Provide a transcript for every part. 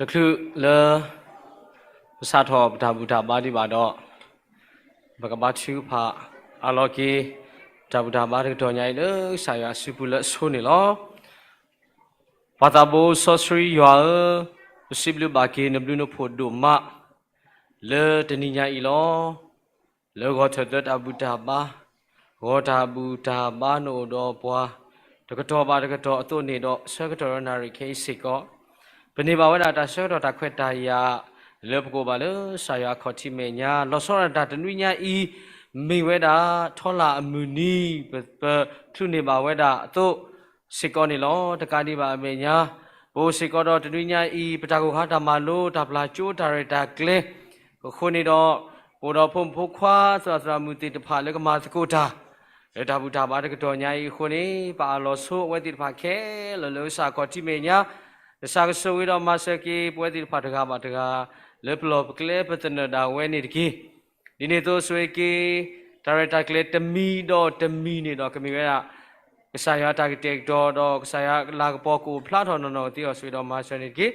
တချုးလၢ ပစးထီၣ်ပတၢ်ဘူၣ်တၢ်ဘါဒံးဘၣ်ဒီး ပကဘါထုကဖၣ်အးလီၤက့ၤ တၢ်ဘူၣ်တၢ်ဘါတကတီၢ်ညါအံၤ လၢကစၢ်ယွၤအစုပူၤလၢအဆိန့ၣ်လီၤ. ပၢ်သးဘိစီဆှံယွၤဧၢ, ပစံးဘျုးဘၣ်က့ၤနဘျုးနဖှိၣ်ဒိၣ်မး လၢတနံၤညါအံၤလီၤ. လၢဂီၤထၢၣ်သၢတၢ်ဘူၣ်တၢ်ဘါ, ဂီၤတၢ်ဘူၣ်တၢ်ဘါနအိၣ်ဒီးပှၤ တကတီၢ်ဘၣ်တကတီၢ်အသိးန့ၣ်ဒီး ဆၢကတီၢ်ဒီးနၣ်ရံၣ်ခဲအံၤစ့ၢ်ကီး ပန့ၢ်ဘၣ်ဝဲဒၣ်တၢ်ဆၢကတီၢ်တၢ်ခွဲးတၢ်ယာ် လၢပကအိၣ်ဘၣ်လၢကစၢ်ယွၤအခီၣ်ထံးမဲာ်ညါ လီၤဆီဒၣ်တၢ်တနွံညါအံၤ မ့ၢ်ဝဲဒၣ်ထီလၣ်အမုၢ်နံၤ ပချုးန့ၢ်ဘၣ်ဝဲဒၣ်အသိး စ့ၢ်ကီးန့ၣ်လီၤ. တကးဒံးဘၣ်အမဲာ်ညါ ပအိၣ်စ့ၢ်ကီးဒီးတနွံညါအံၤ ပတၢ်ကိၢ်ခါတၢ်မၤလိ တၢ်ပျၢ်ကၠိတၢ်ရဲၣ်တၢ်ကျဲၤ အဃိန့ၣ်ဒီး ပအိၣ်ဒီးဖိမုၣ်ဖိခွါသရၣ်သရၣ်မုၣ်သ့ၣ်တဖၣ်လၢကမၤသကိးတၢ် လၢတၢ်ဘူၣ်တၢ်ဘါတကတီၢ်ညါအံၤအဃိန့ၣ် ပအးလီၤဆိအဝဲသ့ၣ်တဖၣ်ခဲလၢာ်လၢကစၢ်အခီၣ်ထံးမဲာ်ညါ ကစၢ်ကဆိၣ်ဂ့ၤဒီးမၤစၢၤက့ၤ ပဝဲသ့ၣ်တဖၣ်တဂၤဘၣ်တဂၤ လၢပလီၢ်ပကျဲပသနၢၣ်ဒၣ်ဝဲန့ၣ်တက့ၢ်. ဒ်န့ၣ်အသိးဆိၣ်ဂ့ၤက့ၤ တၢ်ရဲၣ်တၢ်ကျဲၤတမံၤဒီးတမံၤန့ၣ်ဒီး ကမ့ၢ်ဝဲဒၣ် ကစၢ်ယွၤတၢ်ကတဲာ်ကတီၤဒီး ကစၢ်ယွၤလၤကပီၤကအိၣ်ဖျါထီၣ်နီၢ်နီၢ်ကသ့အီၤ ဆိၣ်ဂ့ၤဒီးမၤစၢၤန့ၣ်တက့ၢ်.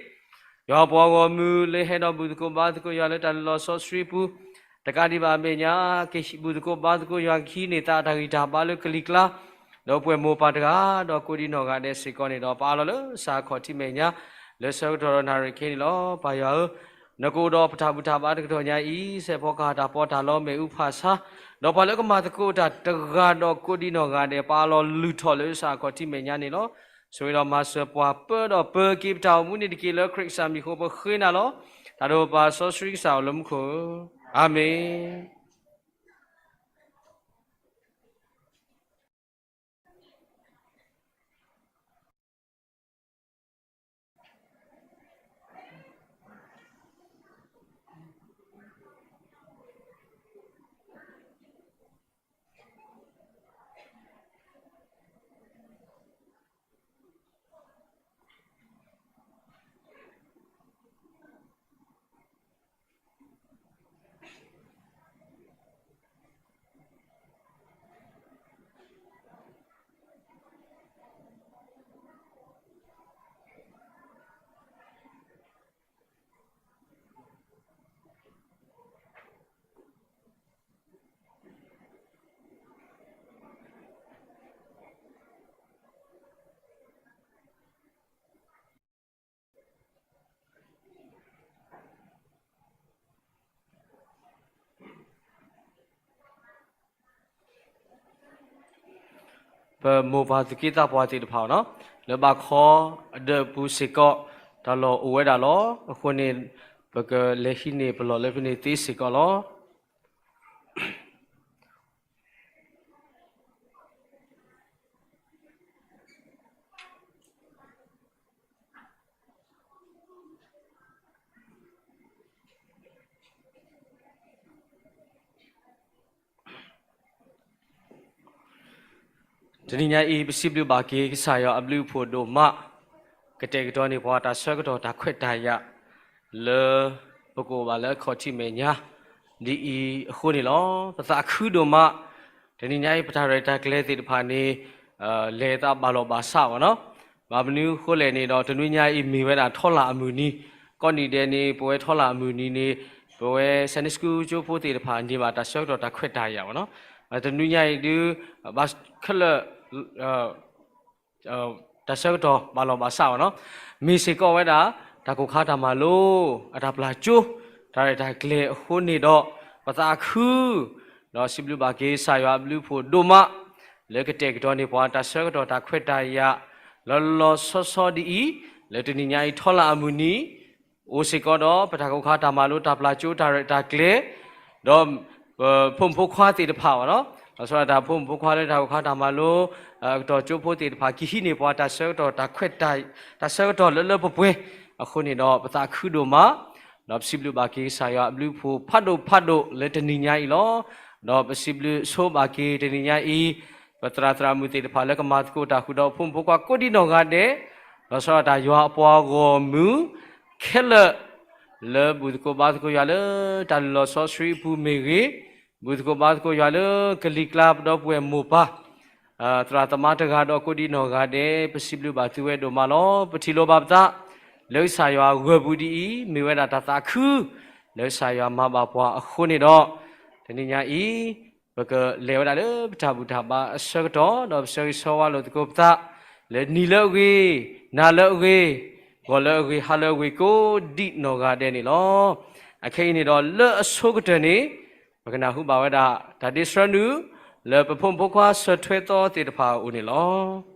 ယွၤပှၤဂီၢ်မုၢ်လၢဟဲဒီးဘူၣ်သကိးဘါသကိးယွၤလၢတၢ်လဲၤလီၤဆီဆှံပူၤ တကးဒံးဘၣ်အမဲာ်ညါ ကဟံးဘူၣ်သကိးဘါသကိးယွၤ ကဟံးန့ၢ်သးအတၢ်ဂံၢ်တၢ်ဘါလၢကလံၤကျါ ဒီးပှဲၤမိၢ်ပၢ်တဂၤ ဒီးကိးဒံနီၢ်ဂၤဒဲးစ့ၢ်ကီးန့ၣ်ဒီး ပအးလီၤလၢကစၢ်အခီၣ်ထံးမဲာ်ညါ လၢဆၢကတီၢ်ဒီးနၣ်ရံၣ်ခဲအံၤန့ၣ်လီၤ. ပၢ်ယွၤဧၢ, နကအိၣ်ဒီးပတၢ်ဘူၣ်တၢ်ဘါတကတီၢ်ညါအံၤ စဲးဖီကဟၣ်တၢ်ပီးတၢ်လီမဲာ်အူဖးဆါ ဒီးပှၤလၢကမၤသကိးတၢ်တဂၤဒီးကိးဒံးနီၢ်ဂၤဒဲး ပအၢၣ်လီၤလုၢ်ထီၣ်လၢကစၢ်အခီၣ်ထံးမဲာ်ညါန့ၣ်လီၤ. ဆိၣ်ဂ့ၤဒီးမၤစၢၤပှၤပၢဒီးပၢက့ၤပတၢ်အိၣ်မူန့ၣ်တက့ၢ်. လၢခရံာ်ကစၢ်မံၤအဃိပဃ့နၤလီၤ. တၢ်ဒိၣ်ပၢ်စီဆှံကစၢ်အိၣ်လၢမူခိၣ်ဧၢ, အၤမ့ၣ်. ပမိၢ်ပၢ်သူၣ်က့သးပှၢ်သ့ၣ်တဖၣ်နီၤ, လၢဘၣ်ခီအဒၢးပူၤစ့ၢ်ကီး တၢ်လီၢ်အိၣ်ဝဲဒၣ်လီၤ. အဃိန့ၣ် ပကလဲၤဟံးန့ၢ်ပလီၢ်လၢဖဲန့ၣ်သ့စ့ၢ်ကီးလီၤ. တနံၤညါအံၤ ပစံးဘျုးဘၣ်က့ၤကစၢ်ယွၤအဘျုးအဖှိၣ်ဒိၣ်မး, ကတဲာ်ကတီၤန့ၢ်ပှၤတၢ်ဆၢကတီၢ်တၢ်ခွဲးတၢ်ယာ် လၢပကအိၣ်ဘၣ်လၢအခီၣ်ထံးမဲာ်ညါ ဒ်အံၤအဃိန့ၣ်လီၤ. ပသးခုဒိၣ်မး, တနံၤညါအံၤ ပတၢ်ရဲၣ်တၢ်ကျဲၤသ့ၣ်တဖၣ်န့ၣ် လဲၤသးဘၣ်လီၢ်ဘၣ်စးဘၣ်နီၤ. ဘၣ်မနုၤအဃိလဲၣ်န့ၣ်ဒီး တနွံညါအံၤမ့ၢ်ဝဲဒၣ်ထီလၣ်အမုၢ်နံၤ, ကိးနံၤဒဲးန့ၣ် ပဝဲထီလၣ်အမုၢ်နံၤန့ၣ် ပဝဲ Sunday School ကၠိဖိသ့ၣ်တဖၣ်န့ၢ်ဘၣ်တၢ်ဆၢကတီၢ်တၢ်ခွဲးတၢ်ယာ်ဘၣ်နီၤ. တနွံညါအံၤဒုး ဘၣ်ခဲလၢာ် တၢ်ဆၢကတီၢ်ဘၣ်လီၢ်ဘၣ်စးဘၣ်နီၤ, မ့ၢ်စ့ၢ်ကီးဝဲဒၣ် တၢ်ကိၢ်ခါတၢ်မၤလိ အတၢ်ပျၢ်ကၠိ တၢ်ရဲၣ်တၢ်ကျဲၤအဃိန့ၣ်ဒီး ပသးခု ဒီးစံးဘျုးဘၣ်က့ၤကစၢ်ယွၤအဘျုးအဖှိၣ်ဒိၣ်မး လၢကတဲာ်ကတီၤန့ၢ်ပှၤတၢ်ဆၢကတီၢ်တၢ်ခွဲးတၢ်ယာ် လီၤလီၤဆီဆီဒ်အံၤ, လၢတနံၤညါအံၤထီလၣ်အမုၢ်နံၤ အိၣ်စ့ၢ်ကီးဒီး ပတၢ်ကိၢ်ခါတၢ်မၤလိ တၢ်ပျၢ်ကၠိ တၢ်ရဲၣ်တၢ်ကျဲၤ, ဒီး ပဖိမုၣ်ဖိခွါသ့ၣ်တဖၣ်ဘၣ်နီၤ, လီၤဆီဒၣ်တၢ်ဖိမုၣ်ဖိခွါလၢတၢ်ကိၢ်ခါတၢ်မၤလိ အကတီၢ်ကၠိဖိသ့ၣ်တဖၣ် ကဟံးန့ၢ်ပှၤတၢ်ဆၢကတီၢ်တၢ်ခွဲးတၢ် တၢ်ဆၢကတီၢ်လၢလၢပှဲၤပှဲၤအဃိန့ၣ်ဒီး ပသးခုဒိၣ်မး, ဒီးပစံးဘျုးဘၣ်က့ၤကစၢ်ယွၤအဘျုးအဖှိၣ်ဖးဒိၣ်ဖးဒိၣ်လၢတနံၤညါအံၤလီၤ. ဒီးပစံးဘျုးဆိဘၣ်က့ၤတနံၤညါအံၤ ပသရၣ်သရၣ်မုၣ်သ့ၣ်တဖၣ်လၢကမၤသကိးတၢ်ဃုာ်ဒီးဖိမုၣ်ဖိခွါကိးဒံးနီၢ်ဂၤဒဲး, လီၤဆီဒၣ်တၢ်ယွၤအပှၤဂီၢ်မုၢ်ခဲလၢာ် လၢဘူၣ်သကိးဘါသကိးယွၤလၢတၢ်လုၢ်လီၢ်စီဆှံအပူၤမ့ၢ်ဂ့ၤ, ဘူၣ်သကိးဘါသကိးယွၤလၢကလံၤကျါပဒီပုၢ်ဝဲၢ်မိၢ်ပၢ် သရၣ်သမါတဂၤဒီးကိးဒံးနီၢ်ဂၤဒဲး ပစံးဘျုးဘၣ်သုဝဲဒိၣ်မးလီၤ. ပထံၣ်လိာ်ဘၣ်ပသး လၢကစၢ်ယွၤဂၢၢ်ပူၤဒ်အံၤ မ့ၢ်ဝဲဒၣ်တၢ်သးခု လၢကစၢ်ယွၤမၤဘၣ်ပှၤအဃိန့ၣ်ဒီး တနံၤညါအံၤ ပကလဲၤဝဲဒၣ်လၢပတၢ်ဘူၣ်တၢ်ဘါအဆၢကတီၢ် ဒီးပဆၢဂ့ၤဆၢဝါလိာ်သကိးပသး လၢနံၤလၢအဂ့ၤ, နၤလၢအဂ့ၤ, ဂီၤလၢအဂ့ၤ, ဟါလၢအဂ့ၤကိးဒံးနီၢ်ဂၤဒဲးန့ၣ်လီၤ. အခဲအံၤန့ၣ်ဒီးလၢအဆိကတၢၢ်န့ၣ် ပကနၢ်ဟူဘၣ်ဝဲဒၣ် တၢ်ဒ့ဆှၢနုာ် လၢပဖိမုၣ်ဖိခွါဆၢထွဲသီသ့ၣ်တဖၣ်အအိၣ်န့ၣ်လီၤ.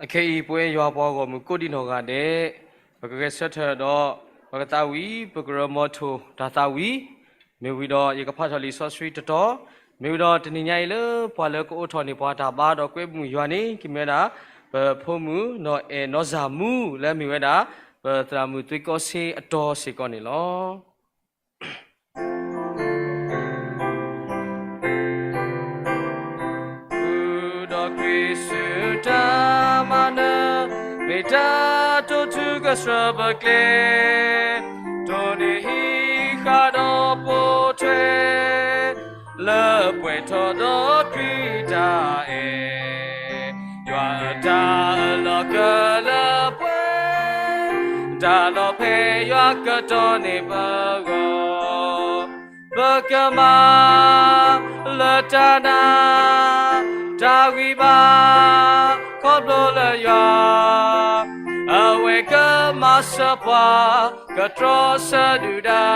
အခဲအံၤ ပဝဲယွၤပှၤဂီၢ်မုၢ်ကိးဒံနီၢ်ဂၤဒဲး, ပကဂဲၤဆၢထၢၣ်ဒီး ပကသးဝံၣ် ပကရၢမိၢ်ထိၣ်တၢ်သးဝံၣ်, မ့ၢ်ဝံၤဒီး ယကဖးထီၣ်လံာ်စီဆှံတတီၤ, မ့ၢ်ဝံၤဒီးတနံၤညါအံၤလၢပှၤလၢကအိးထီၣ်န့ၢ်ပှၤတၢ်ဘါဒီးကွဲမုာ်ယွၤန့ၣ် ကမ့ၢ်ဝဲဒၣ် ပဖိမုၣ်နီၢ်အဲၣ်နီၢ်စၢ်မူ လၢအမ့ၢ်ဝဲဒၣ် ပသရၣ်မုၣ်သွံၣ်ကီၢ်စ့အတီၤစ့ၢ်ကီးန့ၣ်လီၤ. ဃုာ်ဒီးခရံာ်ဆူတၢ်မၤနၢၤ, မ့ၢ်တၢ်တိာ်ထူကစၢၢ်ဘၢကျဲ, တိၢ်န့ၢ်ဟံးဃာ်ဒီးပိာ်ထွဲ, လၢပှဲၤထီၣ်ဒီးခရံာ်တၢ်အဲၣ်, ယွၤအတၢ်အၢၣ်လီၤကလၢပှဲၤ, တၢ်လီၤဖဲယွၤကတီၢ်န့ၢ်ပဂီၢ် ပကမၤလၢတၢ်နာ် တၢ်ဂံၢ်ဘါ ခီဖျိလၢယွၤ အဝဲကမၤစၢၤပှၤ ကတြီဆၢဒုၣ်ဒါ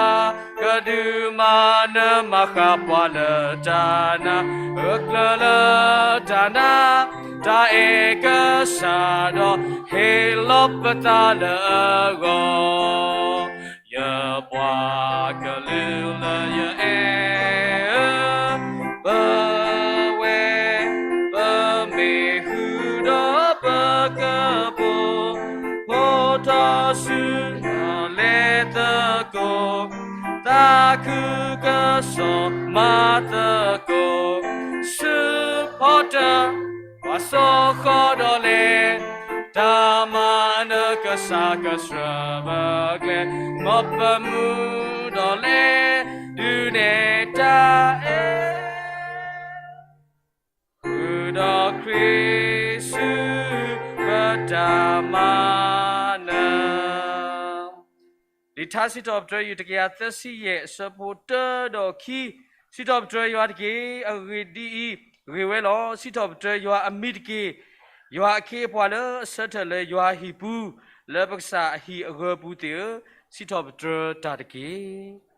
ကဒုးမၤနၢၤမၤဃၣ်ပှၤလၢတၢ်နာ် ဂၢၢ်ကျၢၤလၢတၢ်နာ် တၢ်အဲၣ်ကစၢ်ဒီး ဟ့ၣ်လီၤပသးလၢအဂီၢ် ယပှၤကလုာ်လၢယအဲၣ်ဧၢ, ပဝဲ ပမ့ၢ်ဃုာ်ဒီးပကပိာ် ဖီထီၣ်ဆူ လဲၤသကိး သးခုကစီၣ်မၤသကိး ဆူဖီတၢၣ် ပှၤစိဃီဒီးလဲၤ တၢ်မၤနၢၤကစၢ်ကစၢၢ်ဘၢကျဲ မ်ပမူဒီးလဲၤ ဒုးနဲၣ်တၢ်အဲၣ် ဃုာ်ဒီးခရံာ်ဆူ ပတၢ်မၤနၢၤ လံာ်ထါစံးထီၣ်ပတြၢၤ ယူၢ်တကယၤသၢဆံယဲၢ် အဆၢဖိတၢဒီးခံ, စံးထီၣ်ပတြၢၤယွၤတက့ၢ်. အဂ့ၢ်ဒ်အံၤ, ဂ့ၢ်ဝဲလီၤ. စံးထီၣ်ပတြၢၤယွၤအမံၤတက့ၢ်. ယွၤအခ့အပှၤလၢအဆၢထၢၣ်လၢယွၤဟံၣ်ပူၤ, လၢပကစၢ်အဟံၣ်အဂၢၤပူၤသ့ၣ်ဧၢ, စံးထီၣ်ပတြၢၤတၢ်တက့ၢ်.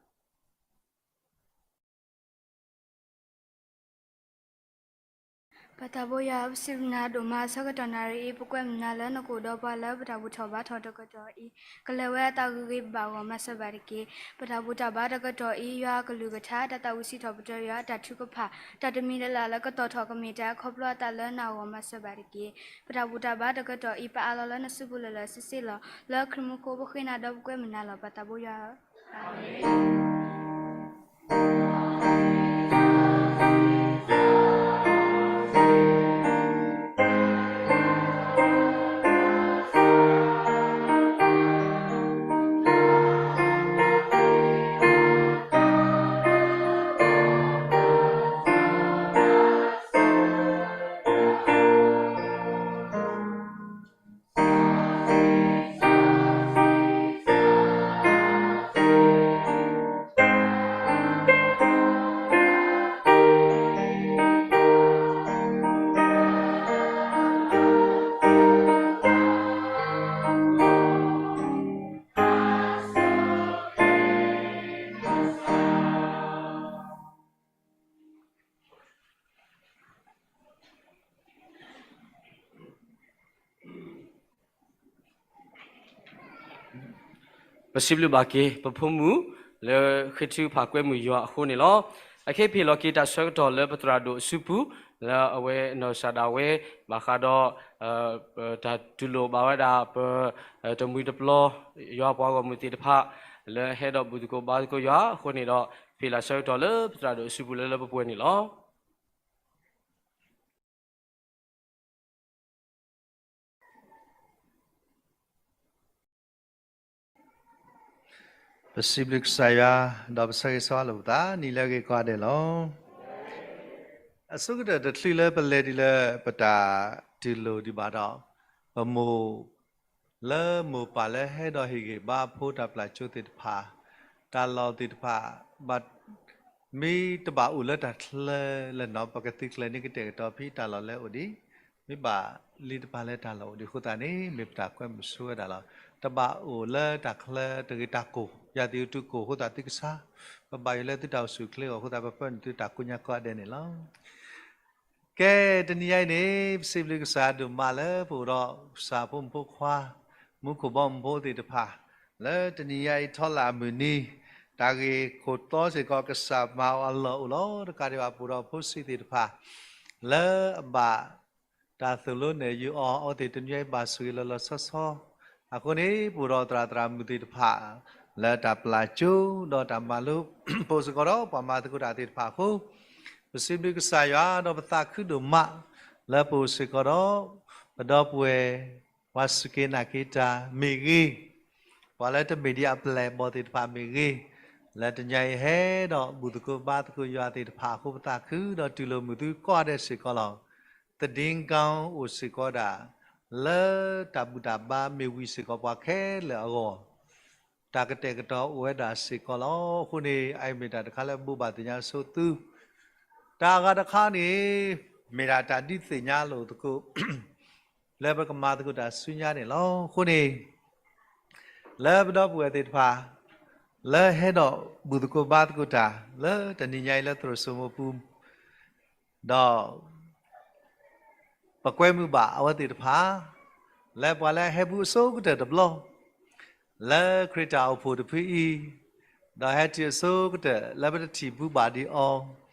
ပၢ်သးဘိယွၤ ပစံးဘျုးနၤဒိၣ်မး ဆၢကတီၢ်နၣ်ရံၣ်အံၤ ပကွဲမုာ်နၤလၢနကအိၣ်ဒီးပှၤလၢပတၢ်ဘူၣ်ထီၣ်ဘါထီၣ်တကတီၢ်အံၤ, ကလဲၤဝဲအသးဂ့ၤဂ့ၤဘၣ်ဘၣ်အဂီၢ် မၤစၢၤဘၣ်တက့ၢ်. ပတၢ်ဘူၣ်တၢ်ဘါတကတီၢ်အံၤ ယွၤအကလုၢ်ကထါ တၢ်သးဝံၣ်စံးထီၣ်ပတြၢၤယွၤ တၢ်ထုကဖၣ် တၢ်တမံၤလၢ်လၢ်လၢကတီၢ်ထီၣ်ကမ့ၢ်တၢ်ခီဖျိအသးလၢနဂီၢ် မၤစၢၤဘၣ်တက့ၢ်. ပတၢ်ဘူၣ်တၢ်ဘါတကတီၢ်အံၤ ပအးလီၤလၢနစုပူၤလၢာ်လၢာ်ဆ့ဆ့လီၤ. လၢခရံာ်မူခိၣ်ပဃ့နၤဒီးပကွဲမုာ်နၤလီၤ ပၢ်သးဘိယွၤဧၢ. ပစံးဘျုးဘၣ်က့ၤ ပဖိမုၣ်လၢဃ့ထုကဖၣ်ကွဲမုာ်ယွၤအဃိန့ၣ်လီၤ. အခဲအံၤပဟ့ၣ်လီၤက့ၤတၢ်ဆၢကတီၢ်လၢပသရၣ်ဒိၣ်အစုပူၤ လၢအဝဲနီၢ်ကစၢ်ဒၣ်ဝဲ ဘၣ်ဃးဒီး တၢ်တူၢ်လိာ်ဘၣ်ဝဲဒၣ် ပတမှံၤတပျီ ယွၤပှၤဂီၢ်မုၢ်သ့ၣ်တဖၣ် လၢအဟဲဒီးဘူၣ်သကိးဘါသကိးယွၤအဃိန့ၣ်ဒီး ပဟ့ၣ်လီၤဆၢကတီၢ်လၢပသရၣ်ဒိၣ်အစုပူၤလၢလၢပှဲၤပှဲၤန့ၣ်လီၤ. ပစံးဘျုးကစၢ်ယွၤ ဒီးပဆၢဂ့ၤဆၢဝါလိာ်ပသး နံၤလၢအဂ့ၤကိးဂၤဒဲးလီၤ. အဆိကတၢၢ်တချုးလၢပလဲၤဒံးလၢပတၢ်တူၢ်လိာ်ဒံးဘၣ်ဒီး ပမိၢ် လၢမိၢ်ပၢ်လၢဟဲဒီးဟ့ၣ်ဂံၢ်ဘါအဖိ တၢ်ပျၢ်ကၠိသ့ၣ်တဖၣ် တၢ်လီၢ်သ့ၣ်တဖၣ် ဘၣ် မ့ၢ်တဘၣ်အိၣ်လၢတၢ်ချၢလၢ်နီၤ ပကသုးကျဲၤန့ၢ်ကတဲာ်ကတီၤဖဲတၢ်လီၢ်လၢအိၣ်ဒံး မ့ၢ်ဘၣ်လံတပၤလၢတၢ်လီၢ်အိၣ်ဒံးအဃိသတးန့ၣ် မ့ၢ်ပတၢ်ကွဲမုာ်ဆိဝဲဒၣ်လီၤ. တဘၣ်အိၣ်လၢတၢ်ချၢတဂ့ၤတၢ်ကိၢ် ယၤသ့ၣ်အူတူၢ်ကိၢ်အဃိသတးသုကဆါ ပဘၣ်ယိၣ်လၢသုတၢ်အိၣ်ဆူၣ်အိၣ်ချ့အဂီၢ်အဃိသတး ပပၢနုာ်သုတၢ်ကိးညါကိးဂၤဒဲးန့ၣ်လီၤ. ကဲ, တနံၤညါအံၤန့ၣ် ပစံးဘျုးကစၢ်ဒိၣ်မးလၢပအိၣ်ဒီးကစၢ်ဖိမုၣ်ဖိခွါ, မူခိၣ်ဘီမုၢ်ဖိသ့ၣ်တဖၣ်, လၢတနံၤညါအံၤထီလၢအမုၢ်နံၤ, တၢ်ဂ့ၢ်ခိၣ်တီစ့ၢ်ကီး ကစၢ်မၤအီၤအလီၢ်အိၣ်လီၤ. တကးဒံးဘၣ်ပအိၣ်ဒီးဖိဆံးသ့ၣ်တဖၣ် လၢအဘၣ် တၢ်သိၣ်လိနဲၣ်ယုာ်အီၤ အဝဲသ့ၣ်တနွံအံၤဘၣ်ဆိၣ်ဂ့ၤလီၤလီၤဆီဆီ, အဃိန့ၣ် ပအိၣ်ဒီးသရၣ်သရၣ်မုၣ်သ့ၣ်တဖၣ် လၢတၢ်ပျၢ်ကၠိ ဒီးတၢ်မၤလိ ပအိၣ်စ့ၢ်ကီးဒီးပှၤမၤသကိးတၢ်သ့ၣ်တဖၣ်အဃိ, ပစံးဘျုးကစၢ်ယွၤဒီးပသးခုဒိၣ်မး လၢပအိၣ်စ့ၢ်ကီးဒီး ပဒီပုၢ်ဝဲၢ် ပှၤစူၢ်က့ၤနာ်က့ၤတၢ်မ့ၢ်ဂ့ၤ, ပှၤလၢတမ့ၢ်ဒ်အပျဲၢ်အဘီၣ်သ့ၣ်တဖၣ်မ့ၢ်ဂ့ၤ, လၢတနံၤအံၤဟဲဒီးဘူၣ်သကိးဘါသကိးယွၤသ့ၣ်တဖၣ်အဃိ ပသးခုဒီးတူၢ်လိာ်မုာ်သုကိးဂၤဒဲးစ့ၢ်ကီးလီၤ. သဒ့ကီအိၣ်စ့ၢ်ကီးဒၣ် လၢတၢ်ဘူၣ်တၢ်ဘါမ့ၢ်ဝံၤစ့ၢ်ကီးပှၤခဲလၢာ်အဂီၢ်, တၢ်ကတဲာ်ကတီၤအိၣ်ဝဲဒၣ်စ့ၢ်ကီးလီၤ. အဃိန့ၣ် အအံၤမ့ၢ်တၢ်တခါလၢဘိးဘၣ်သ့ၣ်ညါဆိသု, တၢ်အဂၤတခါန့ၣ် မ့ၢ်ဒၣ်တၢ်ဒုးသ့ၣ်ညါလိာ်သကိး လၢပကမၤသကိးတၢ်ဆူညါန့ၣ်လီၤ. အဃိန့ၣ် လၢပဒီပုၢ်ဝဲၢ်သ့ၣ်တဖၣ် လၢဟဲဒီးဘူၣ်သကိးဘါသကိးတၢ် လၢတနံၤညါအံၤလၢသရိာ်စိမိၢ်ပူၤ, ဒီး ပကွဲမုာ်ဘၣ်အဝဲသ့ၣ်တဖၣ် လၢပှၤလၢဟဲဘူးအဆိကတၢၢ်တဘျီ လၢခရံာ်တၢ်အိၣ်ဖှိၣ်တဖုအံၤ, ဒီးဟဲတုၤအဆိကတၢၢ်လၢပတထံၣ်ဘူးဘၣ်ဒံးအီၤ,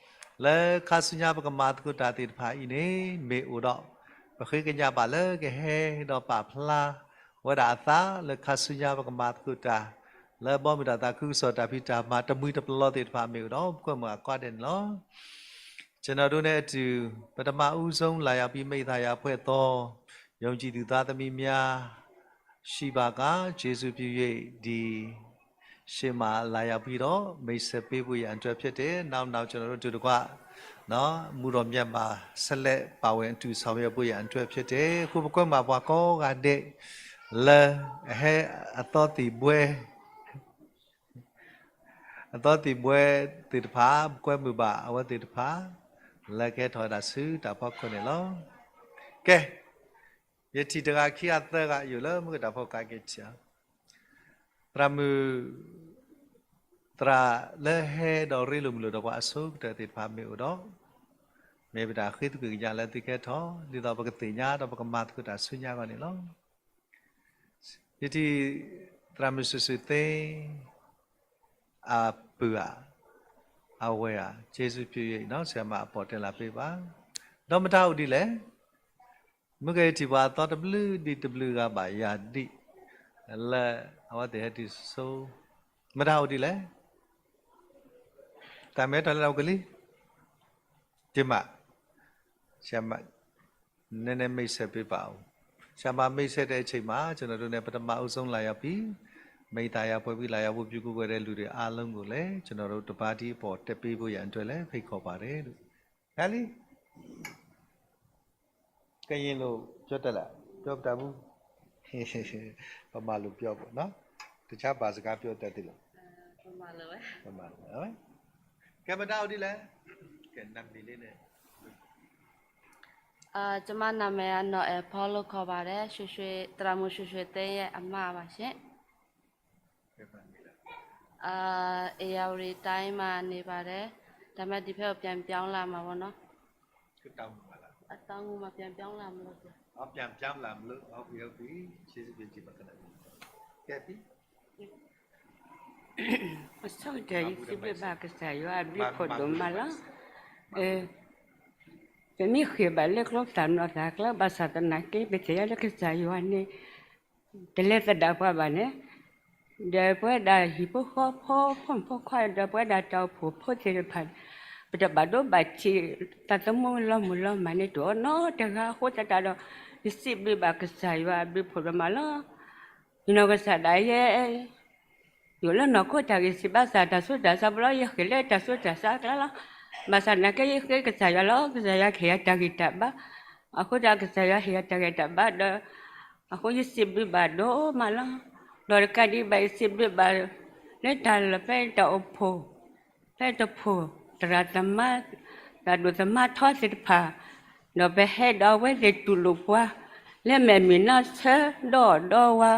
လၢခါဆူညါပကမၤသကိးတၢ်သ့ၣ်တဖၣ်အံၤန့ၣ် မ့ၢ်အိၣ်ဒီး ပဃ့ကညးဘၣ်လၢကဟဲဒီးပာ်ဖျါဝဲဒၣ်အသးလၢခါဆူညါပကမၤသကိးတၢ် လၢဘီမုၢ်တၢ်သးခုကစီၣ်တၢ်ဖံးတၢ်မၤတမှံၤတပျီၤသ့ၣ်တဖၣ်မ့ၢ်အိၣ်ဒီး ပကွဲမုာ်အကိးဂၤဒဲးန့ၣ်လီၤ. ကျွန်တော်တို့နဲ့အတူ ပထမဦးဆုံးလာရောက်ပြီး မိတ်သၢ်ယၤအဖွဲ့သော ယုံကြည်သူသားသမီးများ ရှိပါက ကျေးဇူးပြု၍ ဒီရှေ့မှာလာရောက်ပြီးတော့ မိတ်ဆက်ပေးဖို့ရန်အတွက်ဖြစ်တယ်။ နောက်နောက်ကျွန်တော်တို့အတူတကွ နော် မူတော်မြတ်မှာ ဆက်လက်ပါဝင်အတူဆောင်ရွက်ဖို့ရန်အတွက်ဖြစ်တယ်။ အခုပကွဲမုာ်ပှၤကိးဂၤဒဲး လၢအဟဲအသီသံၣ်ဘှဲ အသီသံၣ်ဘှဲသ့ၣ်တဖၣ် ပကွဲမုာ်ဘၣ်အဝဲသ့ၣ်တဖၣ် လၢကဟဲထီၣ်ဝဲဒၣ်ဆူတၢ်ဖီခိၣ်န့ၣ်လီၤ. ကဲ, ယထံၣ်တဂၤခံဂၤသၢဂၤ ယိာ်လၢမုၢ်ကတၢၢ်ဖီကါက့ၤထံၣ်, သရၣ်မုၣ် သရၣ်လၢဟဲဒီးရ့လိာ်မုာ်လိာ်ဒီးပှၤအဆိကတၢၢ်သ့ၣ်တဖၣ်မ့ၢ်အိၣ်ဒီး မ့ၢ်ပတၢ်ဃ့သကွံၢ်ကညးလၢသုကဟဲထီၣ် ဒ်သိးပကသ့ၣ်ညါဒီးပကမၤသကိးတၢ်ဆူညါအဂီၢ်န့ၣ်လီၤ. ယထံၣ် သရၣ်မုၣ်စုာ်စုာ်သ့ အပုၢ်ဧါ, အဝဲဧါ, ကျေးဇူးပြု၍ နော် ဆရာမအပေါ်တင်လာပေးပါ. ဒီးမတၤအိၣ်ဒ်လဲၣ်, မုၢ်ကယထံၣ်ပှၤအသီတဘျုးဒံးတဘျုးဂၤဘၣ် ယၤဒ် လၢအဝဲသ့ၣ်ဟဲတုၤဆိ, မတၤအိၣ်ဒ်လဲၣ်, တၢ်မဲထီၣ်လၢတၢ်အိၣ်ကလံ, က့မး, ဆရာမ နည်းနည်းမိတ်ဆက်ပေးပါဦး. ဆရာမမိတ်ဆက်တဲ့အချိန်မှာ ကျွန်တော်တို့နဲ့ ပထမဦးဆုံးလာရောက်ပြီး မိတ်သၢ်ယၤဖွဲ့ပြီး လာရောက်ဝတ်ပြုကိုးကွယ်တဲ့လူတွေအားလုံးကိုလည်း ကျွန်တော်တို့တပါတီအပေါ်တက်ပေးဖို့ရန်အတွက်လည်း ဖိတ်ခေါ်ပါတယ်လို့. ဒါလီ, ကရင်လိုပြောတတ်လား, ပြောတတ်ဘူး, ဗမာလိုပြောပေါ့နော်, တခြားဘာစကားပြောတတ်သေးလဲ, ဗမာလိုပဲ, ဗမာလိုပဲ, ကဲ မတၤအိၣ်ဒ်လဲၣ်, ကဲ နာမည်လေးနဲ့ အာ၊ ကျွန်မနာမည်က နော်အဲလ်ဖောလို့ခေါ်ပါတယ်။ ရွှေရွှေ၊ သရၣ်မုၣ်ရွှေရွှေသိန်းရဲ့အမပါရှင်။ အာ၊ ဧရာဝတီတိုင်းမှာနေပါတယ်။ ဒါပေမဲ့ဒီဘက်ကိုပြန်ပြောင်းလာမှာပေါ့နော်။ တောင်ငူမှာလား။ အတောင်ငူမှာပြန်ပြောင်းလာမလို့။ ဟော ပြန်ပြောင်းလာမလို့။ ဟုတ်ပြီ ဟုတ်ပြီ။ ကျေးဇူးတင်ပါတယ်။ ကဲပြီ။ အဆိကတ�ၢၢ် ယစံးဘျုးဘၣ်ကစၢ်ယွၤအဘျုးဖှိၣ်ဒိၣ်မးလီၤ. ပမ့ၢ်ဃ့ဘၣ်လၢကျိသၣ်နီၢ်သၣ်ကျါ ဘၣ်ဆၣ်သနာ်က့ ပသ့ၣ်ညါလၢကစၢ်ယွၤန့ၣ် တလဲၤသဒၣ်ပှၤဘၣ်န့ၣ်, ဒီးပဝဲဒၣ်ဟံၣ်ဖိဃီဖိ ဖိမုၣ်ဖိခွါ ဒီးပဝဲဒၣ်တၢ်အိၣ်ဖှိၣ်ဖိသ့ၣ်တဖၣ် ပတဘၣ်ဒိဘၣ်ထံး သးသမူလီၤမုၢ်လီၤမၢ်န့ၣ် တအိၣ်နီတဂၤအဃိသတးဒီး ယစံးဘျုးဘၣ်ကစၢ်ယွၤအဘျုးဖှိၣ်ဒိၣ်မးလီၤ. ယနီၢ်ကစၢ်ဒၣ်ယဲ ယအိၣ်လၢနီၢ်ခိတၢ်ဂ့ၢ်စံးဘၣ်ဆၣ် တၢ်ဆူးတၢ်ဆါဘျီ ယဃ့ၢ်လၢတၢ်ဆူးတၢ်ဆါအကျါလီၤ. ဘၣ်ဆၣ်သနာ်က့ ယဃ့ကစၢ်ယွၤလီၤ. ကစၢ်ယွၤကဟ့ၣ်ယၤတၢ်ဂံၢ်တၢ်ဘါ, အဃိသတးကစၢ်ယွၤဟ့ၣ်ယၤတၢ်ဂံၢ်တၢ်ဘါဒီး အဃိယစံးဘျုးဘၣ်ဒိၣ်မးလီၤ. ဒီးတကးဒံးဘၣ် ယစံးဘျုးဘၣ် လၢတၢ်လၢဖဲတၢ်အိၣ်ဖှိၣ် ဖဲတဖှိၣ် သရၣ်သမါ သရၣ်ဒိၣ်သမါထီသ့ၣ်တဖၣ်, ဒီးပဟဲဒီးအဝဲသ့ၣ်တူၢ်လိာ်ပှၤ လၢမဲာ်မုာ်နီၢ်ဆၢ ဒီးဒီးဝါ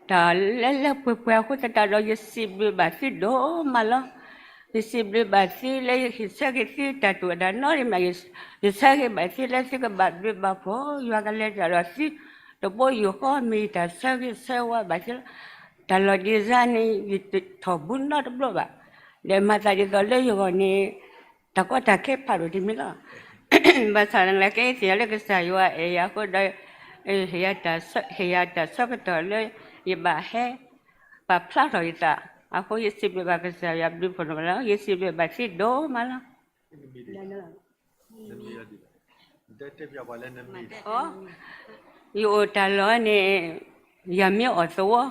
တၢ်လၢလၢပှဲၤပှဲၤအဃိသတးဒီး ယစံးဘျုးဘၣ်သုဒိၣ်မးလီၤ. ယစံးဘျုးဘၣ်သုလၢယဟ့ၣ်ဆၢက့ၤသုတၢ်တိာ်တၢ်နီတမံၤ, ယဆၢဂ့ၤဘၣ်သုလၢသုကဘၣ်ဘျုးဘၣ်ဖှိၣ်ယွၤကလဲၤတၢ်ဒီးသု, တဘိယူၢ်ဃီမ့ၢ်ယတၢ်ဆၢဂ့ၤဆၢဝါဘၣ်သုလီၤ. တၢ်လီၢ်ဒ်န့ၣ် ယတထီၣ်ဘူးနီတဘျီဘၣ်, ဒီးမၤသးဒ်သိးလၢယဂီၢ်န့ၣ် တၢ်ကီတၢ်ခဲဖးဒိၣ်တမံၤလီၤ. ဘၣ်ဆၣ်သနာ်က့ ယသ့ၣ်ညါလၢကစၢ်ယွၤအဲၣ်ယၤအဃိဒီး ဟ့ၣ်ယၤတၢ်ဆၢကတီၢ်လၢ ယဘၣ်ဟဲ ပာ်ဖျါထီၣ်ယသး, အဃိယစံးဘျုးဘၣ်ကစၢ်ယွၤဘျုးဖှိၣ်န့ၣ်လီၤ. ယစံးဘျုးဘၣ်သုဒိၣ်မးလီၤ. ယအိၣ်တၢ်လီၢ်န့ၣ် ယၤမ့ၢ်အီၣ်သဝီ,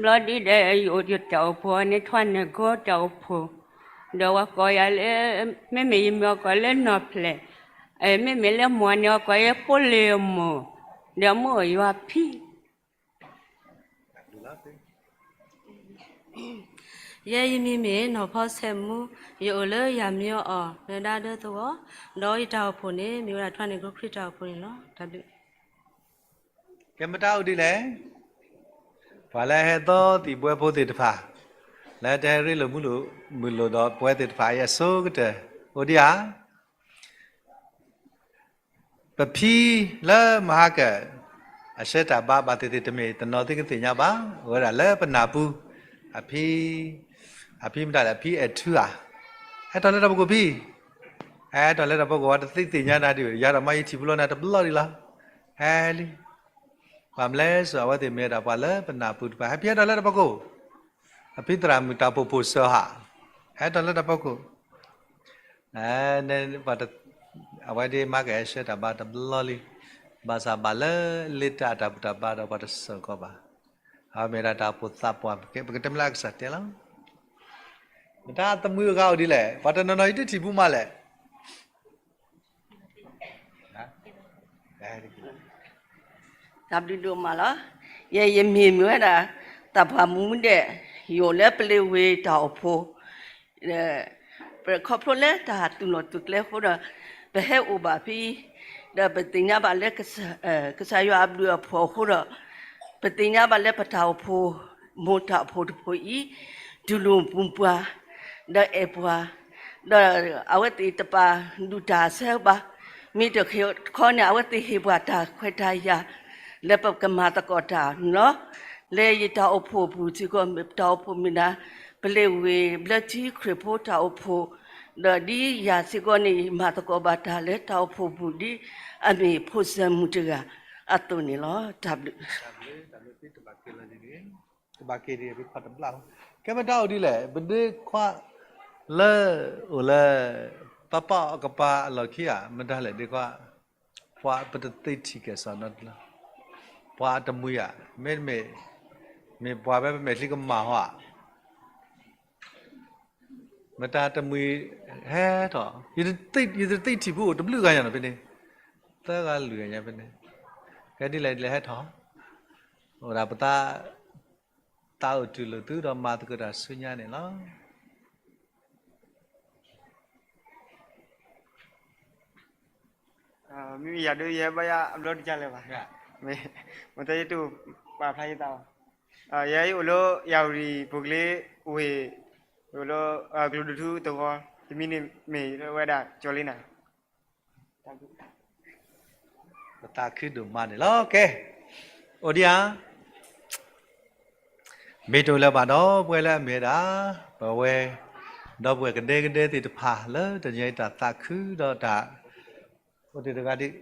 ဘျီဒ်ဒီး ယအိၣ်ယတၢ်အိၣ်ဖှိၣ်န့ၣ် ထွါနၢၢ်ကီတၢ်အိၣ်ဖှိၣ်, ဒီးပှၤကိးယၤလၢ မ့မ့ၢ်ယမ့ၢ်အီၣ်ကိးလၢနီၢ်ဖျဲး, မ့မ့ၢ်လၢမိၢ်န့ၣ် အီၣ်ကိးယဲဖိလ့ၣ်မိၢ်, ဒီးမ့ၢ်အိၣ်ယွၤဖံ ယဲယမံၤမ့ၢ်နီၢ်ဖီဆဲးမူ, ယအိၣ်လၢယၤမ့ၢ်အီၣ်လၢဒၣ်ဒၢသဝီ, ဒီးယတၢ်အိၣ်ဖှိၣ်န့ၣ် မ့ၢ်ဝဲဒၣ်ထွါနၢၢ်ကီခရံာ်တၢ်အိၣ်ဖှိၣ်န့ၣ်လီၤ. တၢ်ဘျုး ကဲမတၤအိၣ်ဒ်လဲၣ်, ပှၤလၢဟဲသီသံၣ်ဘှဲဖိသ့ၣ်တဖၣ်, လၢတဟဲရ့လိာ်မုာ်လိာ်ဒီးပဝဲသ့ၣ်တဖၣ်အံၤအဆိကတၢၢ်, အိၣ်ဒံးဧါ. ပဖံလၢမဟါကၢၣ် အဆှၢတၢ်ဘါဘၣ်သ့ၣ်သ့ၣ်တမ့ၢ်တနီၤသုကသ့ၣ်ညါဘၣ်, အိၣ်ဝဲဒၣ်လၢပနၢ်ပူၤ, အဖံ, အဖံမတၤလဲၣ် အဖံအဲၣ်ထူဧါ, ဟဲထီၣ်လၢတၢ်ဖီခိၣ်ဖံ, ဟဲထီၣ်လၢတၢ်ဖီခိၣ် ဝဲတသ့သ့ၣ်ညါနၤဒံး, ယၤဒီးမ့ၢ်ယထံၣ်ပူၤလီၤနၤတဘျီဒံးလီၤ, ဟဲလံ ဘၣ်မနုၤလဲၣ် အဝဲသ့ၣ်မ့ၢ်ဝဲဒၣ်ပှၤလၢပနၢ်ပူၤတဖၣ်, ဟဲဖံဟဲထီၣ်လၢတၢ်ဖီခိၣ်, အဖံသရၣ်မုၣ်တၢ်အိၣ်ဖှိၣ်ဖိစၢၤဟး, ဟဲထီၣ်လၢတၢ်ဖီခိၣ်, အဝဲဒၣ်မၤကဟဲဆှၢတၢ်ဘါတဘျီလံ, ဘၣ်ဆၣ်ဘၣ်လၢလ့တၢ်အတၢ်ဘူၣ်တၢ်ဘါဒီးပှၤတစၢၢ်ကီးဘၣ်, အဝဲမ့ၢ်ဝဲဒၣ်တၢ်အိၣ်ဖှိၣ်သးပှၢ် ပကတဲမ့ၢ်လၢအကစၢ်တဲလီၤ, မတၤသမုၢ်အဂၤအိၣ်ဒ်လဲၣ်, ပှၤတနီၤနီၤယတထံၣ်ပူၤမးလဲၣ် တၢ်ဘျုးဒိၣ်မးလီၤ. ယဲယမံၤမ့ၢ်ဝဲဒၣ် သးပှၢ်မူဒဲး, ယအိၣ်လၢပလ့ၤဝ့ၤတၢ်အိၣ်ဖှိၣ်, ခီဖျိလၢတၢ်သူၣ်လီၢ်သူၣ်ကျဲအဃိဒီး ပဟဲအိၣ်ဘၣ်ဖဲအံၤ, ဒီးပသ့ၣ်ညါဘၣ်လၢ ကစၢ်ယွၤအဘျုးအဖှိၣ်အဃိဒီး ပသ့ၣ်ညါဘၣ်လၢပတၢ်အိၣ်ဖှိၣ်, မိၢ်တၢ်အိၣ်ဖှိၣ်တဖှိၣ်အံၤ, တူၢ်လိာ်မူပှၤ, ဒီးအဲၣ်ပှၤ, ဒီးအဝဲသ့ၣ်တပာ်ဒုၣ်တၢ်အဆၢဘၣ်, မ့ၢ်တခီန့ၣ် အဝဲသ့ၣ်ဟ့ၣ်ပှၤတၢ်ခွဲးတၢ်ယာ် လၢပကမၤသကိးတၢ်န့ၣ်လီၤ. လၢယတၢ်အိၣ်ဖှိၣ်ပူၤစ့ၢ်ကီး တၢ်အိၣ်ဖှိၣ်မ့ၢ်ဒၣ် ပလ့ၤဝ့ၤဘျၢထံခရံာ်ဖိတၢ်အိၣ်ဖှိၣ်, ဒီးဒ်ယၤစ့ၢ်ကီးန့ၣ် ယမၤသကိးဘၣ်တၢ်လၢတၢ်အိၣ်ဖှိၣ်ပူၤဒ်အမ့ၢ်ဖိစၢၤမုၢ်တဂၤအသိးန့ၣ်လီၤ. တၢ်ဘျုး တၢ်ဘျုး တၢ်ဘျုးသုတဘၣ်က့ၤလၢၤဒ်န့ၣ်, တဘၣ်က့ၤဒ်အံၤ ပခွါတဘျီ, ကဲမတၤအိၣ်ဒ်လဲၣ်, ပဒ့ခွါလၢအိၣ်လၢ ပပာ်အီၤကပၤအလီၢ်ခံဧါ, မတၤလဲၣ်ဒ့ခွါ, ပှၤပတသ့ထံၣ်ကဲၣ်စီနီတလၢ, ပှၤအတမှံၤဧါ, မ့တမ့ၢ်, မ့ၢ်ပှၤဖဲပမဲာ်ချံကမၣ်ဟီဧါ မတၤတမှံၤဟဲထီၣ်, ယတသ့ထံၣ်ဖုအိၣ်တဘျုးဂၤညါနီၤ ဖဲန့ၣ်, သၢဂၤလွံၢ်ဂၤညါဖဲန့ၣ်, ကဲဒ်လဲၣ်ဒ်လဲၣ်ဟဲထီၣ်, အိၣ်ဒၣ်ပသး, သးအိၣ်တုၤလီၤသုဒီးမၤသကိးတၢ်ဆူညါန့ၣ်လီၤ. မ့မ့ၢ်ယၤဒုးယဟဲဘါယွၤအဘျီတကၢ်လၢၤဘၣ်, မ့ၢ်တၢ်ယတူၢ်ပာ်ဖျါယသးဘၣ်, ယဲယအိၣ်လၢယၤဝတံၣ်ပူၤကလ့ဝ့ၢ်, အိၣ်လၢကျိၤဒုးထူသဝီ, တမံၤန့ၣ်မ့ၢ်ဝဲဒၣ်ကၠီၤလ့နၤ ပသးခုဒိၣ်မးန့ၣ်လီၤ. ကဲ, အိၣ်ဒံးဧါ, မ့ၢ်တအိၣ်လၢၤဘၣ်ဒီး ပဝဲလၢအမ့ၢ်ဝဲဒၣ် ပဝဲ, ဒီပုၢ်ဝဲၢ်ကဒဲကဒဲသ့ၣ်တဖၣ်လၢတနံၤအံၤတၢ်သးခုဒီးတၢ်, အိၣ်ဒံးတဂၤဒံး,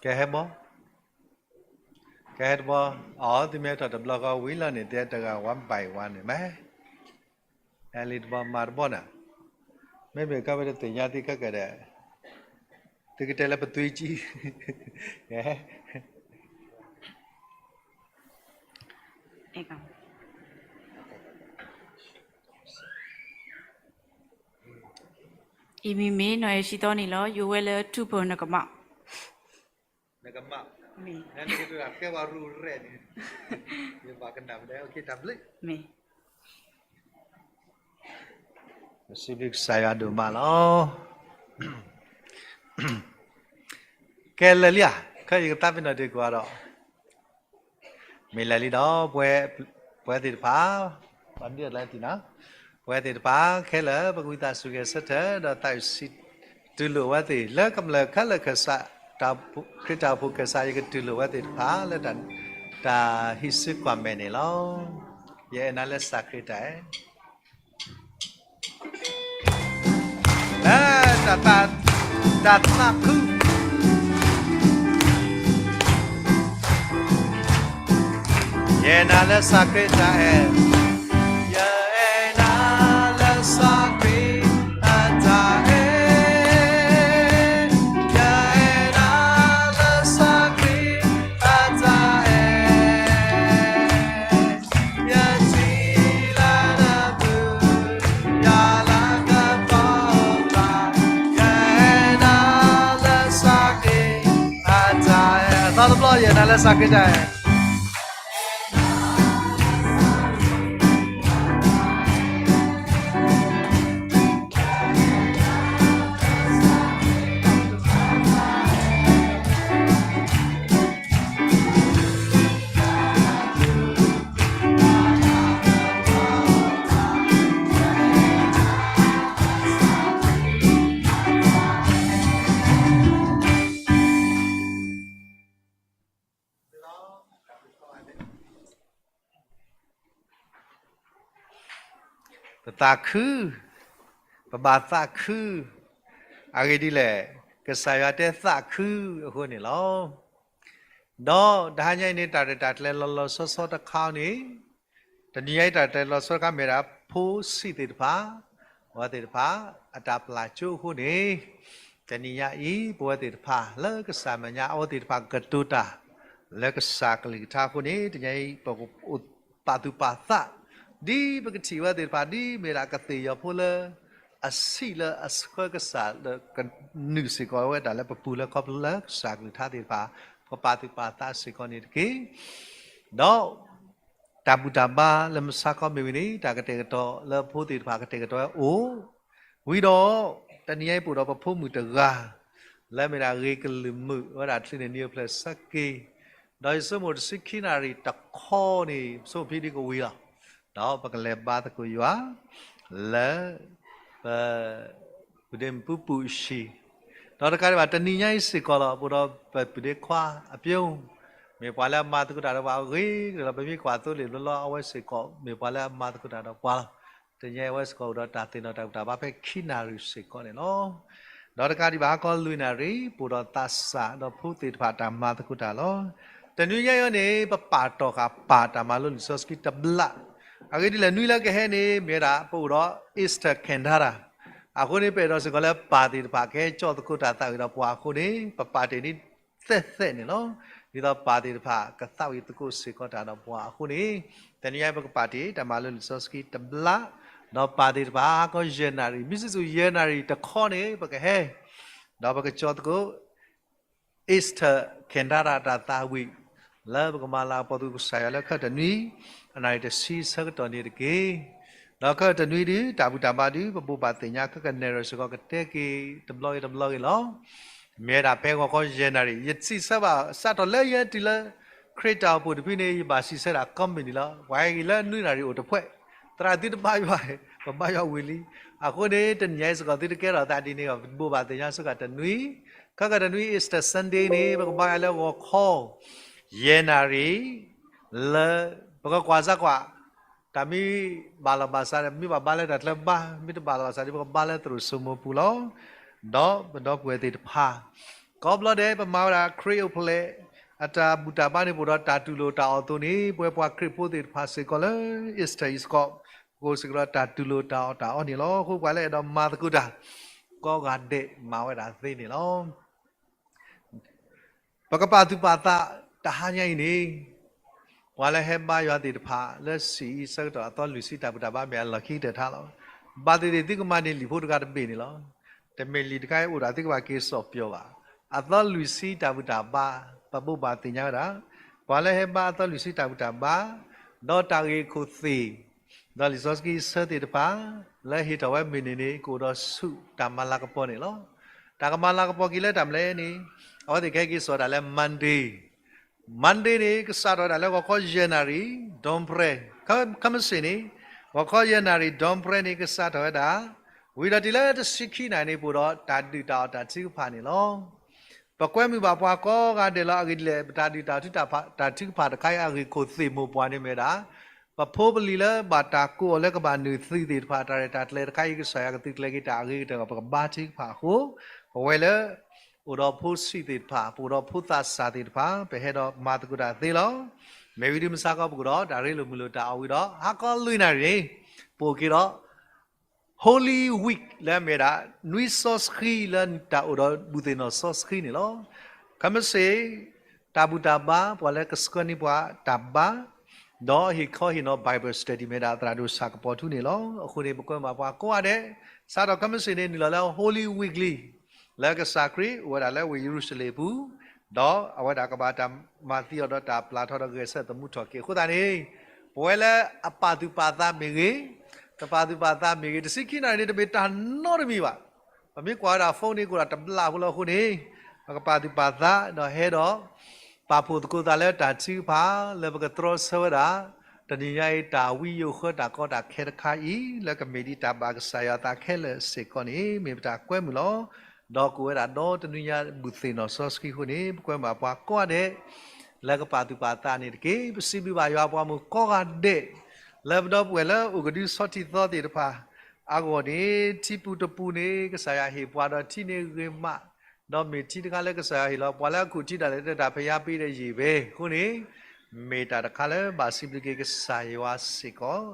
ကဟဲဘီ, ကဟဲတဘီ, အီ သုမ့ၢ်ဟဲထီၣ်တဘျီဃီဝံၤလီၤန့ၣ် သုဟဲတဂၤ one by one န့ၣ်မ့ၢ် ဟဲလံတဘီမၤတဘီန့ၣ်, မ့မ့ၢ်ကဝဲတသ့ၣ်ညါသ့ခဲကဲဒီး, သုကတဲလၢပသွံၣ်ကံ, ယမံၤမ့ၢ်နီၢ်အဲၣ်ဆံသီန့ၣ်လီၤ. ယအိၣ်ဝဲလၢထူၣ်ဖၢၣ်နကမၣ်, နကမၣ်, နကမၣ်, ယဘၣ်ကနၣ်မ့ၢ်, တၢ်ဘျုး မ့ၢ် ပစံးဘျုးကစၢ်ယွၤဒိၣ်မးလီၤ. ကဲလၢာ်လံဧါ, ခဲအံၤယကသးပ့ၤနီၣ်တ့ၢ်ကွၢ်ဒီး, မ့ၢ်လၢာ်လံဒီး, ပဝဲသ့ၣ်တဖၣ်, ပှၤဒ်လဲၣ်တံၢ်နီၤ, ပဝဲသ့ၣ်တဖၣ်ခဲလၢာ် ပကဝံသးစူၤဂဲၤဆၢထၢၣ် ဒီးသးစီဆှံတူၢ်လိာ်ဝဲသ့ၣ် လၢကမျၢၢ်ခဲလၢာ် ခရံာ်တၢ်အိၣ်ဖှိၣ်ကဲစး ယကတူၢ်လိာ်ဝဲသ့ၣ်တဖၣ်လၢ တၢ်ဟံးစုကွၢ်မဲာ်န့ၣ်လီၤ. ယအဲၣ်နၤလၢစၢ်ခရံာ်တၢ်အဲၣ် လၢ တၢ်သးခု, ယအဲၣ်နၤလၢစၢ်ခရံာ်တၢ်အဲၣ်, ယအဲၣ်နၤလၢစၢ်ခရံာ်အတၢ်အဲၣ်, ယအဲၣ်နၤလၢစၢ်ခရံာ်အတၢ်အဲၣ် ယထံၣ်လၢနပူၤ ယၤလၤကပီၤဘၣ်, ယအဲၣ်နၤလၢစၢ်ခရံာ်အတၢ်အဲၣ်, အသီတဘျီ ယအဲၣ်နၤလၢစၢ်ခရံာ်တၢ်အဲၣ် ပသးခု, ပဘၣ်သးခု, အဂ့ၢ်ဒ်လဲၣ်, ကစၢ်ယွၤတဲသးခုအဃိန့ၣ်လီၤ. ဒီးတဟါညါအံၤန့ၣ် တၢ်ရဲၣ်တၢ်ကျဲၤလီၤလီၤဆီဆီတခါန့ၣ်, တနံၤညါအံၤတၢ်ရဲၣ်တၢ်ကျဲၤလီၤဆီတခါမ့ၢ်ဒၣ် ဖိဆံးသ့ၣ်တဖၣ်, အဝဲသ့ၣ်တဖၣ် အတၢ်ပျၢ်ကၠိအဃိန့ၣ်, တနံၤညါအံၤ ပဝဲသ့ၣ်တဖၣ်လၢကစၢ်မဲာ်ညါ အဝဲသ့ၣ်တဖၣ်ကတိၤတၢ် လၢကစၢ်ကလုၢ်ကထါအဃိန့ၣ် တနံၤညါအံၤ ပကပာ်သူၣ်ပာ်သး ဒ်ပကထံၣ်ဝဲသ့ၣ်တဖၣ် ဒ်မ့ၢ်ဒၣ်ကသ့ၣ်ယီၤဖိလၢ အဆံးလၢအဆှၢကစၢ်လၢကနုာ်စ့ၢ်ကီးဝဲဒၣ်လၢပပူၤလၢခီဖျိလၢကစၢ်ကလုၢ်ကထါသ့ၣ်တဖၣ် ပကပာ်သူၣ်ပာ်သးစ့ၢ်ကီးန့ၣ်တက့ၢ်. ဒီး တၢ်ဘူၣ်တၢ်ဘါလၢမုၢ်ဆါခီမ့ၢ်ဝံၤန့ၣ် တၢ်ကတဲာ်ကတီၤလၢဖိသ့ၣ်တဖၣ်ကတဲာ်ကတီၤဝဲအိၣ် ဝံၤဒီး တနံၤညါအံၤပအိၣ်ဒီးပဖိမုၣ်တဂၤ လၢမ့ၢ်ဒၣ်ဂ့ၤကလုာ်မုာ်ဝဲဒၣ်ချုးန့ၣ် နံၤအိၣ်ဖျဲၣ်ဆၢက့ၤ, ဒီးယဆိကမိၣ်တဆံခံနၣ်ရံၣ်တခီန့ၣ် ပဆိကမိၣ်ဖံးဒ်ကဝံၤလီၤ. ဒီးပကလဲၤဘါသကိးယွၤ လၢ ပ ပုၢ်ဒ့မုၣ်ပူပူၣ်အဟံၣ်, ဒီးတကးဒံးဘၣ် တနံၤညါအံၤစ့ၢ်ကီးလီၤ ပအိၣ်ဒီးပပုၢ်ဒ့ခွါအပျိ မ့ၢ်ပှၤလၢအမၤသကိးတၢ်ဒီးပှၤအဂ့ၤကတၢၢ်လီၤ. ပမ့ၢ်ကွၢ်သိလ့ၣ်ဘျီလီၤ အဝဲစ့ၢ်ကီး မ့ၢ်ပှၤလၢအမၤသကိးတၢ်ဒီးပှၤလီၤ. တနံၤညါအံၤအဝဲစ့ၢ်ကီးအိၣ်ဒီးတၢ်သ့ၣ်နီၣ်တၢ်ဘူၣ်တၢ်ဘါဖဲခံနၣ်ရံၣ်စ့ၢ်ကီးန့ၣ်လီၤ. ဒီးတကးဒံးဘၣ် ဟါခီလွံၢ်နၣ်ရံၣ် ပအိၣ်ဒီးသးစၢ်ဒီးဖိသ့ၣ်တဖၣ်တၢ်မၤသကိးတၢ်လီၤ. တနွံညါအံၤန့ၣ် ပပာ်တီၢ်ဃာ်ပာ်တၢ်မၤလိလံာ်စီဆှံတဘျီ, အဂ့ၢ်ဒ်လဲၣ် နွံလၢကဟဲန့ၣ် မ့ၢ်ဝဲဒၣ် ပအိၣ်ဒီး Easter Cantata အဃိန့ၣ် ပအဲၣ်ဒိးစ့ၢ်ကီးလၢပၢ်သ့ၣ်တဖၣ်ကဟဲကၠီသကိးတၢ်သးဝံၣ်ဒီးပှၤအဃိန့ၣ် ပပာ်တ့ၢ်န့ၣ်သ့ၣ်သ့ၣ်န့ၣ်လီၤ. ဒ်သိးပၢ်သ့ၣ်တဖၣ်ကသးဝံၣ်သကိးစ့ၢ်ကီးတၢ်ဒီးပှၤအဃိန့ၣ် တနံၤညါအံၤပကပာ်တ့ၢ်တၢ်မၤလိလံာ်စီဆှံတဘျီ, ဒီးပၢ်သ့ၣ်တဖၣ် ဟါခီယဲၢ်နၣ်ရံၣ် မ့ၢ်စံၣ်စိၤယဲၢ်နၣ်ရံၣ်တခီန့ၣ် ပကဟဲ ဒီးပကကၠီသကိး Easter Cantata တၢ်သးဝံၣ် လၢပကမၤလၤကပီၤသကိးကစၢ်ယွၤလၢခဲအံၤတနွံ အနၣ်ရံၣ်တဆံဆၢကတီၢ်န့ၣ်တက့ၢ်. ဒီးခဲအံၤတနွံဒုး တၢ်ဘူၣ်တၢ်ဘါဒုး ပဘိးဘၣ်သ့ၣ်ညါခဲကနၣ်ရံၣ်စ့ၢ်ကီးကတဲက့ၤတဘျီဂ့ၤတဘျီဂ့ၤလီၤ. မ့ၢ်ဝဲဒၣ်ဖဲဂီၤခီယဲၢ်နၣ်ရံၣ် ယစံးဆၢဘၣ် စးထီၣ်လၢယဲတုၤလၢ ခရံာ်တၢ်အိၣ်ဖှိၣ်တဖုန့ၣ် ယဘၣ်စံးဆၢဒၣ်ကိးမုၢ်နံၤလီၤ. ပှၤဟဲက့ၤလၢနွံနၣ်ရံၣ်အိၣ်တဖှဲၣ်, သရၣ်သုတဘါယွၤ, ပဘါယွၤဝံၤလံ. အဃိန့ၣ် တနံၤညါအံၤစ့ၢ်ကီးသုတကဲထီၣ်သးဒ်န့ၣ် ပဘိးဘၣ်သ့ၣ်ညါစ့ၢ်ကီးတနွံ, ခဲကနွံ Easter Sunday န့ၣ် ပကဘါယွၤလၢဂီၤခီ ယဲၢ်နၣ်ရံၣ် လၢ ပကကွၢ်စၢ်ကွၢ် တၢ်မ့ၢ်ဘၣ်လီၤဘၣ်စးဒီး မ့ၢ်ဘၣ်ဘါလၢတၢ်ချၢဘါ, မ့ၢ်တဘၣ်လီၤဘၣ်စးဒီး ပကဘါလၢသရိာ်စိမိၤပူၤလီၤ. ဒီးပဒီပုၢ်ဝဲၢ်သ့ၣ်တဖၣ် ကိးဘျီဒဲး ပမၤဝဲဒၣ်ခရံာ်အိၣ်ဖျဲၣ် အတၢ်ဘူၣ်တၢ်ဘါန့ၣ် ပအိၣ်ဒီးတၢ်တူၢ်လိာ်တၢ်အီၣ်အသိးန့ၣ် ပဝဲပှၤခရံာ်ဖိသ့ၣ်တဖၣ်စ့ၢ်ကီးလၢ Easter အံၤစ့ၢ်ကီး ပကအိၣ်စ့ၢ်ကီးဒီးတၢ်တူၢ်လိာ်တၢ်အီၣ်တၢ်အီန့ၣ်လီၤ. အဃိပှၤလၢအဲၣ်ဒိးမၤသကိးတၢ် ကိးဂၤဒဲးမၤဝဲဒၣ်သ့န့ၣ်လီၤ. ပကပာ်သူၣ်ပာ်သးတဟါညါအံၤန့ၣ် ပှၤလၢဟဲဘါယွၤသ့ၣ်တဖၣ် လၢစံးအံၤဆၢကတီၢ်အသီလွံၢ်ဆံတၢ်ဘူၣ်တၢ်ဘါ မ့ၢ်အလီၢ်ခံကတၢၢ်ထါလီၤ. ဘၣ်သ့ၣ်သ့ၣ် သုကမၤန့ၢ်လံာ်ဖိတဂၤတဘ့ၣ်န့ၣ်လီၤ. တမ့ၢ်လံာ်တခါအံၤအိၣ်ဒီး သုကဘၣ်က့ၤစိာ်ပျီၤဘၣ်. အသီလွံၢ်ဆံတၢ်ဘူၣ်တၢ်ဘါ ပဘိးဘၣ်သ့ၣ်ညါဝဲဒၣ် ပှၤလၢဟဲဘါအသီလွံၢ်ဆံတၢ်ဘူၣ်တၢ်ဘါ ဒီးတၢ်ဂ့ၢ်ခိၣ်သ့ၣ် ဒီးလံာ်စီဆှံဆၢသ့ၣ်တဖၣ် လၢဟ့ၣ်ထီၣ်ဝဲမုၢ်နံၤန့ၣ် ကအိၣ်ဒီးဆူၣ်တၢ်မၤလၤကပီၤန့ၣ်လီၤ. တၢ်ကမၤလၤကပီၤက့ၤလၢတၢ်မနုၤလဲၣ်န့ၣ် အဝဲသ့ၣ်ကဟဲက့ၤစိာ်တၢ်လၢ Monday Monday န့ၣ် ကစးထီၣ်ဝဲဒၣ်လၢဂီၤခီယဲၢ်နၣ်ရံၣ် ဒိၣ်ဖရဲၣ် ခဲမုၢ်ဆ့ၣ်န့ၣ် ဂီၤခီယဲၢ်နၣ်ရံၣ် ဒီပြဲန့ၣ် ကစးထီၣ်ဝဲဒၣ်, ဝံၤဒီးတုၤလၢတဆံခံနၣ်ရံၣ်န့ၣ် ပအိၣ်ဒီးတၢ်ဒုၣ်တၢ်အီၣ်တၢ်ထုကဖၣ်န့ၣ်လီၤ. ပကွဲမုာ်ဘၣ်ပှၤကိးဂၤဒဲးလီၤ. အဂ့ၢ်ဒ်လဲၣ် ပတၢ်ဒုၣ်တၢ်အီၣ်တၢ်ထုကဖၣ်တခါအံၤ အဂ့ၢ်ခိၣ်သ့ၣ်မိၢ်ပှၢ်န့ၣ်မ့ၢ်ဝဲဒၣ် ပဖိပလံၤလၢဘၣ်တၢ်ကိးအီၤလၢကဘၣ်နုာ်သုးသ့ၣ်တဖၣ် တၢ်ရဲၣ်တၢ်ကျဲၤတခါအံၤ ကစၢ်ယွၤကသုးကျဲၤက့ၤတၢ်အဂ့ၤကတၢၢ် ပကဘါထုကဖၣ်အဃိ, ပဝဲလၢ အိၣ်ဒီးဖိဆံးသ့ၣ်တဖၣ် ပအိၣ်ဒီးဖိသးစၢ်သ့ၣ်တဖၣ် ပဟဲဒီးမၤသကိးတၢ်သ့လီၤ. မ့ၢ်ဝံၤဒုးမုၢ်ဆါခီ ပကအိၣ်ဒီးတၢ်ရ့လိာ်မုာ်လိာ်တၢ်အီၣ်ဝံၤဒီး ဟါခီလွံၢ်နၣ်ရံၣ်န့ၣ် ပအိၣ်က့ၤဒီး Holy Week လၢအမ့ၢ်ဝဲဒၣ် နွံစီဆှံလၢတၢ်အိၣ်ဒီးဘူၣ်သ့ၣ်နီၣ်စီဆှံန့ၣ်လီၤ. ခဲမုၢ်ဆ့ၣ် တၢ်ဘူၣ်တၢ်ဘါ ပှၤလၢကဆှၢန့ၢ်ပှၤတၢ်ဘါ ဒီးဟ့ၣ်ခီဟ့ၣ်နီၤ Bible study မ့ၢ်ဝဲဒၣ်သရၣ်ဒိၣ်ဆၣ်ကပီၤထူန့ၣ်လီၤ. အဃိန့ၣ် ပကွဲမုာ်ဘၣ်ပှၤကိးဂၤဒဲး စးထီၣ်ခဲမုၢ်ဆ့ၣ်န့ၣ် နုာ်လီၤလၢ Holy Week လံ လၢကစၢ်ခရံာ်အိၣ်ဝဲဒၣ်လၢဝ့ၢ်ယရူၤၡလ့ၣ်အပူၤ, ဒီးအဝဲဒၣ်ကဘၣ်တၢ်မၤသံအီၤဒီးတၢ်ပျၢ်ထီၣ်ဒီးဂဲၤဆၢထၢၣ်သမူထီၣ်က့ၤအဃိသတးန့ၣ်, ပဝဲလၢအပာ်သူၣ်ပာ်သးမ့ၢ်ဂ့ၤ, တပာ်သူၣ်ပာ်သးမ့ၢ်ဂ့ၤ, တဆံခံနၣ်ရံၣ်န့ၣ် တမ့ၢ်တၢ်နီတမံၤဘၣ်. ပမ့ၢ်ကွၢ်ဝဲဒၣ် phone န့ၣ် ကအိၣ်ဒီးတဘျီဖိလီၤအဃိန့ၣ်, ပကပာ်သူၣ်ပာ်သးဒီးဟဲဒီး ပာ်ဖှိၣ်သကိးသးလၢတၢ်ထုကဖၣ် လၢပကတြီဆၢဝဲဒၣ် တနံၤညါအံၤ တၢ်ဝံယိာ်ဃၢတၢ်ကီတၢ်ခဲတခါအံၤ လၢကမ့ၢ်ဒ်တၢ်ဘၣ်ကစၢ်ယွၤအသးခဲလၢာ်စ့ၢ်ကီးန့ၣ် မ့ၢ်ပတၢ်ကွဲမုာ်လီၤ. ဒီးကအိၣ်ဝဲဒၣ်ဒီတနွံညါဘူၣ်သ့ၣ်နီၣ်စီဆှံအဃိန့ၣ် ပကွဲမုာ်ဘၣ်ပှၤကိးဂၤဒဲး လၢကပာ်သူၣ်ပာ်သးန့ၣ်တက့ၢ်. ပစံးဘျုးဘၣ်ယွၤပှၤဂီၢ်မုၢ်ကိးဂၤဒဲး လၢပဒီပုၢ်ဝဲၢ်လၢအိၣ်ကဒုဆီထံသီသ့ၣ်တဖၣ် အဂီၢ်န့ၣ် ထံပူၤတပူၤန့ၣ် ကစၢ်ယွၤဟ့ၣ်ပှၤဒီးထံန့ၣ်ဂ့ၤမး, ဒီးမ့ၢ်ထံတခါလၢကစၢ်ယွၤဟ့ၣ်လီၤ ပှၤလၢအခိၣ်ထံးဒၣ်လဲာ် တၢ်ဖဲးယါပ့ဒီးယံာ်ဘ့ၣ်အဃိန့ၣ်, မ့ၢ်တၢ်တခါလၢဘၣ်စံးဘျုးက့ၤကစၢ်ယွၤစ့ၢ်ကီး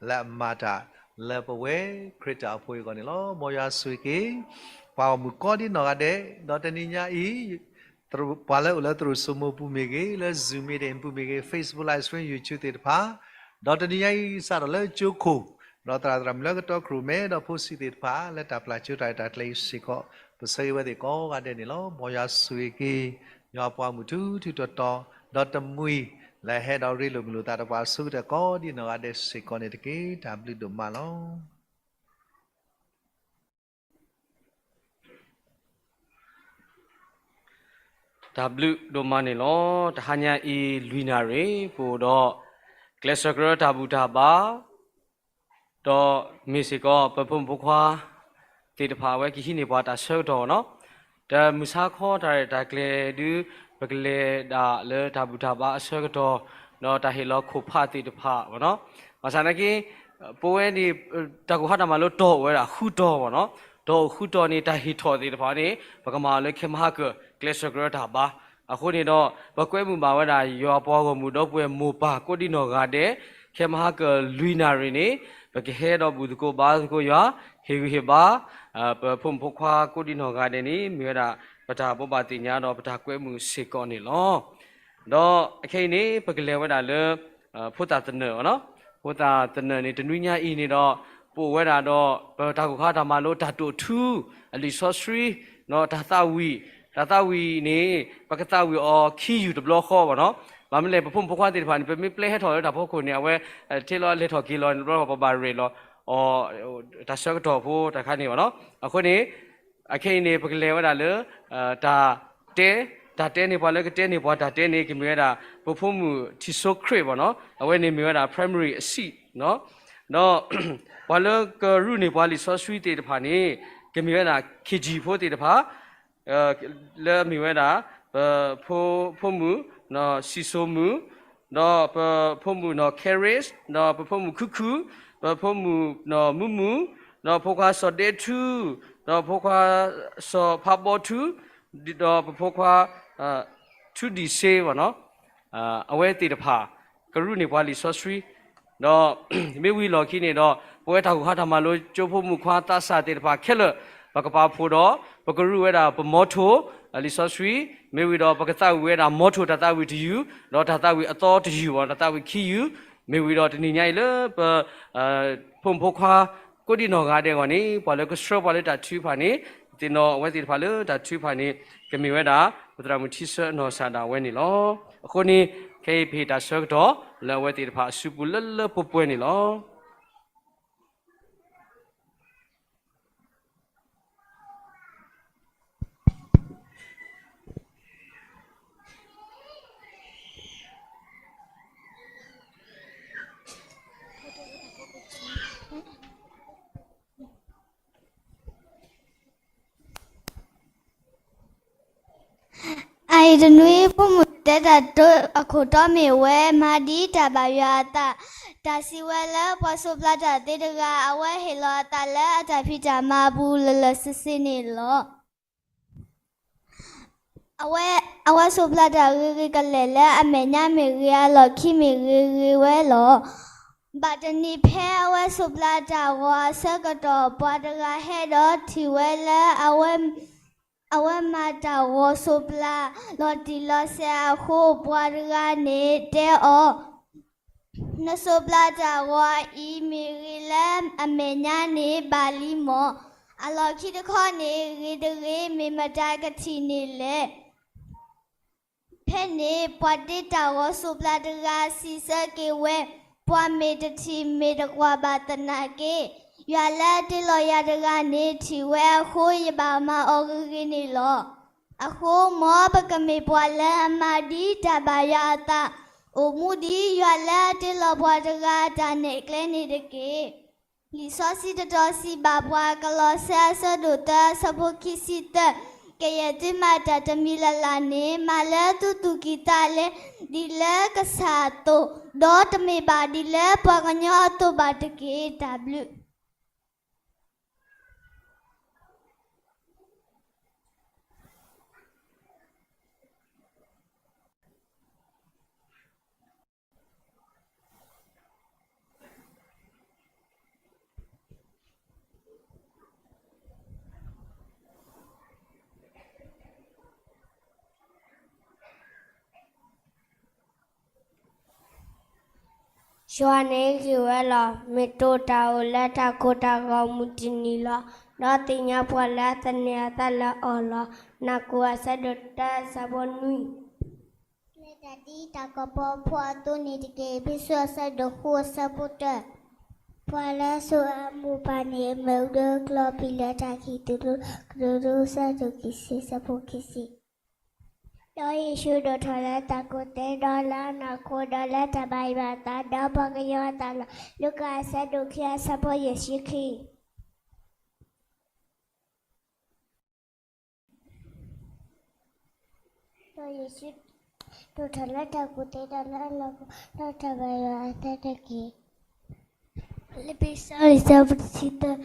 လၢအမၤတၢ်လၢပဝဲခရံာ်တၢ်အိၣ်ဖှိၣ်အဂီၢ်န့ၣ်လီၤ. မ်ယွၤဆိၣ်ဂ့ၤက့ၤ ပှၤဂီၢ်မုၢ်ကိးဒံနီၢ်ဂၤဒဲး ဒီးတနံၤညါအံၤ ပှၤလၢအိၣ်လၢသရိာ်စိမိၤပူၤမ့ၢ်ဂ့ၤ, လၢ Zoom meeting ပူၤမ့ၢ်ဂ့ၤ, Facebook Live Stream, YouTube သ့ၣ်တဖၣ်, ဒီးတနံၤညါအံၤစးထီၣ်လၢကၠိခိၣ်, ဒီးသရၣ်သရၣ်မုၣ်လၢကတီခိၣ်ရိၣ်မဲ ဒီးဖိဆံးသ့ၣ်တဖၣ် လၢတၢ်ပျၢ်ကၠိတၢ်ရဲၣ်တၢ်ကျဲၤအံၤစ့ၢ်ကီး, ပဆၢဂ့ၤဝဲသ့ၣ်ကိးဂၤဒဲးန့ၣ်လီၤ. မ်ယွၤဆိၣ်ဂ့ၤက့ၤ ယွၤပှၤဂီၢ်မုၢ်ထူထူတီတီ, ဒီးတမှံၤလၢဟဲဒီးရ့လိာ်မုာ်လိာ်သးဒီးပှၤအဆိကတၢၢ်ကိးဒံနီၢ်ဂၤဒဲးစ့ၢ်ကီးန့ၣ်တက့ၢ်. တၢ်ဘျုးဒိၣ်မးလီၤ. တၢ်ဘျုးဒိၣ်မးန့ၣ်လီၤ. တဟါညါအံၤလွံၢ်နၣ်ရံၣ် ပအိၣ်ဒီး ကျဲးစၢးကရၢတၢ်ဘူၣ်တၢ်ဘါ, ဒီးမ့ၢ်စ့ၢ်ကီး ပဖိမုၣ်ဖိခွါသ့ၣ်တဖၣ် အဝဲကဟံးန့ၢ်ပှၤတၢ်ဆၢကတီၢ်နီၤ, ဒီးမုၢ်ဆါခီတၢ်ရဲၣ်တၢ်ကျဲၤဒုး ပကလဲၤဒၣ်လၢတၢ်ဘူၣ်တၢ်ဘါအဆၢကတီၢ်, ဒီးတၢ်ဟ့ၣ်လီၤခိၣ်ဖးသ့ၣ်တဖၣ်နီၤ, ဘၣ်ဆၣ်နာ်က့ ပဝဲန့ၣ် တၢ်ကိၢ်ခါတၢ်မၤလိတီၢ်အိၣ်ဝဲဒၣ်ဃုတီၤမ့ၢ်နီၤ, တီၢ်အိၣ်ဃုတီၤန့ၣ် တၢ်ဟ့ၣ်ထီၣ်သ့ၣ်တဖၣ်န့ၣ် ပကမၤအီၤလၢခဲမဟါကၢၢ် ကျဲးစၢးကရၢတၢ်ဘါ, အဃိန့ၣ်ဒီး ပကွဲမုာ်ဘၣ်ဝဲဒၣ် ယွၤပှၤဂီၢ်မုၢ်ဒီပုၢ်ဝဲၢ်မိၢ်ပၢ်ကိးဒံနီၢ်ဂၤဒဲး, ခဲမဟါကၢၢ်လွံၢ်နၣ်ရံၣ်န့ၣ် ပကဟဲဒီးဘူၣ်သကိးဘါသကိးယွၤ, ဟ့ၣ်ဂံၢ်ဟ့ၣ်ဘါ ပဖိမုၣ်ဖိခွါကိးဒံနီၢ်ဂၤဒဲးန့ၣ် မ့ၢ်ဝဲဒၣ် ပတၢ်ဘိးဘၣ်သ့ၣ်ညါဒီးပတၢ်ကွဲမုာ်စ့ၢ်ကီးန့ၣ်လီၤ. ဒီးအခဲအံၤန့ၣ် ပကလဲၤဝဲဒၣ်လၢ ဖိသၣ်သနၢၣ်, ဖိသၣ်သနၢၣ်န့ၣ် တနွံညါအံၤန့ၣ်ဒီး ပအိၣ်ဝဲဒၣ်ဒီး ပတၢ်ကိၢ်ခါတၢ်မၤလိတၢ်တိာ်ထူ အလံာ်စီဆှံ ဒီးတၢ်သးဝံၣ်, တၢ်သးဝံၣ်န့ၣ် ပကသးဝံၣ်အီၤခံယူၢ်တဘျီဃီဘၣ်နီၤ, ဘၣ်မနုၤလဲၣ် ပဖိမုၣ်ဖိခွါသ့ၣ်တဖၣ်န့ၣ် ပမ့ၢ်ပျဲဟဲထီၣ်လၢတၢ်ဖီခိၣ်န့ၣ် အဝဲ ထဲလီၤလဲၤထီၣ်က့ၤလီၤန့ၣ် တဘျီဃီပဘၣ်ရဲၣ်လီၤအီၤ တၢ်ဆၢကတီၢ်ဖိတၢ်ခါန့ၣ်ဘၣ်နီၤ, အဃိန့ၣ် အခဲအံၤန့ၣ် ပကလဲၤဝဲဒၣ်လၢ တၢ်တဲ, တၢ်တဲန့ၣ် ပှၤလၢကတဲန့ၢ်ပှၤတၢ်တဲန့ၣ် ကမ့ၢ်ဝဲဒၣ် ပဖိမုၣ်ထံၣ်စိခရံာ်ဘၣ်နီၤ, အဝဲန့ၣ်မ့ၢ်ဝဲဒၣ် primary အဆံး, ဒီး ပှၤလၢကရူၢ်န့ၢ်ပှၤလံာ်စီဆှံသ့ၣ်တဖၣ်န့ၣ် ကမ့ၢ်ဝဲဒၣ် KG ဖိသ့ၣ်တဖၣ် လၢအမ့ၢ်ဝဲဒၣ် ပဖိမုၣ်နီၢ်စံၣ်စိၤမုၣ်, ဒီးပဖိမုၣ်နီၢ် Charis, ဒီးပဖိမုၣ်ခုၣ်ခုၣ်, ပဖိမုၣ်နီၢ်မုၢ်မုၢ်, ဒီးဖိခွါစီၤဒဲထူ, ဒီးဖိခွါစီၤဖးဘီထူ, ဒီးပဖိခွါ ထူဒံၣ်စ့ဘၣ်နီၤ, အဝဲသ့ၣ်တဖၣ် ကရူၢ်န့ၢ်ပှၤလံာ်စီဆှံ, ဒီးမ့ၢ်ဝံၤလီၢ်ခံန့ၣ်ဒီး ပဝဲတၢ်ကိၢ်ခါတၢ်မၤလိကၠိဖိမုၣ်ခွါသးစၢ်သ့ၣ်တဖၣ်ခဲလၢာ် ပကပာ်ဖှိၣ်ဒီး ပကရူၢ်ဝဲဒၣ်ပ motto လံာ်စီဆှံ, မ့ၢ်ဝံၤဒီးပကသးဝံၣ်ဝဲဒၣ် motto တၢ်သးဝံၣ်တယုၢ်, ဒီးတၢ်သးဝံၣ်အသီတယုၢ်ဘၣ် တၢ်သးဝံၣ်ခံယုၢ်, မ့ၢ်ဝံၤဒီးတနံၤညါအံၤလၢပ ဖိမုၣ်ဖိခွါ ကိးဒံနီၢ်ဂၤဒဲးအဂီၢ်န့ၣ် ပှၤလၢကဆှၢပှၤလၢတၢ်ထုကဖၣ်န့ၣ် သ့ၣ်နီၣ်အဝဲသ့ၣ်တဖၣ်လၢတၢ်ထုကဖၣ်န့ၣ် ကမ့ၢ်ဝဲဒၣ် ပသရၣ်မုၣ်ထံဆၢအနီၢ်ကစၢ်ဒၣ်ဝဲန့ၣ်လီၤ. အဃိန့ၣ် ခဲအံၤပဟ့ၣ်တၢ်ဆၢကတီၢ်လၢအဝဲသ့ၣ်တဖၣ်အစုပူၤလၢလၢပှဲၤပှဲၤန့ၣ်လီၤ. တနွံ ပိာ်မုၣ်တဲတၢ်တိအခိၣ်တီမ့ၢ်ဝဲ မၤဒ်တၢ်ဘၣ်ယွၤအသး, တၢ်စံးဝဲလၢပှၤစိးပျၤတၢ်သ့တဂၤ အဝဲဟ့ၣ်လီၤအသးလၢအတၢ်ဖံးတၢ်မၤအပူၤလၢာ်လၢာ်ဆ့ဆ့န့ၣ်လီၤ. အဝဲစိးပျၤတၢ်ဂ့ၤဂ့ၤကလဲာ်လၢအမဲာ်ညါမ့ၢ်ဂ့ၤ အလီၢ်ခံမ့ၢ်ဂ့ၤဂ့ၤဝဲလီၤ. ဘၣ်တနံၤဖဲအဝဲစိးပျၤတၢ်ဂီၤအဆၢကတီၢ် ပှၤတဂၤဟဲဒီးထံၣ်ဝဲလၢ အဝဲမၤတၢ်ဂီၤစိးပျၤ လီၤတံၢ်လီၤဆဲးအဃိ ပှၤတဂၤန့ၣ်တဲအီၤ နစိးပျၤတၢ်ဂီၤအံၤ မ့ၢ်ဂ့ၤလၢအမဲာ်ညါန့ၣ်ဘၣ်လံမီၢ်. အလီၢ်ခံတခီန့ၣ် ဂ့ၤတဂ့ၤ မ့ၢ်မတၤကထံၣ်န့ၣ်လဲၣ်. ဖဲန့ၣ် ပှၤတ့တၢ်ဂီၤစိးပျၤတဂၤစံးဆၢက့ၤဝဲ, ပှၤမ့ၢ်တထံၣ်မ့ၢ်တကွၢ်ဘၣ်သနာ်က့, ယွၤလၢအတ့လီၤယၤတဂၤန့ၣ် ထံၣ်ဝဲအဃိ ယဘၣ်မၤအီၤဂ့ၤဂ့ၤန့ၣ်လီၤ. အဃိ မ်ပကမ့ၢ်ပှၤလၢအမၤဒ်တၢ်ဘၣ်ယွၤအသး, အိၣ်မူဒ်ယွၤလၢအတ့လီၤပှၤတဂၤအတၢ်နဲၣ်ကျဲန့ၣ်တက့ၢ်. လံာ်စီဆှံတတီၤစံးဘၣ်ပှၤ ကလီးစဲအဆၢဒိၣ်သၢ အဆၢဖိခံဆံသၢ, ကယဲၢ်သုမၤတၢ်တမံၤလၢ်လၢ်န့ၣ် မၤလၢသုသူၣ်ကံၢ်သးလဲ ဒ်လၢကစၢ်အသိး, ဒီးတမ့ၢ်ဘၣ်ဒ်လၢပှၤကညီအသိးဘၣ်တက့ၢ်. တၢ်ဘျုး ယွၤန့ၣ်ဂ့ၤဝဲလီၤ. မ့ၢ်တိၢ်တၢ်အိၣ်လၢတၢ်ကိၢ်တၢ်ဂီၤမုၢ်တနံၤလီၤ. ဒီးသ့ၣ်ညါပှၤလၢအသန့ၤအသးလၢအီၤလီၤ. နၢ်ကူး အဆၢဒိၣ်တၢ အဆၢဖိနွံ. ပျဲတၢ်ဒ်တၢ်ကပီၤဖိအသိးန့ၣ်တက့ၢ်. အ့းဖ့းစူး အဆၢဒိၣ်ဃု အဆၢဖိတၢ. ပှၤလၢအစိာ်အမိၢ်ပၢ်န့ၣ် အမ့ၢ်အိၣ်ဒီးကျီၢ်ဖံးလၢတၢ်ခံးသူၣ်တဖျၢၣ်, ကတိၤဒိ အဆၢဒိၣ်ခံဆံ အဆၢဖိခံဆံ. ဒီးယ့ၣ်ၡူးဒိၣ်ထီၣ်လၢတၢ်ကူၣ်သ့, ဒီးလၢအနီၢ်ခိ, ဒီးလၢတၢ်ဘၣ်ယွၤအသး, ဒီးပှၤကညီအသးလီၤ. လူၤကၣ် အဆၢဒိၣ်ခံ အဆၢဖိယဲၢ်ဆံခံ. ဒီးယ့ၣ်ၡူးဒိၣ်ထီၣ်လၢတၢ်ကူၣ်သ့, ဒီးလၢအနီၢ်ခိ, ဒီးတၢ်ဘၣ်ယွၤအသးတက့ၢ်. ဖံလံးပံး အဆၢဒိၣ်သၢ အဆၢဖိတဆံသၢ.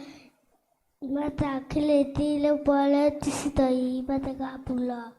မၤသးခဲလၢာ်သ့လၢပှၤလၢတဆံးတီၢ်အံၤဘၣ်တဂၤအပူၤလီၤ. မၤသး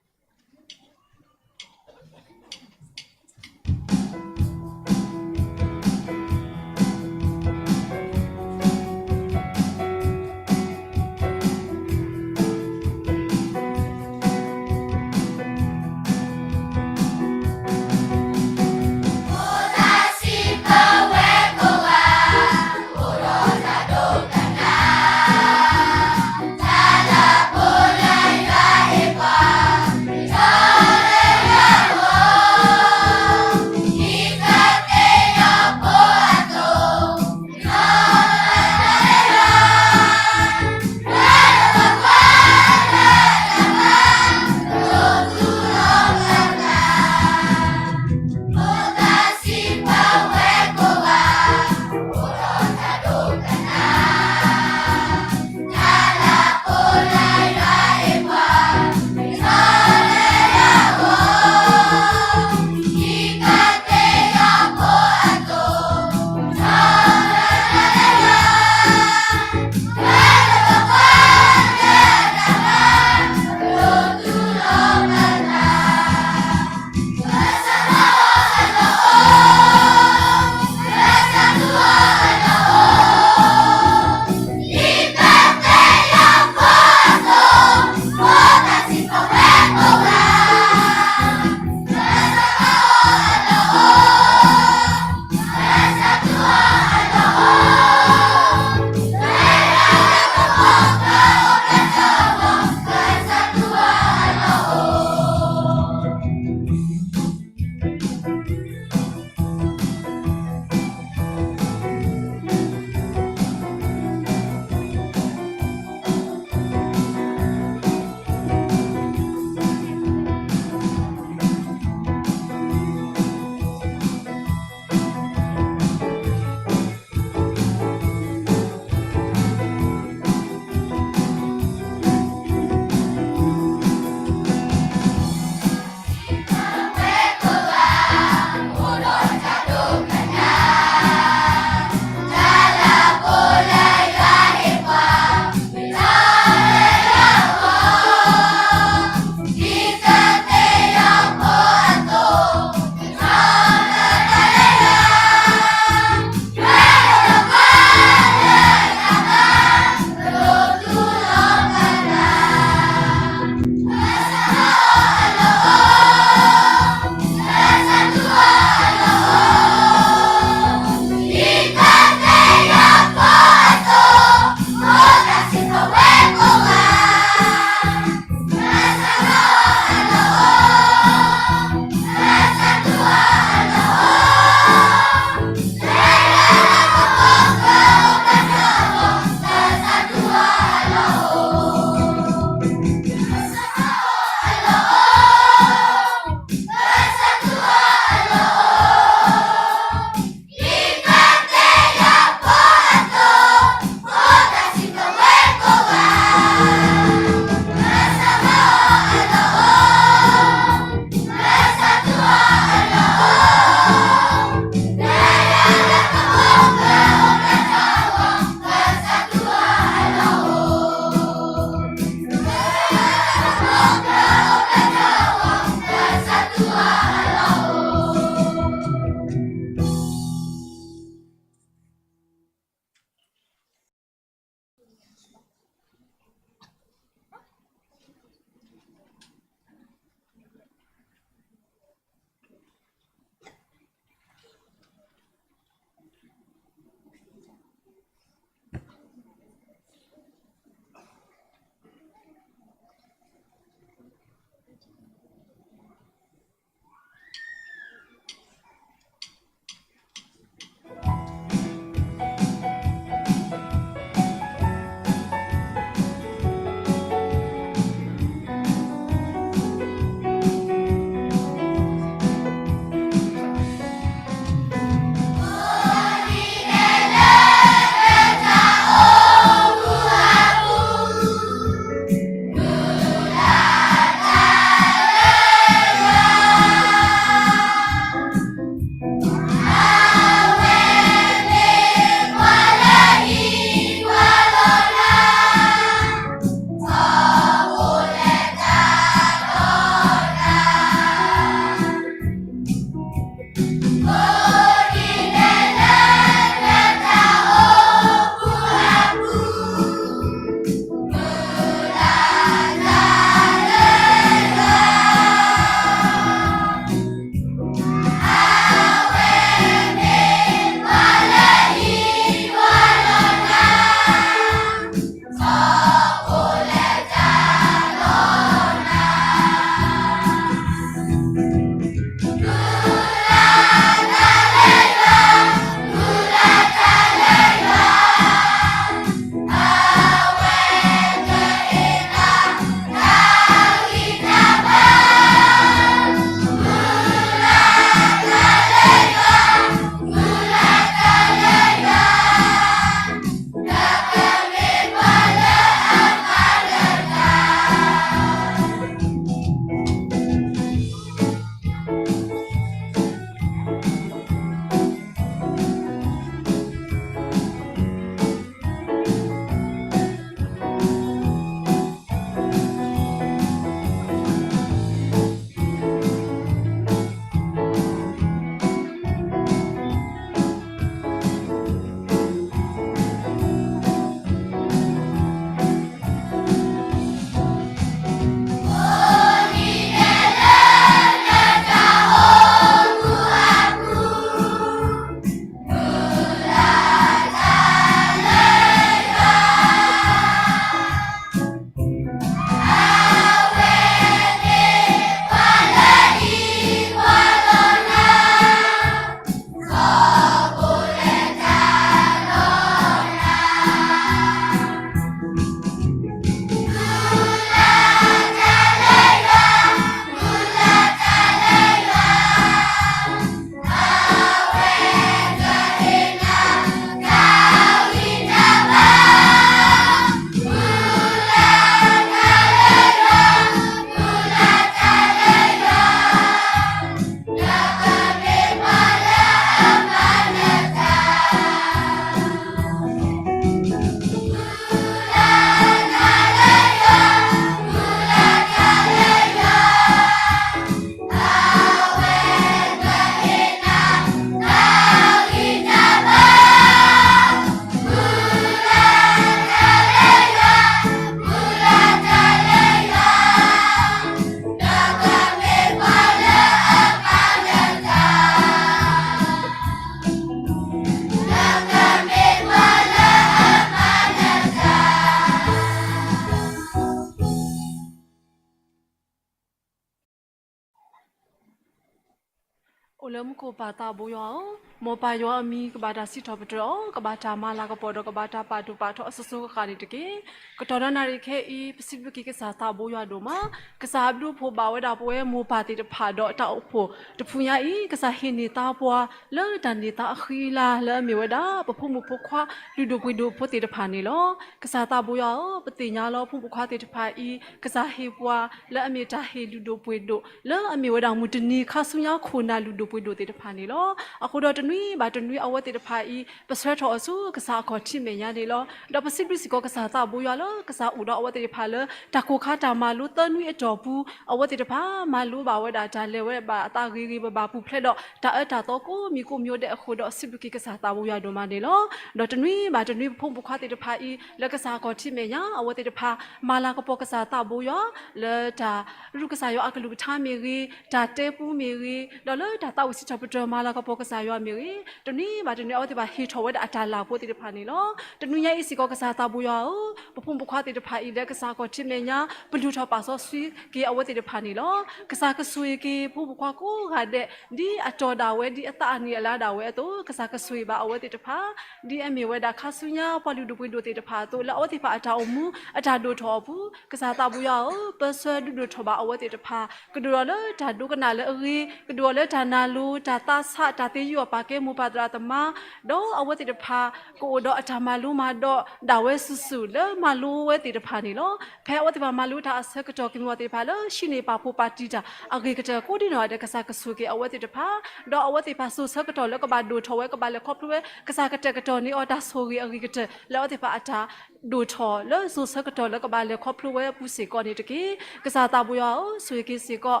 အိၣ်လၢမူခိၣ်ပၢ်သးဘိယွၤဧၢ, မ်ပၢ်ယွၤအမံၤကဘၣ်တၢ်စံးထီၣ်ပတြၢၤအီၤ, ကဘၣ်တၢ်မၤလၤကပီၤဒီးကဘၣ်တၢ်ပာ်ဒိၣ်ပာ်ထီအစိၤစိၤဃၣ်ဃၣ်န့ၣ်တက့ၢ်. ကတီၢ်နၣ်ရံၣ်ခဲအံၤ ပစံးဘျုးက့ၤကစၢ်သးဘိယွၤဒိၣ်မး, ကစၢ်အဘျုးအဖှိၣ်ဘၣ်ဝဲဒၣ်ပဝဲမိၢ်ပၢ်သ့ၣ်တဖၣ်ဒီးတၢ်အိၣ်ဖှိၣ်တဖုညါအံၤ, ကစၢ်ဟ့ၣ်န့ၢ်သါပှၤလၢတၢ်န့ၢ်သါအဃံအလၤ လၢအမ့ၢ်ဝဲဒၣ် ပဖိမုၣ်ဖိခွါလုၢ်ဒိၣ်ပှ့ၤဒိၣ်ဖိသ့ၣ်တဖၣ်န့ၣ်လီၤ. ကစၢ်သးဘိယွၤဧၢ, ပသ့ၣ်ညါလီၤ ဖိမုၣ်ဖိခွါသ့ၣ်တဖၣ်အံၤ ကစၢ်ဟ့ၣ်ပှၤလၢအမ့ၢ်တၢ်ဟ့ၣ်လုၢ်ဒိၣ်ပှ့ၤဒိၣ် လၢအမ့ၢ်ဝဲဒၣ်မုၢ်တနံၤခါဆူညါခိၣ်နၢ်လုၢ်ဒိၣ်ပှ့ၤဒိၣ်သ့ၣ်တဖၣ်န့ၣ်လီၤ. အဃိဒီးတနွံဘၣ်တနွံအဝဲသ့ၣ်တဖၣ်အံၤ ပဆှၢထီၣ်အီၤဆူကစၢ်အခီၣ်ထံးမဲာ်ညါန့ၣ်လီၤ. ဒီးပစံးဘျုးစ့ၢ်ကီးကစၢ်သးဘိယွၤလၢ ကစၢ်အိၣ်ဒီးအဝဲသ့ၣ်တဖၣ်လၢ တၢ်ကိၢ်ခါတၢ်မၤလိသၢနွံအတီၢ်ပူၤ အဝဲသ့ၣ်တဖၣ် မၤလိဘၣ်ဝဲဒၣ်တၢ်လဲၤဝဲဘၣ်အသးဂ့ၤဂ့ၤဘၣ်ဘၣ် ပူၤဖျဲးဒီးတၢ်အၢတၢ်သီကိးမံၤကိးမံၤဒဲးအဃိဒီး စံးဘျုးက့ၤကစၢ်သးဘိယွၤဒိၣ်မးန့ၣ်လီၤ. ဒီးတနွံဘၣ်တနွံ ပဖိမုၣ်ဖိခွါသ့ၣ်တဖၣ်အံၤ လၢကစၢ်အခီၣ်ထံးမဲာ်ညါ အဝဲသ့ၣ်တဖၣ် မၤလၤကပီၤကစၢ်သးဘိယွၤ လၢတၢ်ရူၢ်ကစၢ်ယွၤအကလုၢ်ကထါမ့ၢ်ဂ့ၤ, တၢ်တဲပူမ့ၢ်ဂ့ၤ, ဒီးလၢတၢ်သးဝံၣ်စံးထီၣ်ပတြၢၤမၤလၤကပီၤကစၢ်ယွၤမ့ၢ်ဂ့ၤ, တနွံဘၣ်တနွံ အဝဲသ့ၣ်တဖၣ်ဟ့ၣ်ထီၣ်ဝဲဒၣ်အတၢ်လၤဖိသ့ၣ်တဖၣ်န့ၣ်လီၤ. တနွံညါအံၤစ့ၢ်ကီး ကစၢ်သးဘိယွၤဧၢ, ပဖိမုၣ်ဖိခွါသ့ၣ်တဖၣ်အံၤ လၢကစၢ်အခီၣ်ထံးမဲာ်ညါ ပလုၢ်ထီၣ်ပာ်စီဆှံက့ၤအဝဲသ့ၣ်တဖၣ်န့ၣ်လီၤ. ကစၢ်ကဆိၣ်ဂ့ၤက့ၤ ဖိမုၣ်ဖိခွါကိးဂၤဒဲး ဒ်အတီၢ်ဒၣ်ဝဲ ဒ်အသးအနံၣ်အလါဒၣ်ဝဲအသိး ကစၢ်ကဆိၣ်ဂ့ၤဘၣ်အဝဲသ့ၣ်တဖၣ် ဒ်အမ့ၢ်ဝဲဒၣ်ခါဆူညါ ပှၤလုၢ်ဒိၣ်ပှ့ၤဒိၣ်သ့ၣ်တဖၣ်အသိး လၢအဝဲသ့ၣ်တဖၣ်အတၢ်အိၣ်မူ အတၢ်ဒိၣ်ထီၣ်အပူၤ ကစၢ်သးဘိယွၤဧၢ, ပၢဆှၢဒုးဒိၣ်ထီၣ်ဘၣ်အဝဲသ့ၣ်တဖၣ် ကဒိၣ်ထီၣ်လၢတၢ်ဒိကနၣ်လၢအဂ့ၤ, ကဒိၣ်ထီၣ်လၢတၢ်နာ်လိၤ, တၢ်သးဆး, တၢ်သ့ယူးယီၣ်ပာ်ကဲမိၢ်ပၢ်သရၣ်သမါ, ဒီးအဝဲသ့ၣ်တဖၣ် ကအိၣ်ဒီးအတၢ်မၤလိမၤဒိးဒၣ်ဝဲစုာ်စုာ် လၢမၤလိဝဲသ့ၣ်တဖၣ်န့ၣ်လီၤ. ဖဲအဝဲသ့ၣ်တဖၣ်မၤလိတၢ်အဆၢကတီၢ် ကမ့ၢ်ဝဲသ့ၣ်တဖၣ်လၢ ဟံးန့ၢ်ပာ်ဖှိၣ်ပာ်တံၢ်တၢ်အဂ့ၤကတၢၢ်ကိးဒံနီၢ်ဂၤဒဲး ကစၢ်ကဆိၣ်ဂ့ၤက့ၤအဝဲသ့ၣ်တဖၣ်, ဒီးအဝဲသ့ၣ်တဖၣ်စိၤဆၢကတီၢ်လၢကဘၣ်ဒိၣ်ထီၣ်ဝဲ ကဘၣ်လဲၤခီဖျိဝဲ ကစၢ်ကတဲာ်ကတီၤန့ၢ်အီၤတၢ်ဆိၣ်ဂ့ၤအဂ့ၤကတၢၢ် လၢအဝဲသ့ၣ်တဖၣ်အတၢ်ဒိၣ်ထီၣ်လၢစိၤဆၢကတီၢ်လၢကဘၣ်လဲၤခီဖျိဝဲအပူၤစ့ၢ်ကီးန့ၣ်တက့ၢ်. ကစၢ်သးဘိယွၤဧၢ, ဆိၣ်ဂ့ၤက့ၤစ့ၢ်ကီး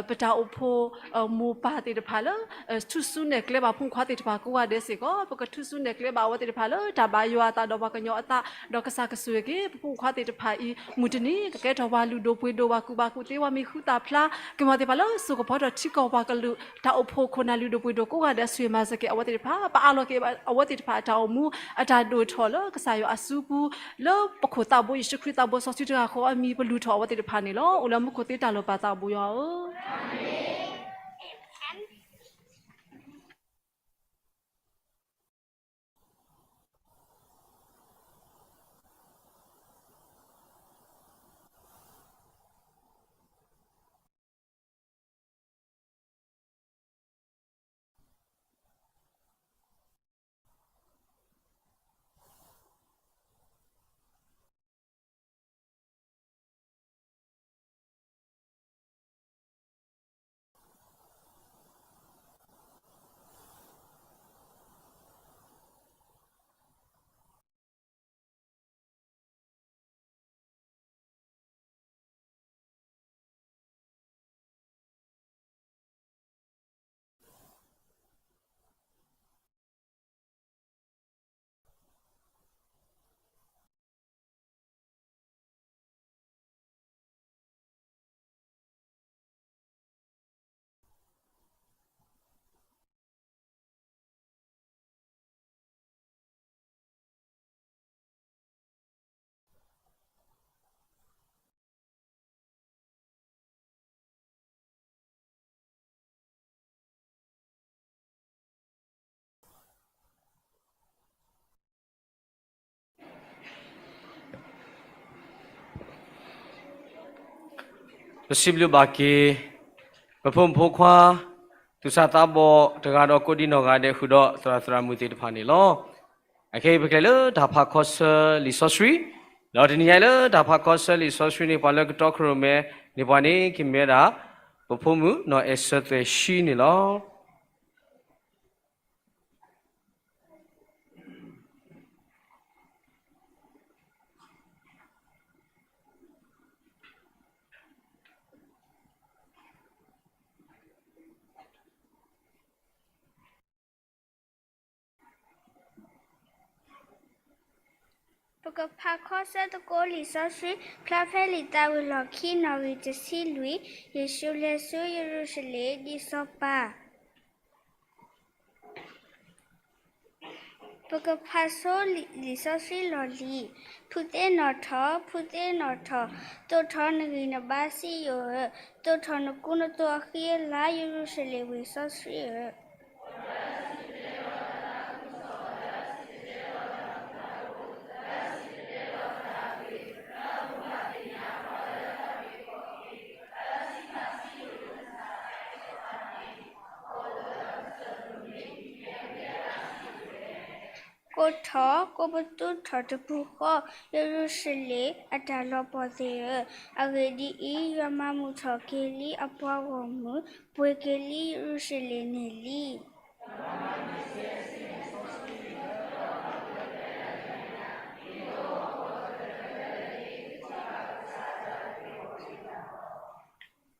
ပတၢ်အိၣ်ဖှိၣ် မိၢ်ပၢ်သ့ၣ်တဖၣ်လၢ ထူၣ်စုနဲၣ်ကျဲဘၣ်ဖိမုၣ်ခွါသ့ၣ်တဖၣ်ကိးဂၤဒဲးစ့ၢ်ကီး, ပကထူၣ်စုနဲၣ်ကျဲဘၣ်အဝဲသ့ၣ်တဖၣ်လၢတၢ်ဘၣ်ယွၤအသးဒီးပှၤကညီအသး, ဒီးကစၢ်ကဆိၣ်ဂ့ၤက့ၤ ပဖိမုၣ်ခွါသ့ၣ်တဖၣ်အံၤ မုၢ်တနံၤ ကကဲထီၣ်ပှၤလုၢ်ဒိၣ်ပှ့ၤဒိၣ် ပှၤကူၣ်ဘၣ်ကူၣ်သ့ ပှၤမံၤဟူသၣ်ဖျါ, ကမ့ၢ်ဝဲသ့ၣ်တဖၣ်လၢစိာ်ကဖီထီၣ်ထံကီၢ်ပှၤကလုာ် တၢ်အိၣ်ဖှိၣ်ခိၣ်နၢ်လုၢ်ဒိၣ်ပှ့ၤဒိၣ်ကိးဂၤဒဲး ဆိၣ်ဂ့ၤမၤစၢၤက့ၤအဝဲသ့ၣ်တဖၣ်, ပအးလီၤက့ၤအဝဲသ့ၣ်တဖၣ်အတၢ်အိၣ်မူ အတၢ်ဒိၣ်ထီၣ်လၢကစၢ်ယွၤအစုပူၤ, လၢပခိၣ်သးဘိယ့ၣ်ၡူးခရံာ်သးဘိစီဆှံတဂၤဃီအမံၤ ပလုၢ်ထီၣ်အဝဲသ့ၣ်တဖၣ်န့ၣ်လီၤ. အိၣ်လၢမူခိၣ်သ့တၢ်လီၤပာ်သးဘိယွၤဧၢ. ပစံးဘျုးဘၣ်က့ၤ ပဖိမုၣ်ဖိခွါ သူၣ်စၢ်သးဘီၣ်တဂၤဒီးကိးဒံနီၢ်ဂၤဒဲးဃုာ်ဒီးသရၣ်သရၣ်မုၣ်သ့ၣ်တဖၣ်န့ၣ်လီၤ. အခဲအံၤပကလဲၤလၢတၢ်ဖးခီဆၢလံာ်စီဆှံ, ဒီးတနံၤညါအံၤလၢတၢ်ဖးခီဆၢလံာ်စီဆှံန့ၣ် ပှၤလၢကတီၢ်ခရံာ်မဲာ်န့ၣ် ပှၤန့ၣ်ကမ့ၢ်ဝဲဒၣ် ပဖိမုၣ်နီၢ်အဲၣ်စၢၤသွဲၣ်ဆှံန့ၣ်လီၤ. ပကဖးခီဆၢသကိးလံာ်စီဆှံ ဖျါဖဲလံာ်သးဝံၤလီၢ်ခံနီၣ်ဂံၢ်တဆံလွံၢ်, ယ့ၣ်ၡူးလဲၤဆူယရူၤၡလ့ၣ် ဒ်စီၤပၤ ပ ပကဖးဆိလံာ်စီဆှံလီၢ်လံၤ. ဖုသ့ၣ်နီၣ်ထီၣ်, ဖုသ့ၣ်နီၣ်ထီၣ်, သိးထီၣ်နဂံၢ်နဘါစံယိၣ်ဧၢ, သိးထီၣ်နကူနသိးအဃံအလၤ ယရူၤၡလ့ၣ်ဝ့ၢ်စီဆှံဧၢ. ကိးထီၣ်, ကိးပသူထီၣ်တပူၤဃီ, ယရူၤၡလ့ၣ်အတၢ်လီၤပှီၢ်သ့ၣ်ဧၢ, အဂ့ၢ်ဒ်အံၤ, ယွၤမၤမုာ်ထီၣ်က့ၤလံအပှၤဂီၢ်မုၢ်, ပှ့ၤက့ၤလံယရူၤၡလ့ၣ်န့ၣ်လံ.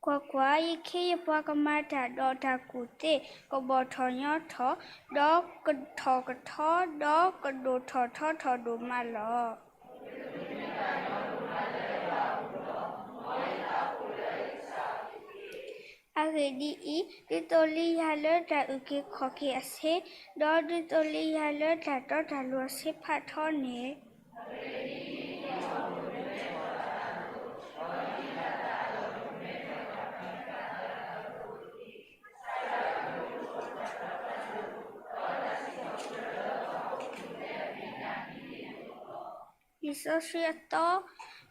ကွၢ်ကွၢ်, ယခ့ယပှၤကမၤတၢ်ဒီးတၢ်ကူၣ်သ့, ကဘီၣ်ထီၣ်ညီထီၣ်, ဒီးကထီၣ်ကထီ, ဒီးကဒိၣ်ထီၣ်ထီထီၣ်ဒိၣ်မးလီၤ. အဂ့ၢ်ဒ်အံၤ, ဒုးသိၣ်လံယၤလၢတၢ်အုၣ်က့ၤခီၣ်က့ၤအဆ့, ဒီးဒုးသိၣ်လံယၤလၢတၢ်တီတၢ်လိၤအဆ့ဖးထီန့ၣ် လံာ်စီဆှံအသီ,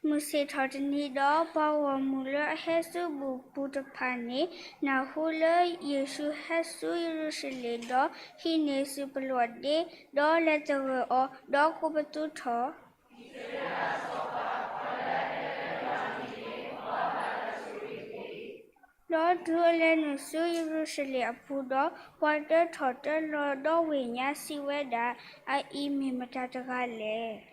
မုၢ်ဆ့ၣ်ထီၣ်တနံၤဒီး ပှၤဂီၢ်မုၢ်လၢအဟဲဆူဘူၣ်ပူၤတဖၣ်န့ၣ် နၢ်ဟူလၢယ့ၣ်ၡူးဟဲဆူယရူၤၡလ့ၣ်ဒီး ဟံးန့ၢ်စုပလီၢ်ဒ့, ဒီးလဲၤသဂၢၢ်အီၤ, ဒီးကိးပသူထီၣ် ဒီးတုၤအလဲၤနုာ်ဆူယရူၤၡလ့ၣ်အပူၤဒီး, ပှၤတၢထီၣ်တၢလီၤဒီးဝ့ၢ်ညါစံးဝဲဒၣ်, အအံၤမ့ၢ်မတၤတဂၤလဲၣ်.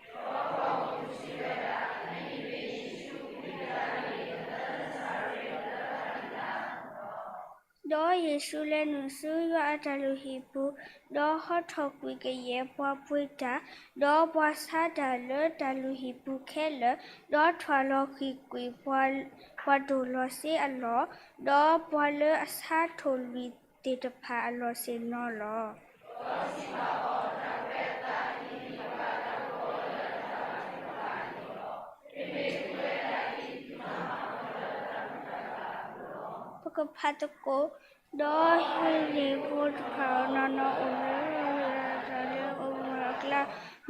ဒီးယ့ၣ်ၡူးလဲၤနုာ်ဆူယွၤအတၢ်လုၢ်ဟံၣ်ပူၤ, ဒီးဟီထီၣ်ကွံာ်ကယဲၢ်ပှၤပှ့ၤတၢ်, ဒီးပှၤဆါတၢ်လၢတၢ်လုၢ်ဟံၣ်ပူၤခဲလၢာ်, ဒီးထွၣ်လီၤဃံၤကွံာ်ပှၤတိၢ်လီၤစ့အလီၢ်, ဒီးပှၤလၢအဆါထိၣ်လွံၢ်သ့ၣ်တဖၣ်အလီၢ်ဆ့ၣ်နီၤလီၤ. ပကဖးသကိး, ဒီးဟ့ၣ်လ့ၣ်ဖိတဖၣ်နီၢ်နီၢ်အိၣ်လၢတၢ်လၢအအိၣ်မူအကျါ,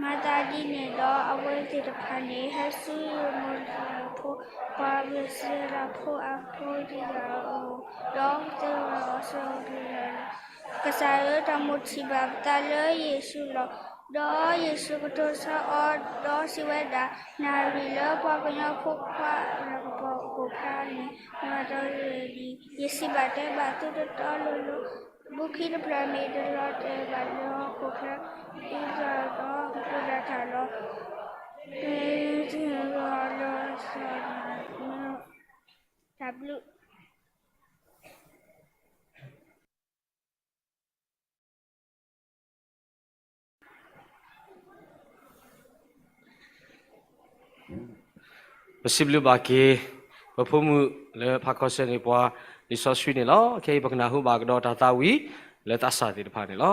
မၤသးဒ်န့ၣ်ဒီး အဝဲသ့ၣ်တဖၣ်န့ၣ် ဟဲဆူယမိၢ်တဖၣ်အအိၣ်, ပှၤအဘၢၣ်စၢၤတၢ်ဖိအဖိတဖၣ်အအိၣ်, ဒီးသဂၢၢ်အီၤဆၢကတီၢ်လၢ ကစၢ်ဧၢ, တၢ်မိၣ်ထံၣ်ဘၣ်ပသးလၢယ့ၣ်ၡူးလီၤ. ဒီးယ့ၣ်ၡူးကတိၤဆၢအီၤ, ဒီးစံးဝဲဒၣ်, နၣ်ရံၣ်လၢပှၤကညီဖိခွါတၢ်ကပီၤအကိာ်ဖျါန့ၣ် မၤတၢ်ဂ့ၤလံ. ယစံးဘၣ်တဲဘၣ်သုတီတီလိၤလိၤ, ဘူးခံတဖျၢၣ်မ့ၢ်တလီၤတဲာ်ဘၣ်လၢဟီၣ်ခိၣ်ချၢ, ဒ်သိးဒီးကတိၤတၢ်လီၤ. တၢ်ဘျုး ပစံးဘျုးဘၣ်က့ၤ ပဖိမုၣ်လၢဖးခီဆၢန့ၢ်ပှၤ လံာ်စီဆှံန့ၣ်လီၤ. ခဲအံၤပကနၢ်ဟူဘၣ်ကဒီးတၢ်သးဝံၣ်လၢသးစၢ်သ့ၣ်တဖၣ်န့ၣ်လီၤ.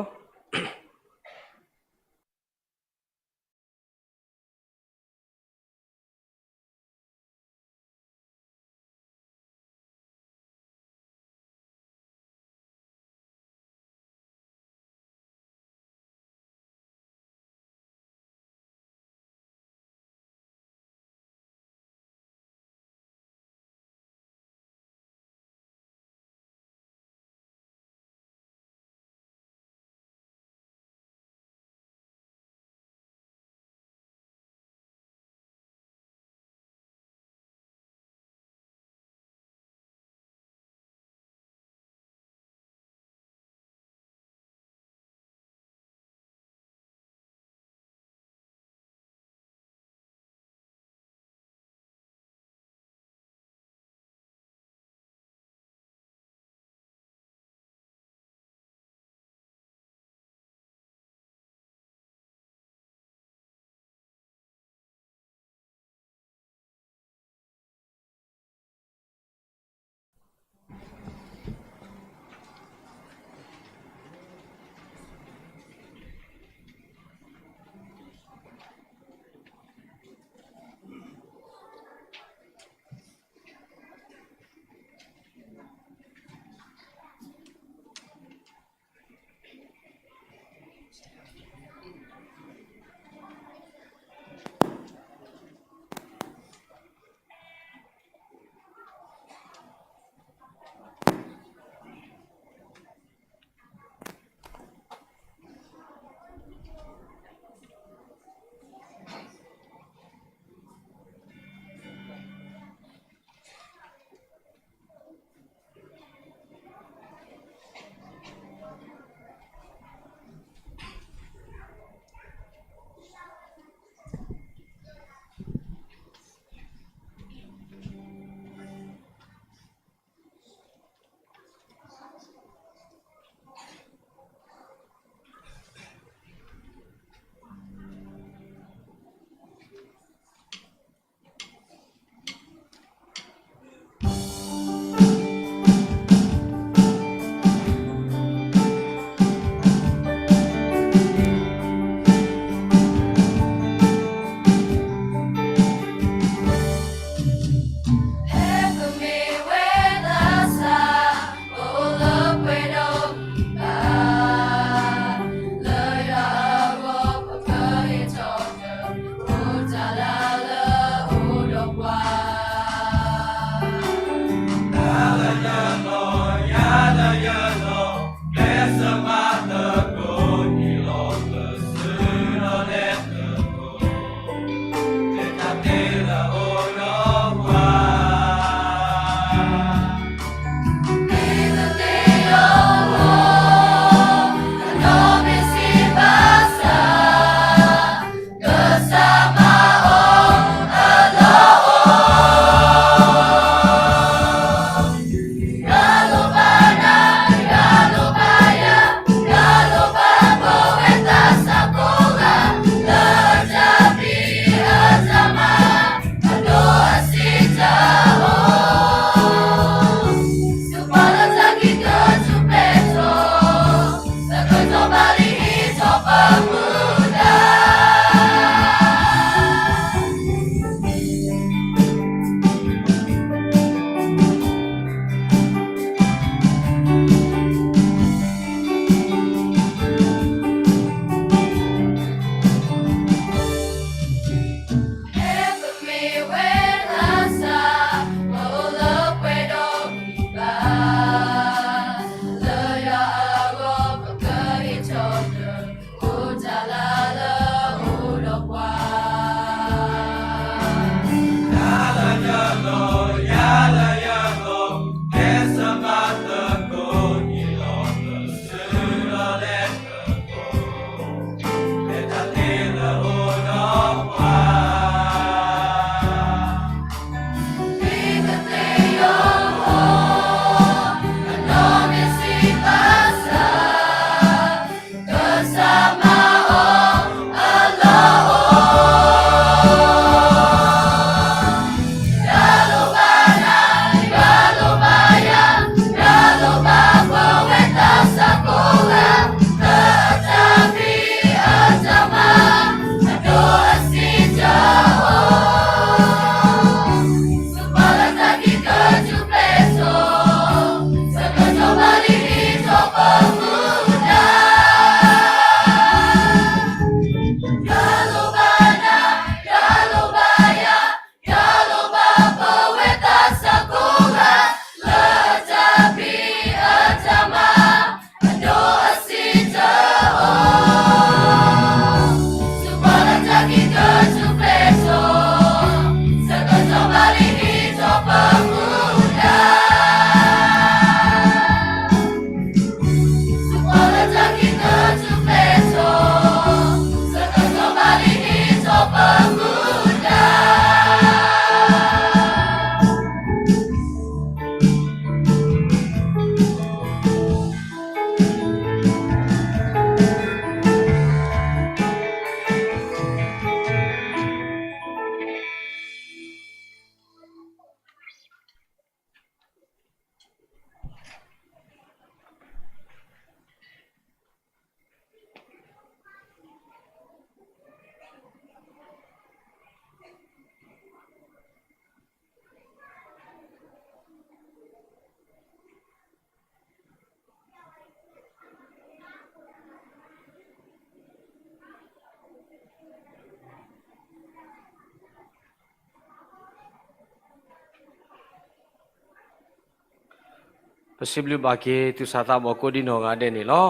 ပစံးဘျုးဘၣ်က့ၤသူၣ်စၢ်သးဘီၣ်ကိးဒံနီၢ်ဂၤဒဲးန့ၣ်လီၤ.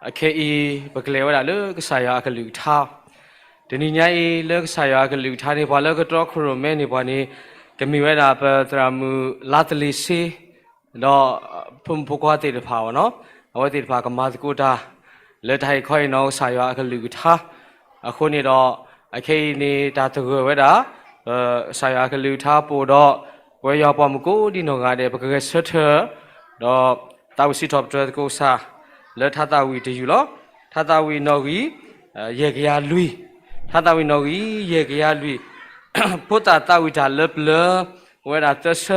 အခဲအံၤ ပကလဲၤဝဲဒၣ်လၢကစၢ်ယွၤအကလုၢ်ကထါ, တနံၤညါအံၤလၢကစၢ်ယွၤအကလုၢ်ကထါန့ၣ် ပှၤလၢကတြီခိၣ်ရိၣ်မဲန့ၣ်ပှၤန့ၣ် ကမ့ၢ်ဝဲဒၣ်ပသရၣ်မုၣ်လါသလ့ၤစ့ ဒီးဖိမုၣ်ဖိခွါသ့ၣ်တဖၣ်ဘၣ်နီၤ, အဝဲသ့ၣ်တဖၣ်ကမၤသကိးတၢ် လၢတၢ်ဟ့ၣ်ခီဟ့ၣ်နီၤကစၢ်ယွၤအကလုၢ်ကထါ, အဃိန့ၣ်ဒီး အခဲအံၤန့ၣ် တၢ်သဂၢၢ်ဝဲဒၣ် ကစၢ်ယွၤအကလုၢ်ကထါပအိၣ်ဒီး ပဝဲယွၤပှၤမုၣ်ကိးဒံနီၢ်ဂၤဒဲး ပကဂဲၤဆၢထၢၣ် ဒီးသးဝံၣ်စံးထီၣ်ပတြၢၤသကိးကစၢ် လၢထါသးဝံၣ်တယုၢ်လီၤ. ထါသးဝံၣ်နီၣ်ဂံၢ် ယဲၢ်ကယၤလွံၢ်, ထါသးဝံၣ်နီၣ်ဂံၢ် ယဲၢ်ကယၤလွံၢ်, ဖိသၣ်သးဝံၣ်တၢ်လၢပျၢၤ အိၣ်ဝဲဒၣ်သၢဆၢ,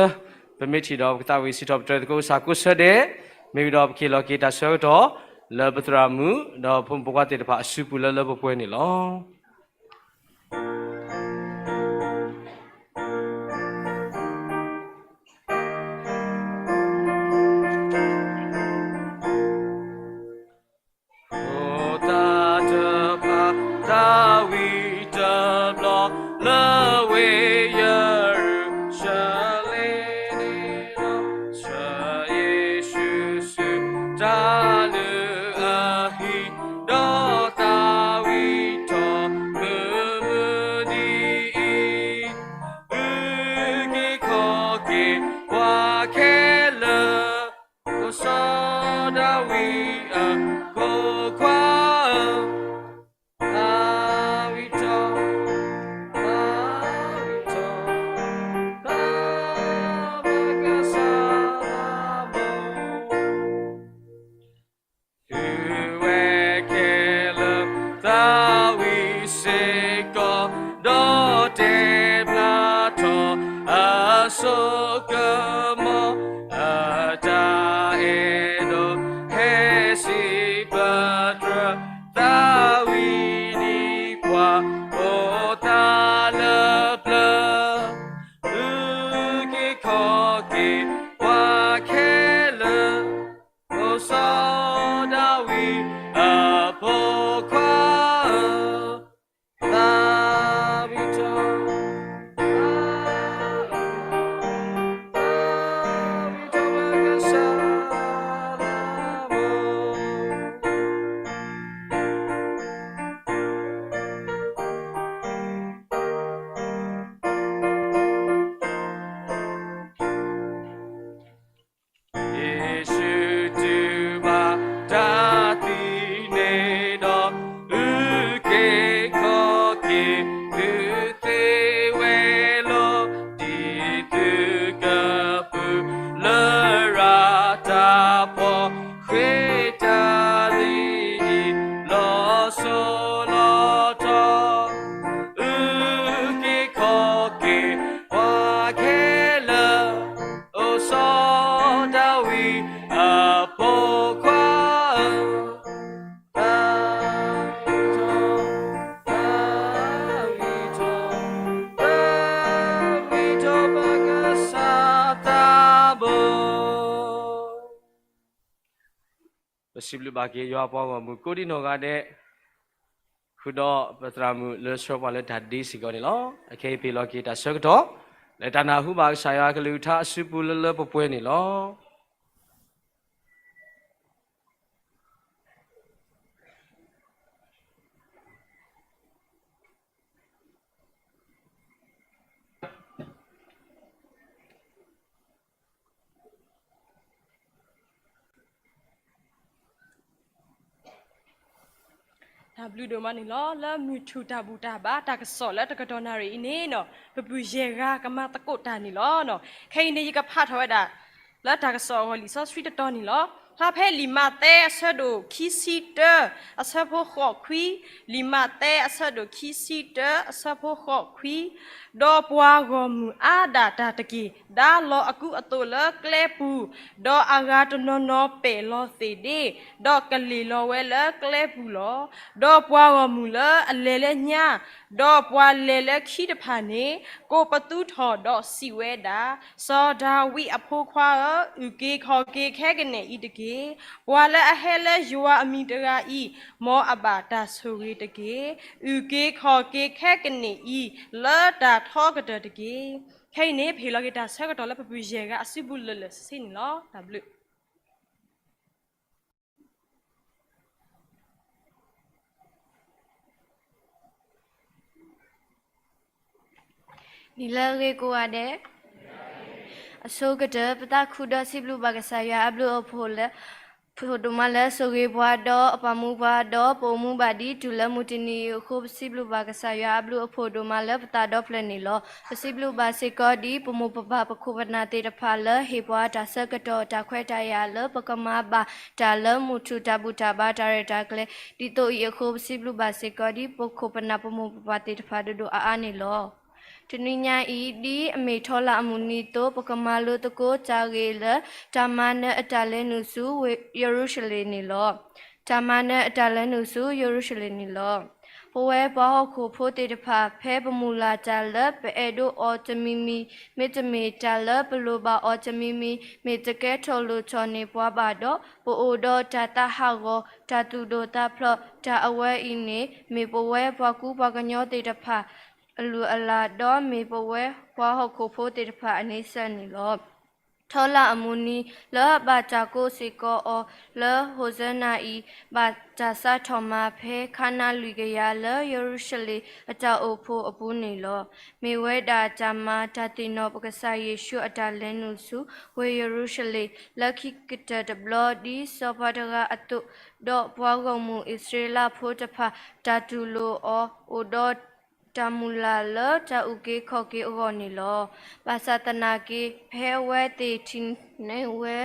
ပမ့ၢ်ထံၣ်ဒီးပကသးဝံၣ်စံးထီၣ်ပတြၢၤသကိးကစၢ်ကိးဆၢဒဲး, မ့ၢ်ဝံၤဒီးပကဟ့ၣ်လီၤက့ၤတၢ်ဆၢကတီၢ် လၢပသရၣ်မုၣ် ဒီးဖိမုၣ်ဖိခွါသ့ၣ်တဖၣ်အစုပူၤလၢလၢပှဲၤပှဲၤန့ၣ်လီၤ. ဖိသၣ်တဖၣ်သးဝံၣ်တဘျီ လၢဝ့ၢ်ယရူၤၡလ့ၣ်န့ၣ်လီၤ. ဆှၢယ့ၣ်ၡူးဆူတၢ်လုၢ်အဟံၣ် ဒီးသးဝံၣ်ထီၣ်မုၢ်မုၢ်နံၤအံၤ, အုၣ်က့ၤခီၣ်က့ၤပှၤခဲလၢာ်, အိၣ်စီၤဒၤဝံးအဖိခွါဧၢ, သးဝံၣ်ထီၣ်, သးဝံၣ်ထီၣ်, သးဝံၣ်ကစၢ်သးဘီၣ် ပုၢ်ဝဲၢ်ခဲလၢာ်သးဝံၣ်စ့ၢ်ကီး, ဒီးတဲဖျါထီၣ်အစိကမီၤ, အတၢ်အဲၣ်ဒိးဟဲစံးပတြၢၤ, သးဝံၣ်ဒံးပှၤ ဖိသၣ်လၢပျၢၤ, အုၣ်က့ၤခီၣ်က့ၤပှၤခဲလၢာ်, အိၣ်စီၤဒၤဝံးအဖိခွါဧၢ, သးဝံၣ်ထီၣ်, သးဝံၣ်ထီၣ်, သးဝံၣ်ထီၣ်ပကစၢ်သးဘီၣ် ယ့ၣ်ၡူးတူၢ်ဘၣ်တၢ်သံန့ၣ်ဒီး, အုၣ်က့ၤခီၣ်က့ၤသုသ့ဝဲလီၤ, ဒ်သုကပူၤလၢရၤတၢ်ဖှီၣ်, ဃ့တၢ်သံအံၤလီၤစိၤလီၤထီ, အုၣ်က့ၤခီၣ်က့ၤပှၤခဲလၢာ်, အိၣ်စီၤဒၤဝံးအဖိခွါဧၢ, သးဝံၣ်ထီၣ်, သးဝံၣ်ထီၣ်, သးဝံၣ်ထီၣ်ပကစၢ်သးဘီၣ် ပစံးဘျုးဘၣ်က့ၤယွၤပှၤဂီၢ်မုၢ်ကိးဒံနီၢ်ဂၤဒဲး, ဃုာ်ဒီးပသရၣ်မုၣ်လၢဆှၢပှၤလၢတၢ်ဒ့စ့ၢ်ကီးန့ၣ်လီၤ. အခဲအံၤပဟ့ၣ်လီၤက့ၤတၢ်ဆၢကတီၢ် လၢတၢ်နၢ်ဟူဘၣ်ကစၢ်ယွၤအကလုၢ်ကထါအစုပူၤလၢလၢပှဲၤပှဲၤန့ၣ်လီၤ. တၢ်ဘျုးဒိၣ်မးန့ၣ်လီၤ. လၢမုၢ်ထူၣ်တၢ်ဘူၣ်တၢ်ဘါ တၢ်ကစီၣ်လၢတကတီၢ်နၣ်ရံၣ်အံၤန့ၣ်နီၤ ပပုၢ်ယဲၢ်ဂၤကမၤသကိးတၢ်န့ၣ်လီၤ. ခဲအံၤန့ၣ် ယကဖးထီၣ်ဝဲဒၣ် လၢတၢ်ကစီၣ်အဂီၢ်လံာ်စီဆှံတတီၤန့ၣ်လီၤ. ဖျါဖဲလံာ်မးသဲအဆၢဒိၣ်ခံဆံတၢ အဆၢဖိဃိးခွံ, လံာ်မးသဲအဆၢဒိၣ်ခံဆံတၢ အဆၢဖိဃိးခွံ, ဒီးပှၤဂီၢ်မုၢ်အါဒၣ်တၢ်တက့ၢ် ဒါလီၤအကူအသိးလၢကျဲပူၤ, ဒီးအဂၤတနီၤနီၤပဲာ်လီၤသ့ၣ်ဒ့, ဒီးကလ့ၢ်လီၤဝဲလၢကျဲပူၤလီၤ. ဒီးပှၤဂီၢ်မုၢ်လၢအလဲၤလၢညါ, ဒီးပှၤလဲၤလၢခံတဖၣ်န့ၣ် ကိးပသူထီၣ်ဒီးစံးဝဲဒၣ်, စီၤဒၤဝံးအဖိခွါဧၢ, အုၣ်က့ၤခီၣ်က့ၤခဲကနံၣ်အံၤတက့ၢ်. ပှၤလၢအဟဲလၢယွၤအမံၤတဂၤအံၤ, မ်အဘၣ်တၢ်ဆိၣ်ဂ့ၤတက့ၢ်. အုၣ်က့ၤခီၣ်က့ၤခဲကနံၣ်အံၤ လၢတၢ်ထီကတၢၢ်တက့ၢ်. ခဲအံၤန့ၣ် ပဟ့ၣ်လီၤက့ၤတၢ်ဆၢကတီၢ်လၢပပုၢ်ယဲၢ်ဂၤအစုပူၤလၢာ်လၢာ်ဆ့ဆ့န့ၣ်လီၤ. တၢ်ဘျုး နံၤလၢအဂ့ၤကိးဂၤဒဲး, အဆိကတၢၢ် ပသးခုဒီးစံးဘျုးဘၣ်ကစၢ်ယွၤအဘျုးအဖှိၣ်လၢ ဖှိၣ်ဒိၣ်မးလၢအဆိၣ်ဂ့ၤပှၤဒီးအပာ်မူပှၤဒီး ပအိၣ်မူဘၣ်ဒ်တုၤလၢမုၢ်တနံၤအံၤအဃိ ပစံးဘျုးဘၣ်ကစၢ်ယွၤအဘျုးအဖှိၣ်ဒိၣ်မးလၢပသးဒီဖျၢၣ်န့ၣ်လီၤ. ပစံးဘျုးဘၣ်စ့ၢ်ကီးဒ်ပမိၢ်ပပၢ်ပခိၣ်ပနၢ်သ့ၣ်တဖၣ်လၢ ဟ့ၣ်ပှၤတၢ်ဆၢကတီၢ်တၢ်ခွဲးတၢ်ယာ်လၢပကမၤဘၣ်တၢ်လၢမုၢ်ထူၣ်တၢ်ဘူၣ်တၢ်ဘါတၢ်ရဲၣ်တၢ်ကျဲၤ ဒ်သိးအံၤအဃိ ပစံးဘျုးဘၣ်စ့ၢ်ကီးဒ်ပခိၣ်ပနၢ်ပမိၢ်ပပၢ်သ့ၣ်တဖၣ်ဒိၣ်ဒိၣ်အါအါန့ၣ်လီၤ. တနွံညါအံၤ ဒ်အမ့ၢ်ထီလၣ်အမုၢ်နံၤအသိး ပကမၤလိသကိးတၢ်ဂ့ၢ်လၢ တၢ်မၤနၢၤအတၢ်လဲၤနုာ်ဆူယရူၤၡလ့ၣ်န့ၣ်လီၤ. တၢ်မၤနၢၤအတၢ်လဲၤနုာ်ဆူယရူၤၡလ့ၣ်န့ၣ်လီၤ. ပဝဲပှၤဟီၣ်ခိၣ်ဖိသ့ၣ်တဖၣ် ဖဲပမုၢ်လၢ်တၢ်လၢပအဲၣ်ဒိးအီၤတမံၤမံၤ မ့တမ့ၢ်တၢ်လၢပလိၣ်ဘၣ်အီၤတမံၤမံၤ မ့ၢ်တကဲထီၣ်လိၣ်ထီၣ်န့ၢ်ပှၤဘၣ်ဒီး ပအိၣ်ဒီးတၢ်သးဟးဂီၤ တၢ်သူၣ်ဒိၣ်သးဖျိး တၢ်အဝဲအံၤန့ၣ် မ့ၢ်ပဝဲပှၤကူပှၤကညီသ့ၣ်တဖၣ် အလုၢ်အလၢ် ဒီးမ့ၢ်ပဝဲပှၤဟီၣ်ခိၣ်ဖိသ့ၣ်တဖၣ်အန့ဆၢၣ်န့ၣ်လီၤ. ထီလၣ်အမုၢ်နံၤလၢအဘၣ်တၢ်ကိးစ့ၢ်ကီးအီၤလၢ ဟိၣ်စၢနၤအံၤ ဘၣ်တၢ်စးထီၣ်မၤဖဲခါနါလွံၢ်ကယၤလၢယရူၤၡလ့ၣ်အတၢ်အိၣ်ဖှိၣ်အပူၤန့ၣ်လီၤ. မ့ၢ်ဝဲဒၣ်တၢ်မၤတၢ်သ့ၣ်နီၣ်ပကစၢ်ယ့ၣ်ၡူးအတၢ်လဲၤနုာ်ဆူဝ့ၢ်ယရူၤၡလ့ၣ် လၢခံကတၢၢ်တဘျီဒ်စီၤပၤတဂၤအသိး, ဒီးပှၤဂီၢ်မုၢ်အံၣ်စရ့လးဖိတဖၣ် တၢ်တူၢ်လိာ်အီၤ အိၣ်ဒီးတၢ်မုၢ်လၢ်လၢတၢ်အုၣ်က့ၤခီၣ်က့ၤအဂီၢ်န့ၣ်လီၤ. ဘၣ်ဆၣ်သနာ်က့ ဖဲအဝဲသ့ၣ်ထံၣ်န့ၢ်ဝဲ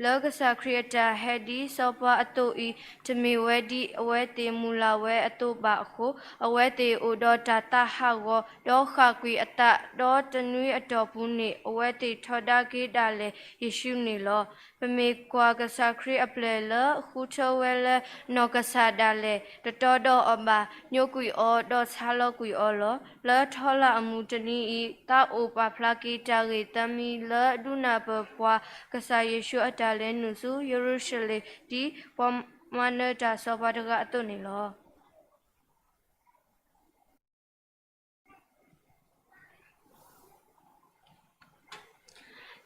လၢကစၢ်ခရံာ်အတၢ်ဟဲဒ်စီၤပၤအသိးအံၤ တမ့ၢ်ဝဲဒ်အဝဲသ့ၣ်မုၢ်လၢ်ဝဲအသိးဘၣ်အဃိ, အဝဲသ့ၣ်အိၣ်ဒီးတၢ်သးဟးဂီၤ ဒီးဃၣ်ကွံာ်အသး, ဒီးတနွံအတီၢ်ပူၤန့ၣ် အဝဲသ့ၣ်ထီဒါက့ၤဒၣ်လဲာ်ယ့ၣ်ၡူးန့ၣ်လီၤ. ပမ့ၢ်ကွၢ်ကစၢ်ခရံာ်အပျဲၢ်လၢအဃုထၢဝဲလၢ နီၢ်ကစၢ်ဒၣ်လဲာ် တတီဒီးအီၤဘၣ်, ညိကွံာ်အီၤ ဒီးဆါလီၤကွံာ်အီၤလီၤ. လၢထီလၣ်အမုၢ်တနံၤအံၤ သးအိၣ်ပာ်ဖျါက့ၤတၢ်ဂ့ၢ်သၢမံၤလၢဒုးနၢ်ပၢၢ်ပှၤ ကစၢ်ယ့ၣ်ၡူးအတၢ်လဲၤနုာ်ဆူယရူၤၡလ့ၣ် ဒ်ပှၤမၤနၢၤတၢ်စီၤပၤတဂၤအသိးန့ၣ်လီၤ.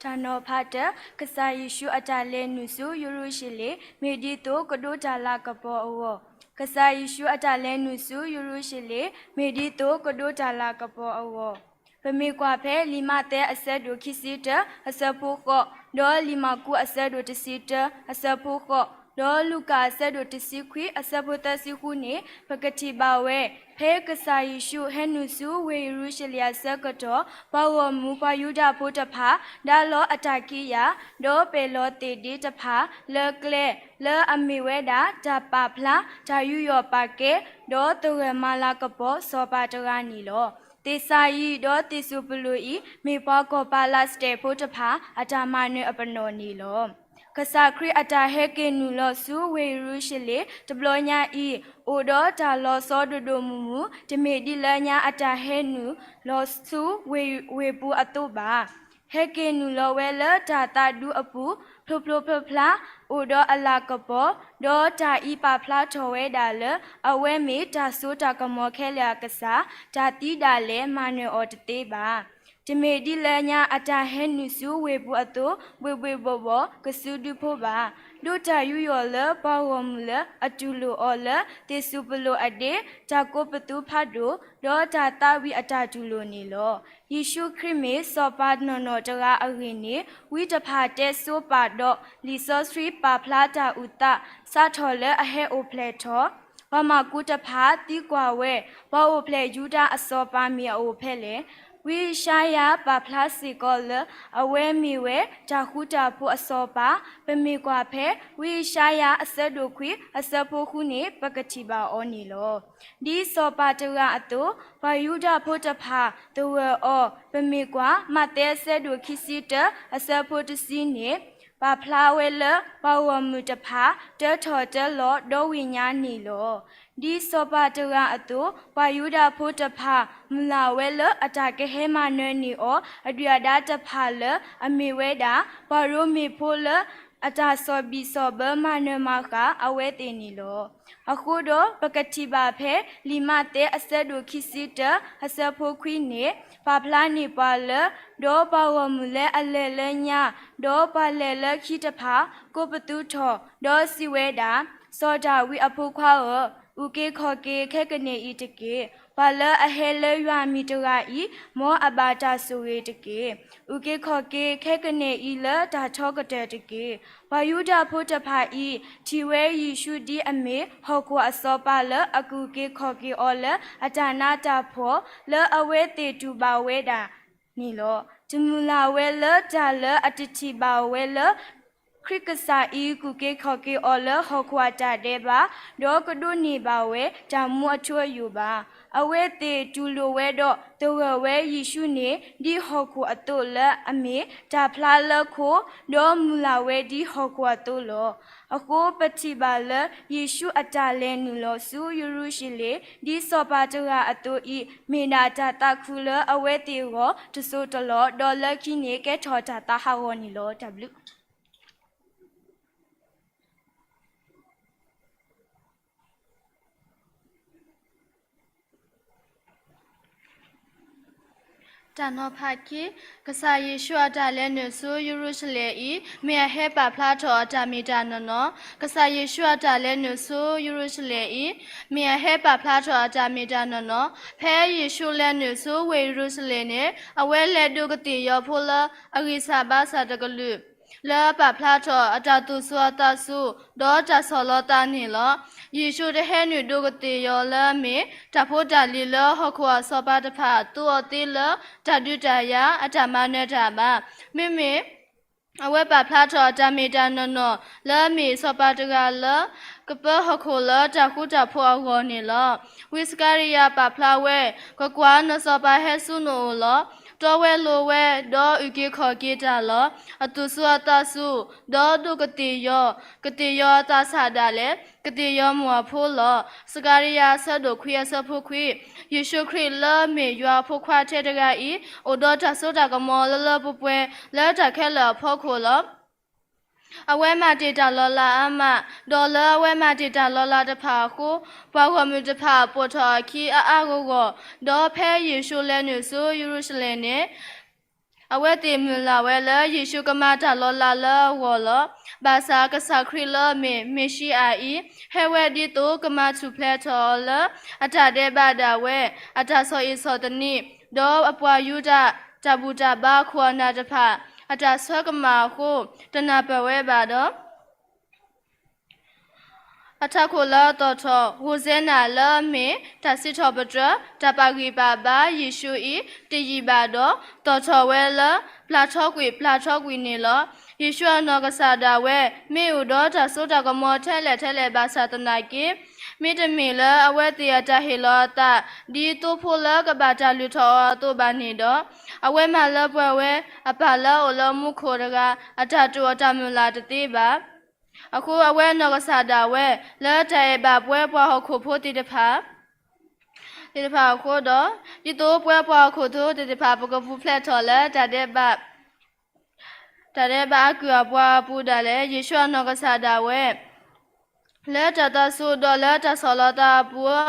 တၢ်နီၤဖးတၢ, ကစၢ်ယ့ၣ်ၡူးအတၢ်လဲၤနုာ်ဆူယရူၤၡလ့ၣ် မ့ၢ်ဒ်သိးကဒိးတၢ်လၤကပီၤအဂီၢ်. ကစၢ်ယ့ၣ်ၡူးအတၢ်လဲၤနုာ်ဆူယရူၤၡလ့ၣ် မ့ၢ်ဒ်သိးကဒိးတၢ်လၤကပီၤအဂီၢ်. ပမ့ၢ်ကွၢ်ဖဲလံာ်မးသဲအဆၢဒိၣ်ခံဆံတၢ အဆၢဖိဃိး, ဒီးလံာ်မၢ်ကူးအဆၢဒိၣ်တဆံတၢ အဆၢဖိဃိး, ဒီးလူၤကၣ်အဆၢဒိၣ်တဆံခွံ အဆၢဖိသၢဆံဃုန့ၣ် ပကထံၣ်ဘၣ်ဝဲ ဖဲကစၢ်ယ့ၣ်ၡူးဟဲနုာ်ဆူဝ့ၢ်ယရူၤၡလ့ၣ်အဆၢကတီၢ် ပှၤဂီၢ်မုၢ်ပှၤယူဒၤဖိတဖၣ် ဒါလီၤအတၢ်က့ယၤ ဒီးပဲာ်လီၤသ့ၣ်ဒ့တဖၣ် လၢကျဲ လၢအမ့ၢ်ဝဲဒၣ် တၢ်ပာ်ဖျါ တၢ်ယူးယီၣ်ပာ်ကဲ ဒီးသဂၢၢ်မၤလၤကပီၤစီၤပၤတဂၤန့ၣ်လီၤ. သ့ၣ်စၤယံးဒီးသ့ၣ်စူးပလိးအံၤ မ့ၢ်ပှၤကီၢ်ပၤလးစတဲၣ်ဖိတဖၣ် အတၢ်မၤနၢၤအပနီၣ်န့ၣ်လီၤ. ကစၢ်ခရံာ်အတၢ်ဟဲက့ၤနုာ်လီၤဆူဝ့ၢ်ယရူၤၡလ့ၣ်တဘျီညါအံၤ အိၣ်ဒီးတၢ်လီၤဆီဒိၣ်ဒိၣ်မုၢ်မုၢ် တမ့ၢ်ဒ်လၢညါအတၢ်ဟဲနုာ်လီၤဆူဝ့ၢ်ပူၤအသိးဘၣ်. ဟဲက့ၤနုာ်လီၤဝဲလၢတၢ်သးဒူအပူၤ ဖျိဖျိဖျါဖျါ အိၣ်ဒီးအလၤကပီၤ, ဒီးတၢ်အံၤပာ်ဖျါထီၣ်ဝဲဒၣ်လၢ အဝဲမ့ၢ်တၢ်စိတၢ်ကမီၤခဲလၢာ်အကစၢ်, တၢ်သံဒၣ်လဲာ်မၤနၢၤအီၤတသ့ဘၣ်. တမ့ၢ်ဒ်လၢညါအတၢ်ဟဲနုာ်ဆူဝ့ၢ်ပူၤအသိး ဘှ့ၣ်ဘှ့ၣ်ဘှီၣ်ဘှီၣ် ကစုဒုဖိဘၣ်. ဒိးတၢ်ယူးယီၣ်လၢပှၤဂီၢ်မုၢ်လၢအတူၢ်လိာ်အီၤလၢ သ့ၣ်စူးပလိးအဒ့, တၢ်ကိးပသူဖးဒိၣ်, ဒီးတၢ်သးဝံၣ်အတၢ်တူၢ်လိာ်န့ၣ်လီၤ. ယ့ၣ်ၡူးခရံာ်မ့ၢ်စီၤပၤနီၢ်နီၢ်တဂၤအဂ့ၢ်န့ၣ် ဝံတဖၣ်တဲဆိပာ်ဒီး လံာ်စီဆှံပာ်ဖျါတၢ်အုၣ်သး စးထီၣ်လၢအဟဲအိၣ်ဖျဲၣ်ထီၣ် ပှၤမၢကူးတဖၣ်သံကွၢ်ဝဲ, ပှၤအိၣ်ဖျဲၣ်ယူဒၤအစီၤပၤမ့ၢ်အအိၣ်ဖဲလဲၣ်. ဝံယၡါယၤပာ်ဖျါစ့ၢ်ကီးလၢ အဝဲမ့ၢ်ဝဲတၢ်ဃူတၢ်ဖိးအစီၤပၤ, ပမ့ၢ်ကွၢ်ဖဲ ဝံယၡါယၤအဆၢဒိၣ်ခွံ အဆၢဖိဃုန့ၣ် ပကထံၣ်ဘၣ်အီၤန့ၣ်လီၤ. ဒ်စီၤပၤတဂၤအသိး ပှၤယူဒၤဖိတဖၣ်သဂၢၢ်အီၤ, ပမ့ၢ်ကွၢ် မးသဲအဆၢဒိၣ်ခံဆံတၢ အဆၢဖိတဆံန့ၣ် ပာ်ဖျါဝဲလၢ ပှၤဂီၢ်မုၢ်တဖၣ် တၢထီၣ်တၢလီၤဒီဝ့ၢ်ညါန့ၣ်လီၤ. ဒ်စီၤပၤတဂၤအသိး ပှၤယူဒၤဖိတဖၣ် မုၢ်လၢ်ဝဲလၢအတၢ်ကဟဲမၤနၢၤန့ၢ်အီၤ အဒုၣ်အဒါတဖၣ်လၢ အမ့ၢ်ဝဲဒၣ် ပှၤရိမ့ၤဖိလၢ အတၢ်ဆီၣ်ဘံၣ်ဆီၣ်ဘၢမၤနၢၤမၤဃၣ်အဝဲသ့ၣ်န့ၣ်လီၤ. အဃိဒီး ပကထံၣ်ဘၣ်ဖဲ လံာ်မးသဲအဆၢဒိၣ်ခံဆံတၢ အဆၢဖိခွံန့ၣ် ပာ်ဖျါန့ၢ်ပှၤလၢ ဒီးပှၤဂီၢ်မုၢ်လၢအလဲၤလၢညါ, ဒီးပှၤလဲၤလၢခံတဖၣ် ကိးပသူထီၣ်, ဒီးစံးဝဲဒၣ်, စီၤဒၤဝံးအဖိခွါဧၢ, အုၣ်က့ၤခီၣ်က့ၤခဲကနံၣ်အံၤတက့ၢ်. ပှၤလၢအဟဲလၢယွၤအမံၤတဂၤအံၤ, မ်အဘၣ်တၢ်ဆိၣ်ဂ့ၤတက့ၢ်. အုၣ်က့ၤခီၣ်က့ၤခဲကနံၣ်အံၤလၢတၢ်ထီကတၢၢ်တက့ၢ်. ပှၤယူဒၤဖိတဖၣ်အံၤ, ထံၣ်ဝဲယ့ၣ်ၡူးဒ်အမ့ၢ်ဟီၣ်ခိၣ်အစီၤပၤလၢအကအုၣ်က့ၤခီၣ်က့ၤအီၤလၢအတၢ်နးတၢ်ဖှီၣ်, လၢအဝဲသ့ၣ်တူၢ်ဘၣ်ဝဲဒၣ်န့ၣ်လီၤ. တမုၢ်လၢ်ဝဲလၢတၢ်လၢအတထံၣ်ဘၣ်ဝဲလၢ ခရံာ်ကစၢ်အံၤ ကူၣ်က့ၤခီၣ်က့ၤအီၤလၢဟီၣ်ခိၣ်အတၢ်ဒဲးဘး, ဒီးကဒိးန့ၢ်ဘၣ်ဝဲတၢ်မူအထူအယိာ်ဘၣ်. အဝဲသ့ၣ်တူၢ်လိာ်ဝဲဒီးသဂၢၢ်ဝဲယ့ၣ်ၡူးန့ၣ် ဒ်ဟီၣ်ခိၣ်အသိးလၢအမ့ၢ်တၢ်ဖျါလၢခိ, ဒီးမုၢ်လၢ်ဝဲဒ်ဟီၣ်ခိၣ်အသိးလီၤ. အဃိပထံၣ်ဘၣ်လၢ ယ့ၣ်ၡူးအတၢ်လဲၤနုာ်လီၤဆူယရူၤၡလ့ၣ် ဒ်စီၤပၤတဂၤအသိးအံၤ မ့ၢ်ဒၣ်တၢ်သးခုလၢအဝဲသ့ၣ်အဂီၢ်တစိၢ်တလီၢ်, ဒီးလၢခံန့ၣ်ကဲထီၣ်တၢ်သးဟးဂီၤန့ၣ်လီၤ. တၢ်ဘျုး တၢ်နီၤဖးခံ, ကစၢ်ယ့ၣ်ၡူးအတၢ်လဲၤနုာ်ဆူယရူၤၡလ့ၣ်အံၤ မ့ၢ်အဟဲပာ်ဖျါထီၣ်အတၢ်မ့ၢ်တၢ်နီၢ်နီၢ်. ကစၢ်ယ့ၣ်ၡူးအတၢ်လဲၤနုာ်ဆူယရူၤၡလ့ၣ်အံၤ မ့ၢ်အဟဲပာ်ဖျါထီၣ်အတၢ်မ့ၢ်တၢ်နီၢ်နီၢ်. ဖဲယ့ၣ်ၡူးလဲၤနုာ်ဆူဝ့ၢ်ယရူၤၡလ့ၣ်န့ၣ် အဝဲလဲၤဒိးကသ့ၣ်ယီၤဖိလၢအဂံၢ်စၢ်ဘါစၢ်တကလုာ် လၢအပာ်ဖျါထီၣ်အတၢ်သူၣ်စူၤအသးစူၤ ဒီးတၢ်ဆီၣ်လီၤသးန့ၣ်လီၤ. ယ့ၣ်ၡူးတဟဲနုာ်ဒိးကသ့ၣ်ယီၤလၢအမ့ၢ် တၢ်ဖိတၢ်လံၤလၢဟီၣ်ခိၣ်အစီၤပၤတဖၣ်သူအီၤသ့လၢ တၢ်ဒုးတၢ်ယၤအတၢ်မၤနၢၤတၢ်ဘၣ်. မ့မ့ၢ် အဝဲပာ်ဖျါထီၣ်အတၢ်မ့ၢ်တၢ်နီၢ်နီၢ် လၢအမ့ၢ်စီၤပၤတဂၤလၢ ကပၢဟီၣ်ခိၣ်လၢတၢ်ဃူတၢ်ဖိးအဂီၢ်န့ၣ်လီၤ. ဝံစကၤရယၤပာ်ဖျါဝဲ, ကွၢ်ကွၢ်, နစီၤပၤဟဲဆူနအိၣ်လီၤ. တီဝဲလိၤဝဲ, ဒီးအုၣ်က့ၤခီၣ်က့ၤတၢ်လီၤ. အသူၣ်စူၤအသးစူၤ, ဒီးဒိးကသ့ၣ်ယီၤ, ကသ့ၣ်ယီၤအသးဆးဒၣ်လဲာ်, ကသ့ၣ်ယီၤမိၢ်အဖိလီၤ. စကၤရယၤအဆၢဒိၣ်ခွံအဆၢဖိခွံ. ယ့ၣ်ၡူးခရံာ်လၢအမ့ၢ်ယွၤအဖိခွါထဲတဂၤအံၤ အိၣ်ဒီးတၢ်စိတၢ်ကမီၤလၢလၢပှဲၤပှဲၤ လၢတၢ်ခဲလၢာ်အဖီခိၣ်လီၤ. အဝဲမၤတ့ၢ်တၢ်လီၤလးအါမး, ဒီးလၢအဝဲမၤတ့ၢ်တၢ်လီၤလးတဖၣ်အဃိ, ပှၤဂီၢ်မုၢ်တဖၣ်ပိာ်ထီၣ်အခံအါအါဂီၢ်ဂီၢ်, ဒီးဖဲယ့ၣ်ၡူးလဲၤနုာ်ဆူယရူၤၡလ့ၣ်န့ၣ် အဝဲသ့ၣ်မုၢ်လၢ်ဝဲလၢယ့ၣ်ၡူးကမၤတၢ်လီၤလးလၢအဂီၢ်လီၤ. ဘၣ်ဆၣ်ကစၢ်ခရံာ်လၢအမ့ၢ်မ့ၤၡံအၤအံၤ ဟဲဝဲဒ်သိးကမၤထူၣ်ဖျဲးထီၣ်အီၤလၢအတၢ်ဒဲးဘးဒၣ်ဝဲ, အတၢ်ဆီၣ်အံၣ်ဆီၣ်သနံး, ဒီးအပှၤယူဒၤတၢ်ဘူၣ်တၢ်ဘါခိၣ်အနၢ်တဖၣ် အတၢ်ဆၢကမၣ်အဃိ, တနၢ်ပၢၢ်ဝဲဘၣ်ဒီး အထးခိၣ်လၢအသီၣ်ထီၣ် ဟိၣ်စဲနၤလၢအမ့ၢ်တၢ်စံးထီၣ်ပတြၢၤ တၢ်ပာ်ဂံၢ်ပာ်ဘါယ့ၣ်ၡူးအံၤ တယံာ်ဘၣ်ဒီး သီၣ်ထီၣ်ဝဲလၢ ပျၢထီကွံာ်ပျၢထီကွံာ်န့ၣ်လီၤ. ယ့ၣ်ၡူးအနီၢ်ကစၢ်ဒၣ်ဝဲ မ့ၢ်အိၣ်ဒီးတၢ်စိတၢ်ကမီၤထဲလဲၣ်ထဲလဲၣ်ဘၣ်ဆၣ်သနာ်က့ မ့တမ့ၢ်လၢအဝဲသ့ၣ်အတၢ်ဟ့ၣ်လီၤအသး ဒ်သိဖိလၢကဘၣ်တၢ်လုၢ်ထီၣ်အီၤအသိးဘၣ်န့ၣ်ဒီး အဝဲမၤလၢပှဲၤဝဲ အပၢ်လၢအအိၣ်လၢမူခိၣ်တဂၤ အတၢ်တိာ်အတၢ်မုၢ်လၢ်တသ့ဘၣ်. အဃိအဝဲနီၢ်ကစၢ်ဒၣ်ဝဲ လၢတၢ်အဲၣ်ဘၣ်ပှၤဟီၣ်ခိၣ်ဖိသ့ၣ်တဖၣ် သ့ၣ်တဖၣ်အဃိဒီး ဒ်သိးပှၤဟီၣ်ခိၣ်ဖိသ့ၣ်တဖၣ် ပကပူၤဖျဲးထီၣ်လၢတၢ်ဒဲးဘး တၢ်ဒဲးဘးအကုၢ်အပှၤအပူၤဒၣ်လဲာ် ယ့ၣ်ၡူးအနီၢ်ကစၢ်ဒၣ်ဝဲ လၢတၢ်သးစူၤဒီးလၢတၢ်ဆီၣ်လီၤသးအပူၤ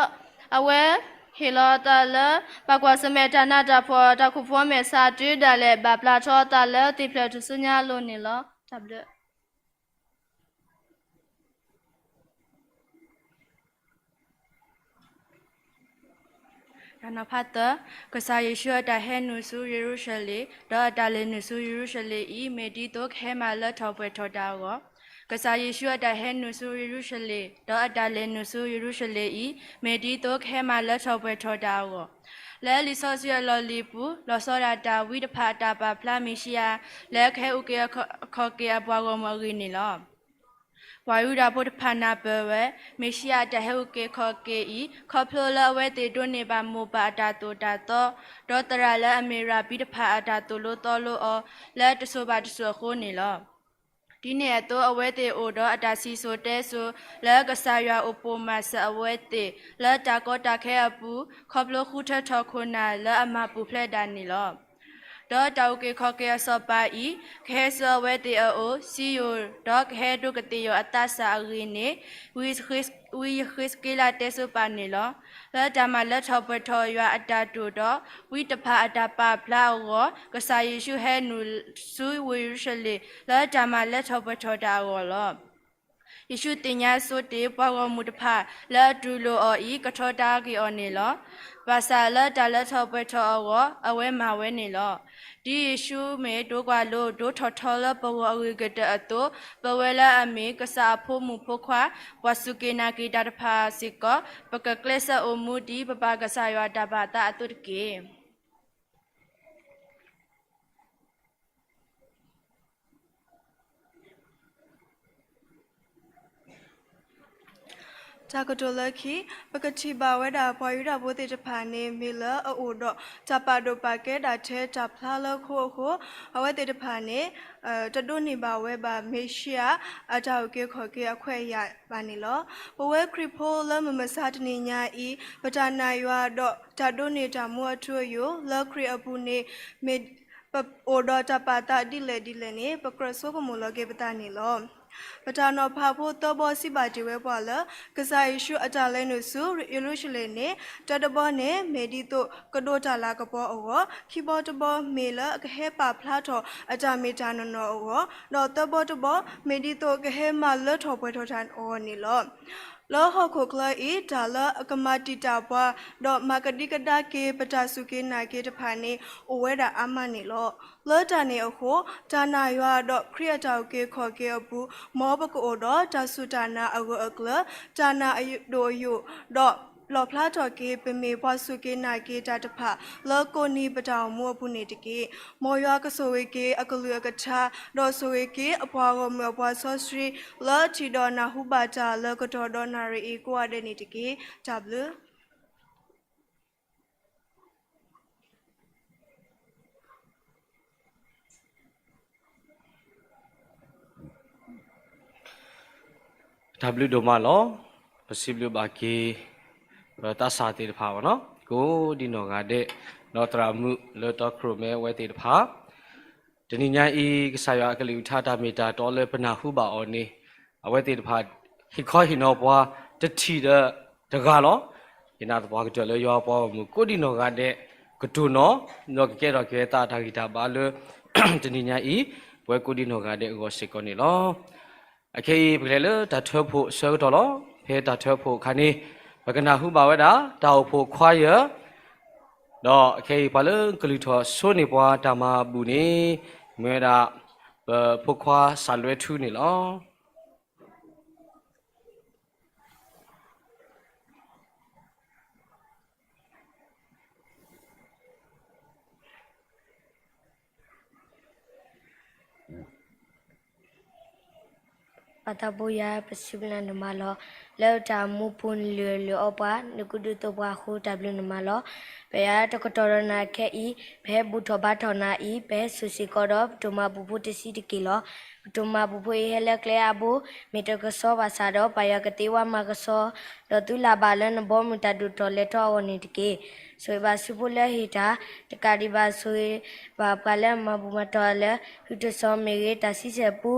အဝဲဟ့ၣ်လီၤအသးလၢ ဘၣ်ကွၢ်ဆၢၣ်မဲာ်တၢ်နးတၢ်ဖှီၣ် တၢ်ခိၣ်ဖှီၣ်မဲာ်ဆှးတုၤဒၣ်လဲာ် ဘၣ်ပျၢထီအသးလၢသ့ၣ်ဖျၢၣ်ထူၣ်စုညါအလိၤန့ၣ်လီၤ. တၢ်ဘျုး တၢ်နီၤဖးသၢ, ကစၢ်ယ့ၣ်ၡူးအတၢ်ဟဲနုာ်ဆူယရူၤၡလ့ၣ် ဒီးအတၢ်လဲၤနုာ်ဆူယရူၤၡလ့ၣ်အံၤ မ့ၢ်ဒ်သိးကဟဲမၤလၢထီၣ်ပှဲၤထီၣ်တၢ်အဂီၢ်. ကစၢ်ယ့ၣ်ၡူးအတၢ်ဟဲနုာ်ဆူယရူၤၡလ့ၣ် ဒီးအတၢ်လဲၤနုာ်ဆူယရူၤၡလ့ၣ်အံၤ မ့ၢ်ဒ်သိးကဟဲမၤလၢထီၣ်ပှဲၤထီၣ်တၢ်အဂီၢ် လၢလံာ်စီဆှံအလီၢ်လံၤပူၤ လီၤဆီဒၣ်တၢ်ဝံတဖၣ်အတၢ်ပာ်ဖျါမ့ၣ်ၡံအၤ လၢကဟဲအုၣ်က့ၤခီၣ်က့ၤအပှၤဂီၢ်မုၢ်အဂ့ၢ်န့ၣ်လီၤ. ပှၤယူဒၤဖိတဖၣ်နၢ်ပၢၢ်ဝဲ မ့ၣ်ၡံအၤအတၢ်ဟဲအုၣ်က့ၤခီၣ်က့ၤအံၤ ခီဖျိလၢအဝဲသ့ၣ်ဒိးန့ၢ်ဘၣ်မိၢ်ပၢ်အတၢ်သိၣ်တၢ်သီ ဒီးသရၣ်လၢအမ့ၢ်ရၤဘံတဖၣ်အတၢ်သိၣ်လိသီလိအီၤ လၢတစိၤဘၣ်တစိၤအဃိန့ၣ်လီၤ. ဒ်န့ၣ်အသိး အဝဲသ့ၣ်အိၣ်ဒီးအတၢ်စံၣ်စိၤတဲစိၤ လၢကစၢ်ယွၤအိၣ်ပိာ်မၤစၢၤအဝဲသ့ၣ် လၢတၢ်ကီတၢ်ခဲအပူၤ ခီဖျိဃုထၢထီၣ်ခိၣ်နၢ်လၢအမၤပူၤဖျဲးဒၣ်န့ၣ်လီၤ. ဒီးတၢ်အုၣ်က့ၤခီၣ်က့ၤအစီၤပၤအံၤ ကဟဲဆူအဝဲသ့ၣ်အအိၣ် စံယိၣ်ဒီးကဟဲဒိးကသ့ၣ်ယီၤအသးစၢ်အဂ့ၢ်န့ၣ် ဝံယဃ့းစက့လးတဲဆိပာ်န့ၣ်လီၤ. လၢတၢ်မၤလၢထီၣ်ပှဲၤထီၣ်ယွၤအတၢ်တိာ်ဒီး ဝံတဖၣ်အတၢ်ပာ်ဖျါအဂီၢ် ကစၢ်ယ့ၣ်ၡူးဟဲနုာ်ဆူဝ့ၢ်ယရူၤၡလ့ၣ် လၢတၢ်မၤလၢထီၣ်ပှဲၤထီၣ်တၢ်အဂီၢ်လီၤ. ယ့ၣ်ၡူးသ့ၣ်ညါဆိတ့ၢ် ပှၤဂီၢ်မုၢ်တဖၣ်လၢအတူၢ်လိာ်အီၤအံၤ ကထီဒါက့ၤအီၤန့ၣ်လီၤ. ဘၣ်ဆၣ်လၢတၢ်လၢထီၣ်ပှဲၤထီၣ်အဂီၢ် အဝဲမၤဝဲန့ၣ်လီၤ. ဒ်ယ့ၣ်ၡူးမ့ၢ်ဒိကွၢ်လိဒိထီၣ်ထီလၢပဂီၢ်အဂ့ၤကတၢၢ်အသိး, ပဝဲလၢအမ့ၢ်ကစၢ်အဖိမုၣ်ဖိခွါ, ပှၤစူၢ်က့ၤနာ်က့ၤတၢ်တဖၣ်စ့ၢ်ကီး, ပကကျဲးစၢးအိၣ်မူဒ်ပပၢ်ကစၢ်ယွၤတၢ်ဘၣ်အသးအသိးတက့ၢ်. တၢ်ကတိၤလၢခံ, ပကထံၣ်ဘၣ်ဝဲဒၣ်ပှၤယူဒၤဖိသ့ၣ်တဖၣ်န့ၣ် မ့ၢ်လၢအအိၣ်ဒီးတၢ်ပာ်ဒိၣ်ပာ်ကဲဒၣ်ထဲတၢ်ဖျါလၢခိအဃိ, အဝဲသ့ၣ်တဖၣ်န့ၣ် တဒိးန့ၢ်ဘၣ်ဝဲဘၣ်မ့ၣ်ၡံအၤအတၢ်အုၣ်က့ၤခီၣ်က့ၤအခွဲးအယာ်ဘၣ်န့ၣ်လီၤ. ပဝဲခရံာ်ဖိလၢမုၢ်မဆါတနံၤညါအံၤ ပတၢ်နာ်ယွၤဒီးတၢ်ဒိးန့ၢ်တၢ်မူအထူအယိာ် လၢခရံာ်အပူၤန့ၣ် မ့ၢ်ပအိၣ်ဒီးတၢ်ပာ်သးဒ်လဲၣ်ဒ်လဲၣ်န့ၣ် ပကြၢးဆိကမိၣ်လီၤက့ၤပသးန့ၣ်လီၤ. ပတၢ်နီၤဖးဖိသၢဘီစံးဘၣ်တ့ၢ်ဝဲပှၤလၢ ကစၢ်ယ့ၣ်ၡူးအတၢ်လဲၤနုာ်ဆူယရူၤၡလ့ၣ်န့ၣ် တၢတဘီန့ၣ် မ့ၢ်ဒ်သိးကဒိးတၢ်လၤကပီၤအဂီၢ်, ခံဘီတဘီမ့ၢ်လၢအကဟဲပာ်ဖျါထီၣ်အတၢ်မ့ၢ်တၢ်နီၢ်နီၢ်အဂီၢ်, ဒီးသၢဘီတဘီ မ့ၢ်ဒ်သိးကဟဲမၤလၢထီၣ်ပှဲၤထီၣ်တၢ်အဂီၢ်န့ၣ်လီၤ. လၢဟီၣ်ခိၣ်ချၢအံၤ တၢ်လၢအကမၤတံာ်တာ်ပှၤ ဒီးမၤကဒံကဒါက့ၤပတၢ်စူၢ်က့ၤနာ်က့ၤတဖၣ်န့ၣ် အိၣ်ဝဲဒၣ်အါမးန့ၣ်လီၤ. လၢတၢ်န့ၣ်အဃိ, တၢ်နာ်ယွၤဒီးခရံာ်အတၢ်အုၣ်က့ၤခီၣ်က့ၤအပူၤ, မ်ပကအိၣ်ဒီးတၢ်စူၢ်တၢ်နာ်အဂၢၢ်အကျၢၤ, တၢ်နာ်အဒိၣ်အယိာ်, ဒီးလီၣ်ဖျါထီၣ်က့ၤ ပမ့ၢ်ပှၤစူၢ်က့ၤနာ်က့ၤတၢ်တဖၣ် လၢကိးနံၤပတၢ်အိၣ်မူအပူၤန့ၣ်တက့ၢ်. မ်ယွၤကဆိၣ်ဂ့ၤက့ၤအကလုၢ်အကထါ, ဒီးဆိၣ်ဂ့ၤက့ၤအပှၤဂီၢ်မုၢ်အပှၤစီဆှံ လၢထံၣ်ဒီးနၢ်ဟူဘၣ်တၢ်လၢကတီၢ်ဒီးနၣ်ရံၣ်အံၤကိးဂၤဒဲးန့ၣ်တက့ၢ်. တၢ်ဘျုး တၢ်ဘျုးဒိၣ်မးလီၤ. ပစံးဘျုးဘၣ်က့ၤ ပသးစၢ်သ့ၣ်တဖၣ်ဘၣ်နီၤ ကိးဒံနီၢ်ဂၤဒဲး, ဒီးသရၣ်မုၣ်လၢတီခိၣ်ရိၣ်မဲဝဲသ့ၣ်တဖၣ်, တနံၤညါအံၤ ကစၢ်ယွၤအကလုၢ်ကထါတၢ်မ့ၢ်တၢ်တီလၢပနၢ်ဟူဘၣ်အီၤန့ၣ်, အဝဲသ့ၣ်တဖၣ် ဟ့ၣ်ခီဟ့ၣ်နီၤပှၤတထံၣ်ဒီးတဂၤလီၤ. ယနာ်သပှၢ်ကတၢၢ်လၢယွၤပှၤဂီၢ်မုၢ်ကိးဒံနီၢ်ဂၤဒဲး ကတိၤနီၣ် ဒီးကကဲထီၣ်က့ၤအသးတၢ်ဂံၢ်တၢ်ဘါလၢ တနံၤညါအံၤ ပဝဲကိးဒံနီၢ်ဂၤဒဲးအဂီၢ်စ့ၢ်ကီးန့ၣ်လီၤ. အခဲအံၤ ပကလဲၤလၢတၢ်ထၢဖှိၣ်အဆၢကတီၢ်လီၤ. ဖဲတၢ်ထၢဖှိၣ်အခါန့ၣ် ပကနၢ်ဟူဘၣ်ဝဲဒၣ် တၢ်အိၣ်ဖှိၣ်ခွါယၢၢ်, ဒီးအခဲအံၤပှၤလၢကလုၢ်ထီၣ်ဆိန့ၢ်ပှၤတၢ်မၤဘူၣ်န့ၣ် မ့ၢ်ဝဲဒၣ် ပဖိခွါစၢ်လွဲထူန့ၣ်လီၤ. ပၢ်သးဘိယွၤ ပစံးဘျုးနၤဒိၣ်မးလီၤ. လၢတၢ်မူပူၤနလုၢ်အီၣ်လုၢ်အီပှၤ, နကုၢ်ဒုးသိးပှၤအဃိ တၢ်ဘျုးနၤမးလီၤ. ပယွၤတကတီၢ်ဒီးနၤခဲအံၤ ပဟဲဘူၣ်ထီၣ်ဘါထီၣ်နၤအံၤ, ပဟဲစိာ်စ့ၢ်ကီးဒီး ပတၢ်မၤဘူၣ်ဖိတဆံးတက့ၢ်လီၤ. ပတၢ်မၤဘူၣ်ဖိအံၤဟဲလၢကျဲအါဘိ, မ့ၢ်တကဆှီဘၣ်ဆၣ်ဒီး ပၢ်ယွၤကသ့ဝါမၤကဆှီ, ဒီးသုလၢ်ဘၣ်လၢနဘီမုၢ်တၢ်ဒိၣ်ထီၣ်လဲၤထီၣ်အဂီၢ်န့ၣ်တက့ၢ်. ဆိၣ်ဂ့ၤဘၣ်ဆူဖိလၢအဟ့ၣ်တၢ်, တကးဒံးဘၣ်ဆိၣ်ဂ့ၤဘၣ်ပှၤလၢအမၤဘူၣ်မၤတီၢ်လၢ ဟုတစီၤမ့ၢ်ဂ့ၤ, တၢ်ဆံဆဲၣ်ပူ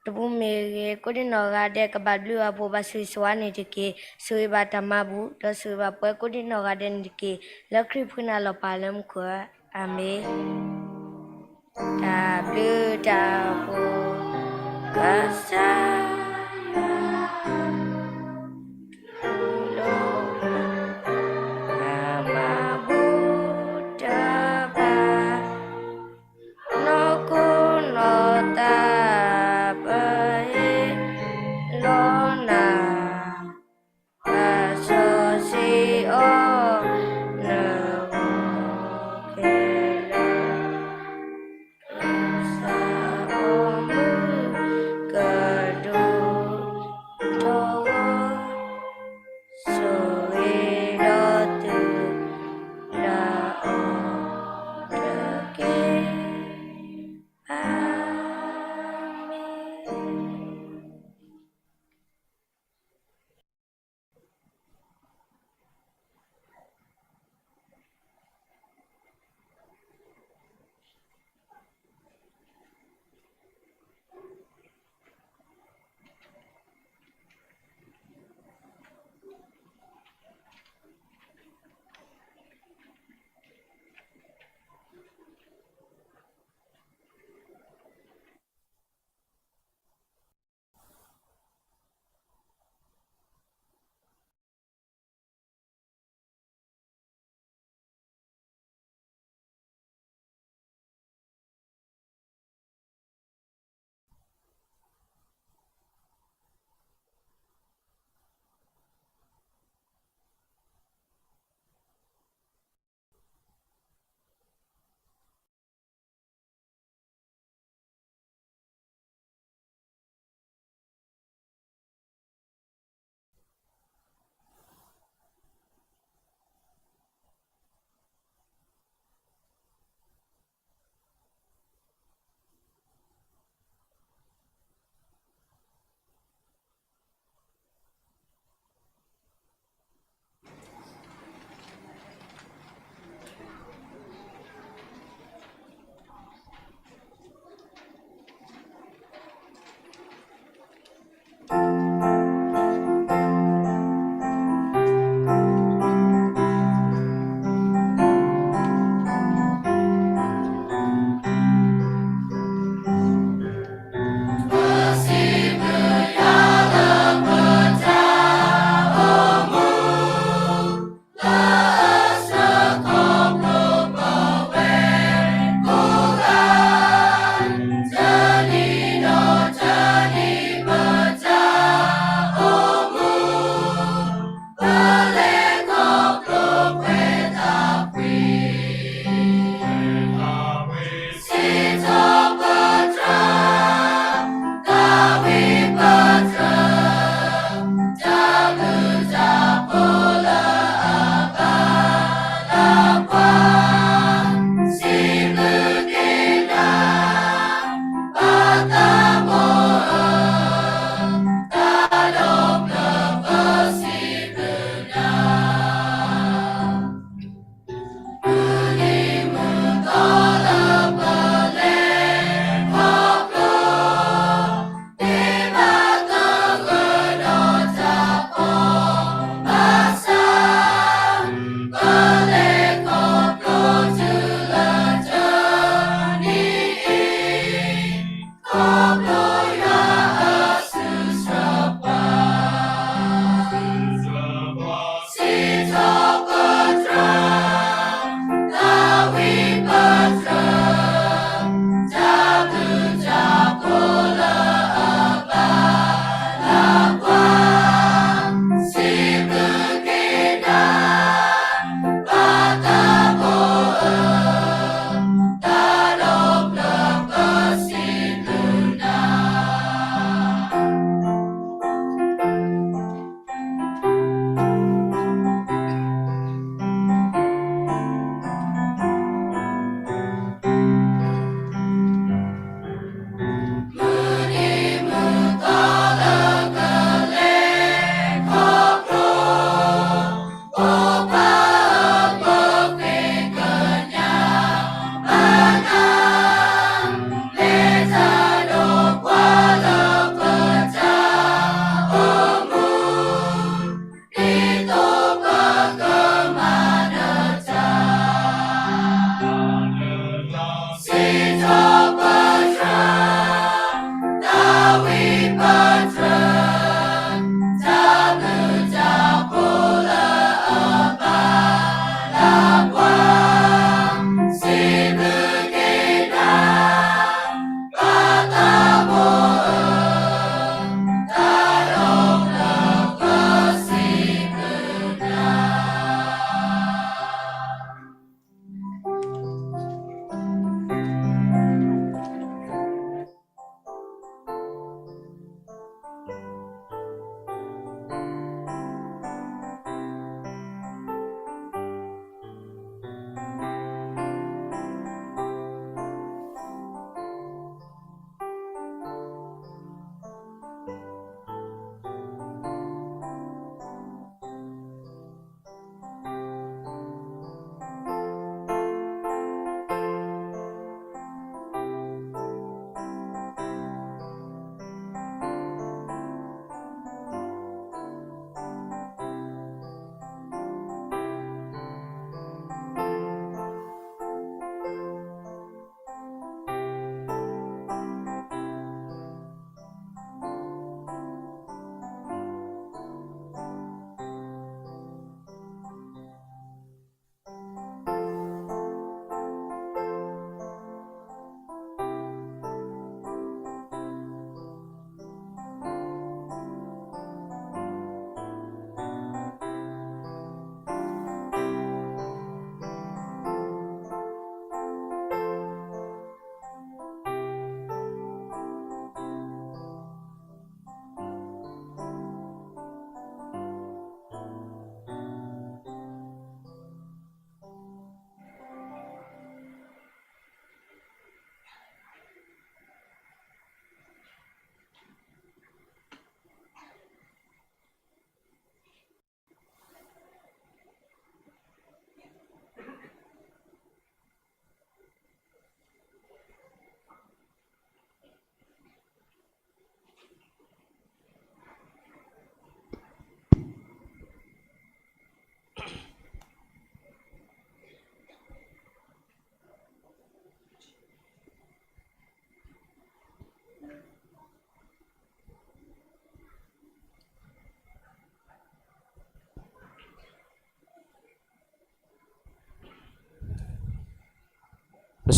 တပူၤမ့ၢ်ဂ့ၤ, ကိးဒံနီၢ်ဂၤဒဲးကဘၣ်ဘျုးဘၣ်ဖှိၣ်ဘၣ်ဆိၣ်ဂ့ၤဆိၣ်ဝါန့ၣ်တက့ၢ်. ဆိၣ်ဂ့ၤဘၣ်တၢ်မၤဘူၣ်, ဒီးဆိၣ်ဂ့ၤဘၣ်ပှၤကိးဒံနီၢ်ဂၤဒဲးန့ၣ်တက့ၢ်. လၢခရံာ်ဖုနၤလီၤပၢ်လၢမူခိၣ်ဧၢ, အၤမ့ၣ်. တၢ်ဘျုးတၢ်ဖှိၣ် ကစၢ်ယွၤ တၢ်မၤဘူၣ်တၢ်ဘါ နီၢ်ခိနီၢ်သး ပဟ့ၣ်လီၤနၤ, ပစီဆှံအီၤ နဂီၢ်ခဲလၢာ်, ကစၢ်အိၣ်မူကဒိး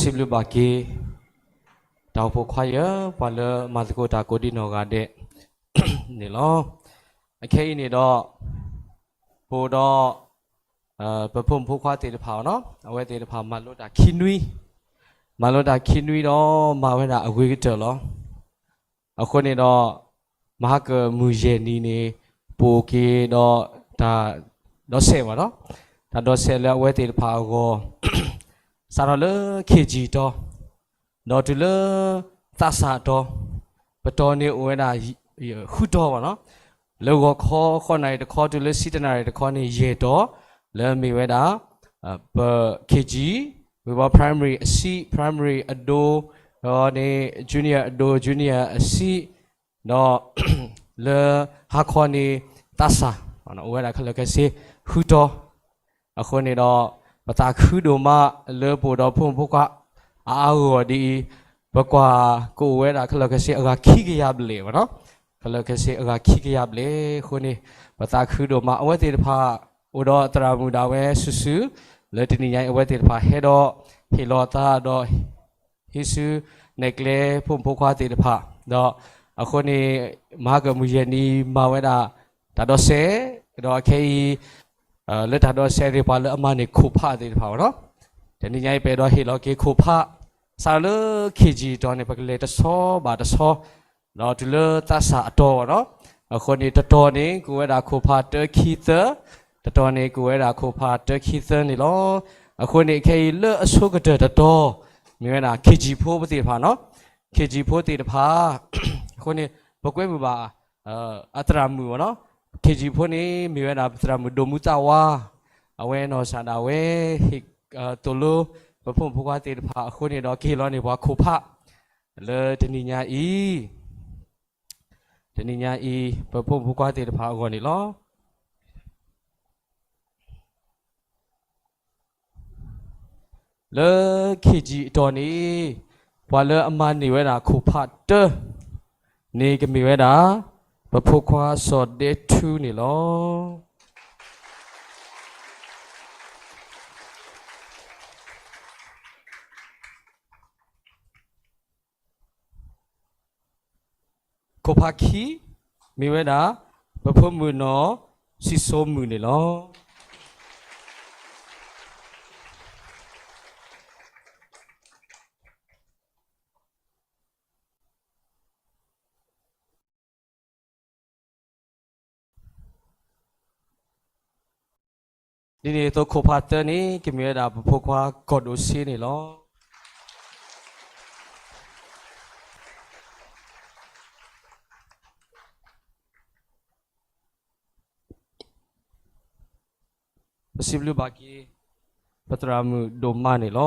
စံးဘျုးဘၣ်က့ၤ တၢ်အိၣ်ဖှိၣ်ခွါယၢ ပှၤလၢမၤသကိးတၢ်ကိးဒံနီၢ်ဂၤဒဲးန့ၣ်လီၤ. အခဲအံၤန့ၣ်ဒီး ပအိၣ်ဒီး ပဖိမုၣ်ဖိခွါသ့ၣ်တဖၣ်အီၤနီၤ, အဝဲသ့ၣ်တဖၣ်မၤလိတၢ်ခံနွံ, မၤလိတၢ်ခံနွံဒီးမၤဝဲဒၣ်အဂ့ၤကတၢၢ်လီၤ. အဃိန့ၣ်ဒီး မဟါကမုၢ်ယဲၢ်နံၤန့ၣ် ပအိၣ်က့ၤဒီးတၢ်ဒိးစဲးဘၣ်နီၤ, တၢ်ဒိးစဲးလၢအဝဲသ့ၣ်တဖၣ်အဂီၢ် စးထီၣ်လၢ ခ့ၣ်ကၠံၣ်တီၤ ဒီးတုၤလၢသးစၢ်အတီၤ, ပတီၤန့ၣ်အိၣ်ဝဲဒၣ် ဃုတီၤဘၣ်နီၤ, လၢဂီၤခီဃုနၣ်ရံၣ်တခီ တုၤလၢဆံတၢနၣ်ရံၣ်တခီန့ၣ် ယဲၢ်တီၤ လၢမ့ၢ်ဝဲဒၣ် ပခ့ၣ်ကၠံၣ်, ဝံၤဘၣ် primary အဆံး, primary အဒိ, ဒီးန့ၣ် junior အဒိ junior အဆံး, ဒီး လၢဟါခီန့ၣ် သးစၢ်, အိၣ်ဝဲဒၣ်ခဲလၢာ်ခဲဆ့ ဃုတီၤ အဃိန့ၣ်ဒီး ပသးခုဒိၣ်မးလၢပအိၣ်ဒီးဖိမုၣ်ဖိခွါအါအါဂီၢ်ဂီၢ်ဒ်အံၤ, ပကွၢ်ကအိၣ်ဝဲဒၣ်ခဲလၢာ်ခဲဆ့အဂၤခံကယၤဘျဲၣ်ဘၣ်နီၤ, ခဲလၢာ်ခဲဆ့အဂၤခံကယၤဘျဲၣ်အဃိန့ၣ် ပသးခုဒိၣ်မး အဝဲသ့ၣ်တဖၣ် အိၣ်ဒီးသရၣ်မုၣ်ဒၣ်ဝဲစုာ်စုာ်, လၢတနံၤညါအံၤ အဝဲသ့ၣ်တဖၣ်ဟဲဒီးဟ့ၣ်လီၤသးဒီး ဟံးစုနဲၣ်ကျဲဖိမုၣ်ဖိခွါသ့ၣ်တဖၣ်, ဒီးအဃိန့ၣ် မဟါကမုၢ်ယဲၢ်နံၤမၤဝဲဒၣ် တၢ်ဒိးစဲး, ဒီးအခဲအံၤ လၢတၢ်ဒိးစဲးန့ၣ် ပှၤလၢအမၤန့ၢ်ခိၣ်ဖးသ့ၣ်တဖၣ်ဘၣ်နီၤ, တနံၤညါအံၤ ပအဲၣ်ဒိးဟ့ၣ်လီၤက့ၤခိၣ်ဖး, စးလၢ ခ့ၣ်ကၠံၣ်တီၤန့ၣ် ပကလဲၤတဆီဘၣ်တဆီ ဒီးတုၤလၢသးစၢ်အတီၤဘၣ်နီၤ, အဃိန့ၣ် တတီၤန့ၣ် ကအိၣ်ဝဲဒၣ်ခိၣ်ဖးတၢ ခံ သၢ, တတီၤန့ၣ် ကအိၣ်ဝဲဒၣ်ခိၣ်ဖးတၢ ခံ သၢန့ၣ်လီၤ. အဃိန့ၣ် အခဲအံၤလၢအဆိကတၢၢ်တတီၤ မ့ၢ်ဝဲဒၣ် ခ့ၣ်ကၠံၣ်ဖိပသ့ၣ်တဖၣ်နီၤ, ခ့ၣ်ကၠံၣ်ဖိသ့ၣ်တဖၣ်, အဃိန့ၣ် ပကွဲမုာ်ဘၣ် အသရၣ်မုၣ်ဘၣ်နီၤ, ခ့ၣ်ကၠံၣ်ဖိန့ၣ် မ့ၢ်ဝဲဒၣ်ပသရၣ်မုၣ်ဒိၣ်မူသးဝါ, အဝဲနီၢ်ကစၢ်ဒၣ်ဝဲ ဟ့ၣ်သိၣ်လိ ပဖိမုၣ်ဖိခွါသ့ၣ်တဖၣ်အဃိန့ၣ်ဒီး ကဟ့ၣ်လီၤန့ၢ်ပှၤခိၣ်ဖး လၢတနံၤညါအံၤ, တနံၤညါအံၤ ပဖိမုၣ်ဖိခွါသ့ၣ်တဖၣ်အဂီၢ်န့ၣ်လီၤ. လၢ ခ့ၣ်ကၠံၣ်အတီၤန့ၣ် ပှၤလၢအမၤန့ၢ်ဝဲဒၣ်ခိၣ်ဖးတၢ န့ၣ်ကမ့ၢ်ဝဲဒၣ် ပဖိခွါစီၤဒဲထူန့ၣ်လီၤ. ခိၣ်ဖးခံ မ့ၢ်ဝဲဒၣ် ပဖိမုၣ်နီၢ်စံၣ်စိမုၣ်န့ၣ်လီၤ. ဒ်န့ၣ်အသိး ခိၣ်ဖးသၢန့ၣ် ကမ့ၢ်ဝဲဒၣ်ပဖိခွါကီၢ်ဒိၣ်စ့န့ၣ်လီၤ. ပစံးဘျုးဘၣ်က့ၤ ပသရၣ်မုၣ်ဒိၣ်မးန့ၣ်လီၤ.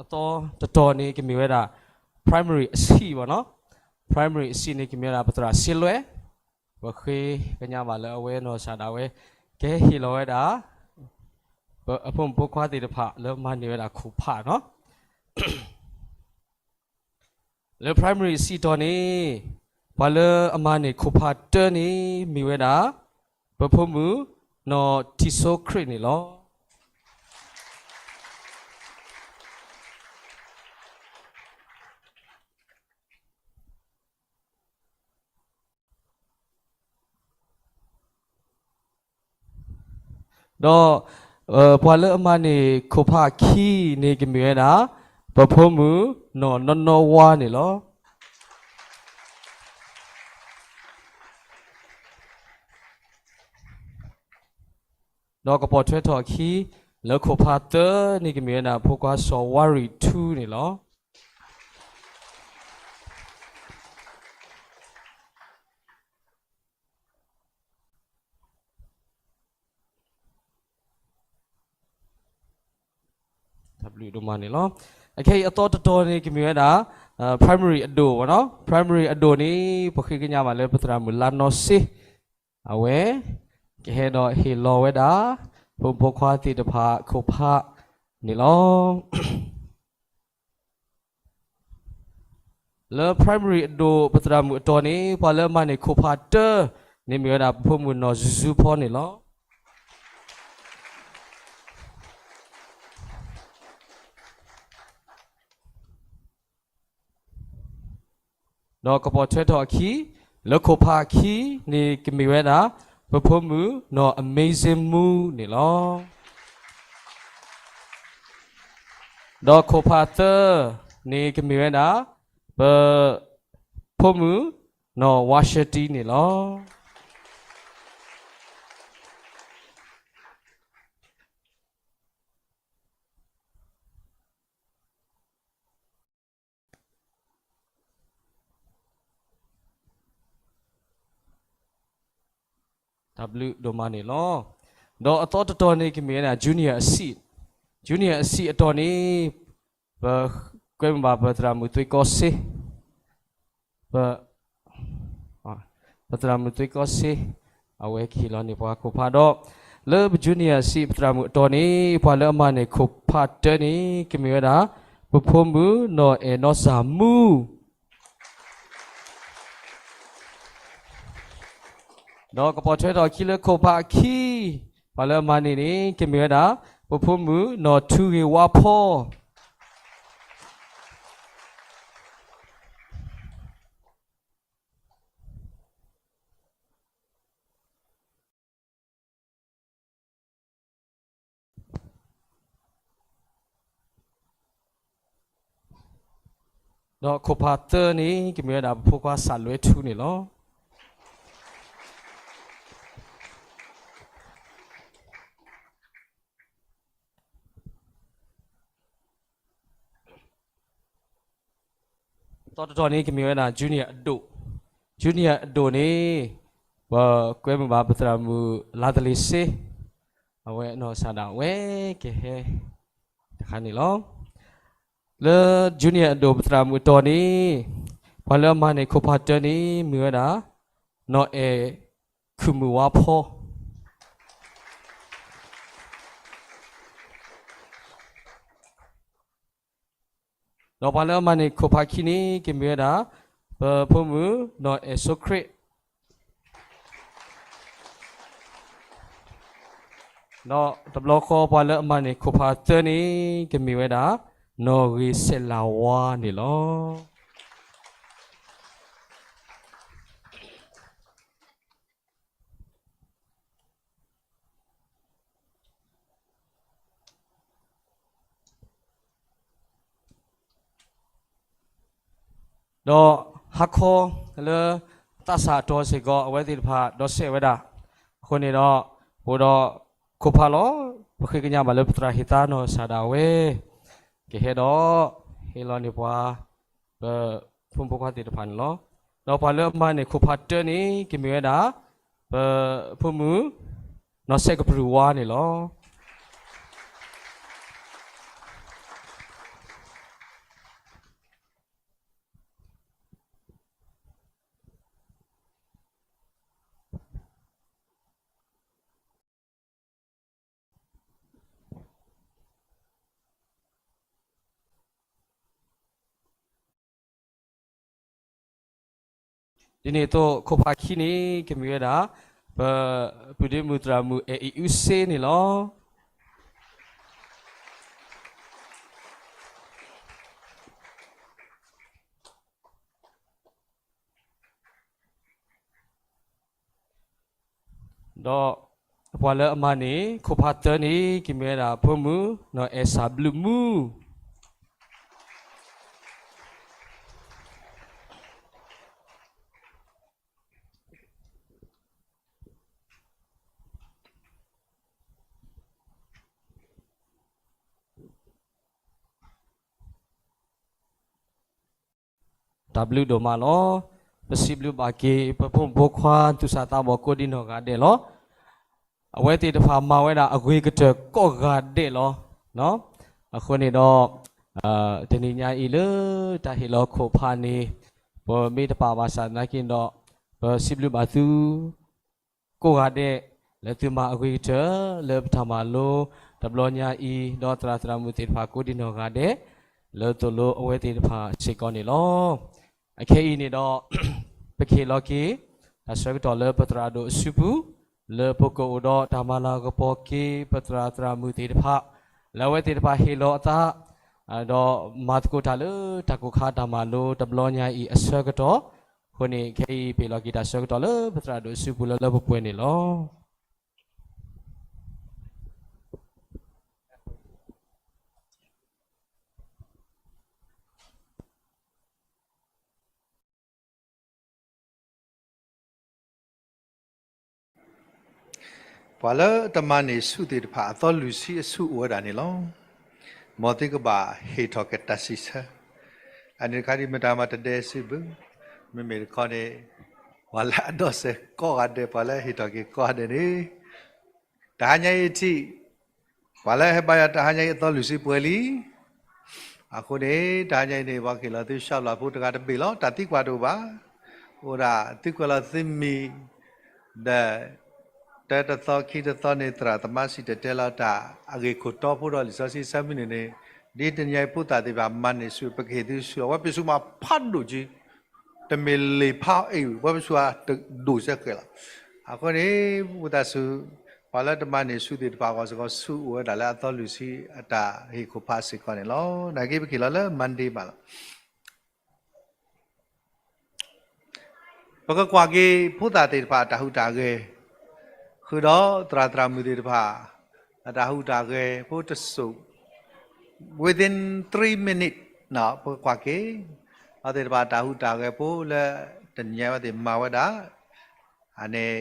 အသီတတီၤန့ၣ် ကမ့ၢ်ဝဲဒၣ် primary အဆံးဘၣ်နီၤ, primary အဆံးန့ၣ် ကမ့ၢ်ဝဲဒၣ် ပသရၣ်စ့လွဲ, ပဃ့ကညးဘၣ်လၢအဝဲနီၢ်ကစၢ်ဒၣ်ဝဲ ကဟဲဟ့ၣ်လီၤဝဲဒၣ် ပဖိမုၣ်ဖိခွါသ့ၣ်တဖၣ် လၢမၤန့ၢ်ဝဲဒၣ်ခိၣ်ဖးနီၤ. လၢ primary အဆံးတီၤန့ၣ် ပှၤလၢအမၤန့ၢ်ခိၣ်ဖးတၢန့ၣ် မ့ၢ်ဝဲဒၣ် ပဖိမုၣ်နီၢ်ထံၣ်စိခရံာ်န့ၣ်လီၤ. ဒီး ပှၤလၢအမၤန့ၢ်ခိၣ်ဖးခံန့ၣ် ကမ့ၢ်ဝဲဒၣ် ပဖိမုၣ်နီၢ်နီၢ်နီၢ်ဝါန့ၣ်လီၤ. ဒီးကပိာ်ထွဲထီၣ်အခံ လၢခိၣ်ဖးသၢန့ၣ် ကမ့ၢ်ဝဲဒၣ် ဖိခွါစီၤဝါရံၣ်ထူန့ၣ်လီၤ. တၢ်ဘျုးဒိၣ်မးန့ၣ်လီၤ. အခဲအံၤအသီတတီၤန့ၣ် ကမ့ၢ်ဝဲဒၣ် primary အဒိၣ်ဘၣ်နီၤ, primary အဒိၣ်န့ၣ် ပဃ့ကညးဘၣ်လၢပသရၣ်မုၣ်လါနီၢ်စ့, အဝဲ ကဟဲဒီးဟ့ၣ်လီၤဝဲဒၣ် ဖိမုၣ်ဖိခွါသ့ၣ်တဖၣ်ခိၣ်ဖးန့ၣ်လီၤ. လၢ primary အဒိၣ် ပသရၣ်မုၣ်အတီၤန့ၣ် ပှၤလၢအမၤန့ၢ်ခိၣ်ဖးတၢန့ၣ် မ့ၢ်ဝဲဒၣ် ပဖိမုၣ်နီၢ်စုၤစုၤဖီန့ၣ်လီၤ. ဒီးကပိာ်ထွဲထီၣ်အခံ လၢခိၣ်ဖးခံန့ၣ် ကမ့ၢ်ဝဲဒၣ် ပဖိမုၣ်နီၢ် Amazing မူန့ၣ်လီၤ. ဒီးခိၣ်ဖးသၢန့ၣ် ကမ့ၢ်ဝဲဒၣ် ပဖိမုၣ်နီၢ် ဝါရှတံန့ၣ်လီၤ. တၢ်ဘျုးဒိၣ်မးန့ၣ်လီၤ. ဒီးအသီတတီၤန့ၣ် ကမ့ၢ်ဝဲဒၣ် Junior အဆံး, Junior အဆံးအတီၤန့ၣ် ပကွဲမုာ်ဘၣ်ပသရၣ်မုၣ်သွ့ကီစ့, ပ ပသရၣ်မုၣ်သွ့ကီစ့ အဝဲကဟ့ၣ်လီၤန့ၢ်ပှၤခိၣ်ဖးဒီး လၢပ Junior အဆံး ပသရၣ်မုၣ်အတီၤန့ၣ် ပှၤလၢအမၤန့ၢ်ခိၣ်ဖးတၢန့ၣ် ကမ့ၢ်ဝဲဒၣ် ပဖိမုၣ်နီၢ်အဲၣ်နီၢ်စၢ်မူ ဒီးကပိာ်ထွဲထီၣ်အခံလၢခိၣ်ဖးအခံ, ပှၤလၢအမၤန့ၢ်န့ၣ် ကမ့ၢ်ဝဲဒၣ် ပဖိမုၣ်နီၢ်ထူဂ့ၤဝါဖီ ဒီးခိၣ်ဖးသၢန့ၣ် ကမ့ၢ်ဝဲဒၣ်ပဖိခွါစးလွဲထူန့ၣ်လီၤ. သီတတီၤန့ၣ် ကမ့ၢ်ဝဲဒၣ် Junior အဒိၣ်, Junior အဒိၣ်န့ၣ် ပကွဲမုာ်ဘၣ်ပသရၣ်မုၣ်လါသလ့ၤစ့, အဝဲနီၢ်ကစၢ်ဒၣ်ဝဲကဟဲတခါန့ၣ်လီၤ. လၢ Junior အဒိၣ်ပသရၣ်မုၣ်အတီၤန့ၣ် ပှၤလၢအမၤန့ၢ်ခိၣ်ဖးတၢန့ၣ် မ့ၢ်ဝဲဒၣ် နီၢ်အဲၣ်ခုၣ်မုၣ်ဝါဖီ ဒီးပှၤလၢအမၤန့ၢ်ခိၣ်ဖးခံန့ၣ် ကမ့ၢ်ဝဲဒၣ် ပဖိမုၣ်နီၢ်အဲၣ်စိခရ့း, ဒီးတဘျီဃီပှၤလၢအမၤန့ၢ်ခိၣ်ဖးသၢန့ၣ် ကမ့ၢ်ဝဲဒၣ် နီၢ်ဂ့ၤစဲးလးဝါန့ၣ်လီၤ. ဒီးဟါခီလၢသးစၢ်အတီၤစ့ၢ်ကီး အဝဲသ့ၣ်တဖၣ်ဒီးစဲးဝဲဒၣ်, အဃိန့ၣ်ဒီး ပအိၣ်ဒီးခိၣ်ဖးလီၤ. ပဃ့ကညးဘၣ်လၢပသရၣ်ဟ့ၣ်သါနီၢ်ကစၢ်ဒၣ်ဝဲ ကဟဲဒီး ဟ့ၣ်လီၤန့ၢ်ပှၤ ပဖိမုၣ်ဖိခွါသ့ၣ်တဖၣ်န့ၣ်လီၤ. ဒီးပှၤလၢအမၤန့ၢ်ခိၣ်ဖးတၢန့ၣ် ကမ့ၢ်ဝဲဒၣ် ပဖိမုၣ် နီၢ်စဲးကပြုၢ်ဝါန့ၣ်လီၤ. ဒ်န့ၣ်အသိး ခိၣ်ဖးခံန့ၣ် ကမ့ၢ်ဝဲဒၣ် ပပုၢ်ဒ့မုၣ်သရၣ်မုၣ်အဲၣ်အံၤအုစ့န့ၣ်လီၤ. ဒီးပှၤလၢအမၤန့ၢ်ခိၣ်ဖးသၢန့ၣ် ကမ့ၢ်ဝဲဒၣ်ဖိမုၣ်နီၢ်အဲၣ်စၢ်ဘျုးမူ တၢ်ဘျုးဒိၣ်မးလီၤ. ပစံးဘျုးဘၣ်က့ၤ ပဖိမုၣ်ဖိခွါသူၣ်စၢ်သးဘီၣ်ကိးဒံနီၢ်ဂၤဒဲးလီၤ. အဝဲသ့ၣ်တဖၣ်မၤဝဲဒၣ်အဂ့ၤကတၢၢ်ကိးဂၤဒဲးလီၤ. အဃိန့ၣ်ဒီး တနံၤညါအံၤလၢတၢ်ဟ့ၣ်လီၤခိၣ်ဖးန့ၣ် ပမ့ၢ်တပာ်ဘၣ်ဆၣ်သနာ်က့ဒီး ပစံးဘျုးဘၣ်သု ကိးဂၤဒဲး လၢသုမၤအဂ့ၤကတၢၢ် လၢပတၢ်မၤလိတဘျီညါအံၤ ဒီးသရၣ်သရၣ်မုၣ်သ့ၣ်တဖၣ်ကိးဒံနီၢ်ဂၤဒဲး လၢသိၣ်လိအဝဲသ့ၣ်တဖၣ်စ့ၢ်ကီးန့ၣ်လီၤ. အခဲအံၤန့ၣ်ဒီး ပကဟ့ၣ်လီၤက့ၤ တၢ်ဆၢကတီၢ်လၢပသရၣ်ဒိၣ်အစုပူၤ လၢပကအိၣ်ဒီးတၢ်မၤလၤကပီၤက့ၤ ပသရၣ်သရၣ်မုၣ်သ့ၣ်တဖၣ် လၢအဝဲသ့ၣ်တဖၣ်ဟ့ၣ်လီၤအသး ဒီးမၤသကိးတၢ်လၢတၢ်ကိၢ်ခါတၢ်မၤလိတဘျီညါအံၤအဆၢကတီၢ် အဃိန့ၣ် ခဲအံၤပဟ့ၣ်လီၤက့ၤတၢ်ဆၢကတီၢ်လၢပသရၣ်ဒိၣ်စုပူၤလၢလၢပှဲၤပှဲၤန့ၣ်လီၤ. ပှၤလၢတမၤန့ၢ်ဆူၣ်သ့ၣ်တဖၣ် အသီလွံၢ်ဆံအဆူၣ်အိၣ်ဝဲဒၣ်န့ၣ်လီၤ. မ်သုကဘၣ်ဟ့ၣ်ထီၣ်က့ၤတၢ်စံးဆၢ, အန့ၣ်တခါဒ်မတၤမၤတဒဲစံးဘျုး, မ့မ့ၢ်တခီန့ၣ် ပှၤလၢအဒိးစဲးကိးဂၤဒဲး ပှၤလၢဟ့ၣ်ထီၣ်က့ၤကိးဂၤဒဲးန့ၣ် တဟါညါအံၤထံၣ် ပှၤလၢဟဲဘါယွၤတဟါညါအံၤအသီလွံၢ်ဆံပှဲၤလံ. အဃိန့ၣ် တဟါညါအံၤန့ၣ် ပှၤကဟ့ၣ်လီၤသု ရှါဘျၣ်ဖိ တဂၤတဘ့ၣ်လီၤ. တၢ်သံကွၢ်တအိၣ်ဘၣ်. အိၣ်ဒၣ်သုကွဲးလီၤသုမံၤ ဒီး တၢတသီခံတသီန့ၣ် သရၣ်သမါစံၣ်တဲၤတဲလီၤတၢ်အဂ့ၢ်ခိၣ်တီဖိဒီးလံာ်စီဆှံဆၢမုၢ်နံၤန့ၣ်, ဒ်တနံၤအံၤဖိသၣ်သ့ၣ်တဖၣ်မၤန့ၢ်ဆူၣ် ပကဟ့ၣ်သုဆူၣ် အဝဲပ့ၢ်ဆူၣ်မးဖးဒိၣ်က့ၤ တမ့ၢ်လ့ၣ်ဖးအံၤ ပှၤပ့ၢ်ဆူၣ်အတဒိၣ်စဲဃဲးလီၤ. အဃိန့ၣ် ဝံသးစူၤ ပှၤလၢတမၤန့ၢ်ဆူၣ်သ့ၣ်တဖၣ်အဂီၢ်စ့ၢ်ကီး ဆူၣ်အိၣ်ဝဲဒၣ်လၢအသီလွံၢ်ဆံအတၢ်ဟ့ၣ်ခိၣ်ဖးစ့ၢ်ကီးန့ၣ်လီၤ. နာ်က့ပကဟ့ၣ်လီၤလၢ Monday မးလီၤ. ပကကွၢ်က့ၤဖိသၣ်သ့ၣ်တဖၣ်အတၢ်ဟူးတၢ်ဂဲၤ, ဃုာ်ဒီးသရၣ်သရၣ်မုၣ်သ့ၣ်တဖၣ် အတၢ်ဟူးတၢ်ဂဲၤဖိတစိၢ် within three minute ပကကွၢ်က့ၤ အဝဲသ့ၣ်တဖၣ်တၢ်ဟူးတၢ်ဂဲၤဖိလၢတနံၤအံၤအဝဲသ့ၣ်မၤဝဲဒၣ် အန့ၣ်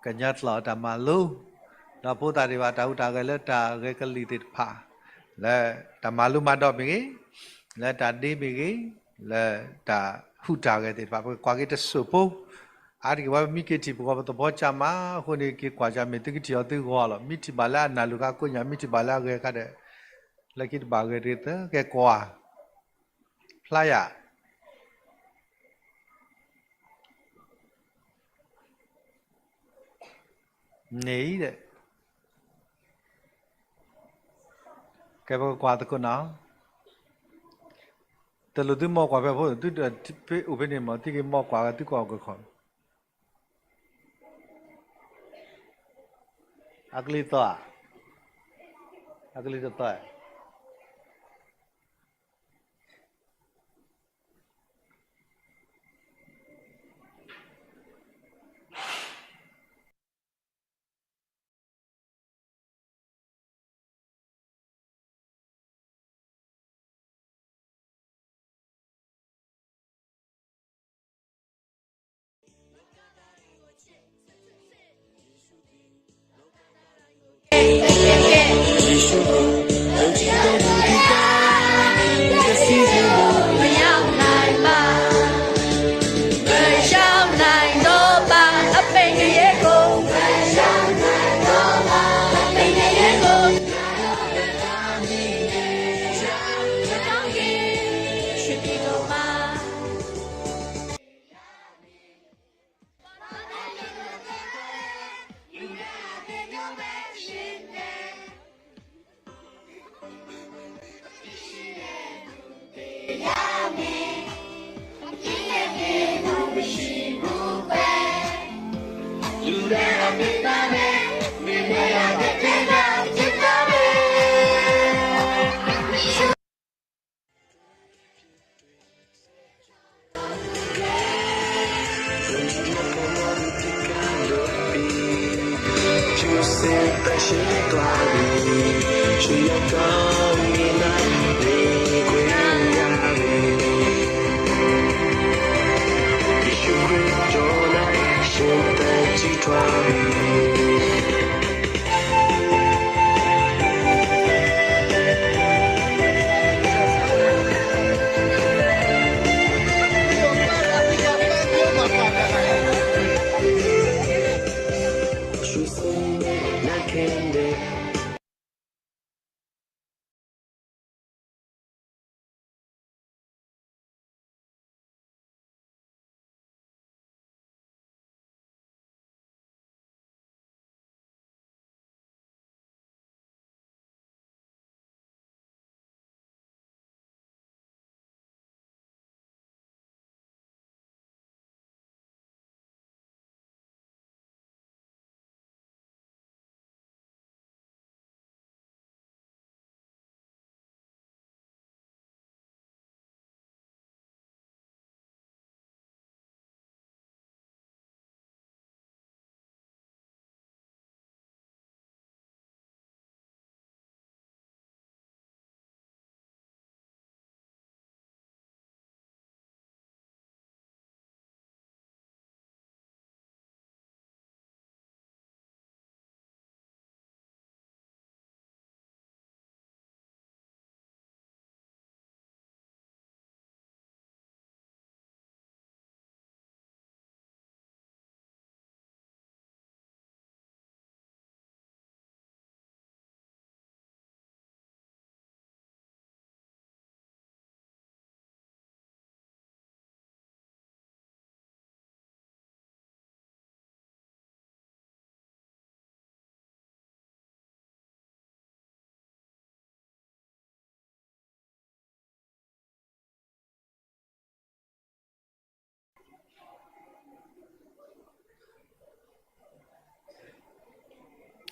ကညီကျိာ်အတၢ်မၤလိ, ဒီးဖိသၣ်သ့ၣ်တဖၣ်တၢ်ဟူးတၢ်ဂဲၤလၢတၢ်ဂဲၤကလံၣ်သ့ၣ်တဖၣ် လၢတၢ်မၤလိမၤဒိးမ့ၢ်ဂ့ၤ, လၢတၢ်ဒ့မ့ၢ်ဂ့ၤ, လၢတၢ်ဟူးတၢ်ဂဲၤသ့ၣ်တဖၣ် ပကကွၢ်က့ၤတစိၢ်ဖိ, အါတက့ၢ်ပှၤမ့ၢ်က့ၤထံၣ်ပဂီၢ်ပသဘီကၢ်မး, အဃိန့ၣ်က့ၤကွၢ်ကၢ် မ့ၢ်သုကထံၣ်အီၤသုဂီၢ်လီၤ. မ့ၢ်ထံၣ်ဘၣ်လၢအနၢ်လိၤခါကိးညါ, မ့ၢ်ထံၣ်ဘၣ်လၢအဂဲၤခါဒီး လၢခံတဘၣ်ဂဲၤတဂ့ၤသၢ ကဲကွၢ် ဖျါယၤ န့ၣ်အံၤဒီး ကဲပကကွၢ်သကိးနီၤ, တလိၣ်သုမီၢ်ကွၢ်ဖဲဖိ, သုတအိၣ်ဖဲန့ၣ်မး သုက့ၤမီၢ်ကွၢ်ဝဲသုကွၢ်အီၤကခီ, အကလံၤသီဧါ, အကလံၤတသီဧါ.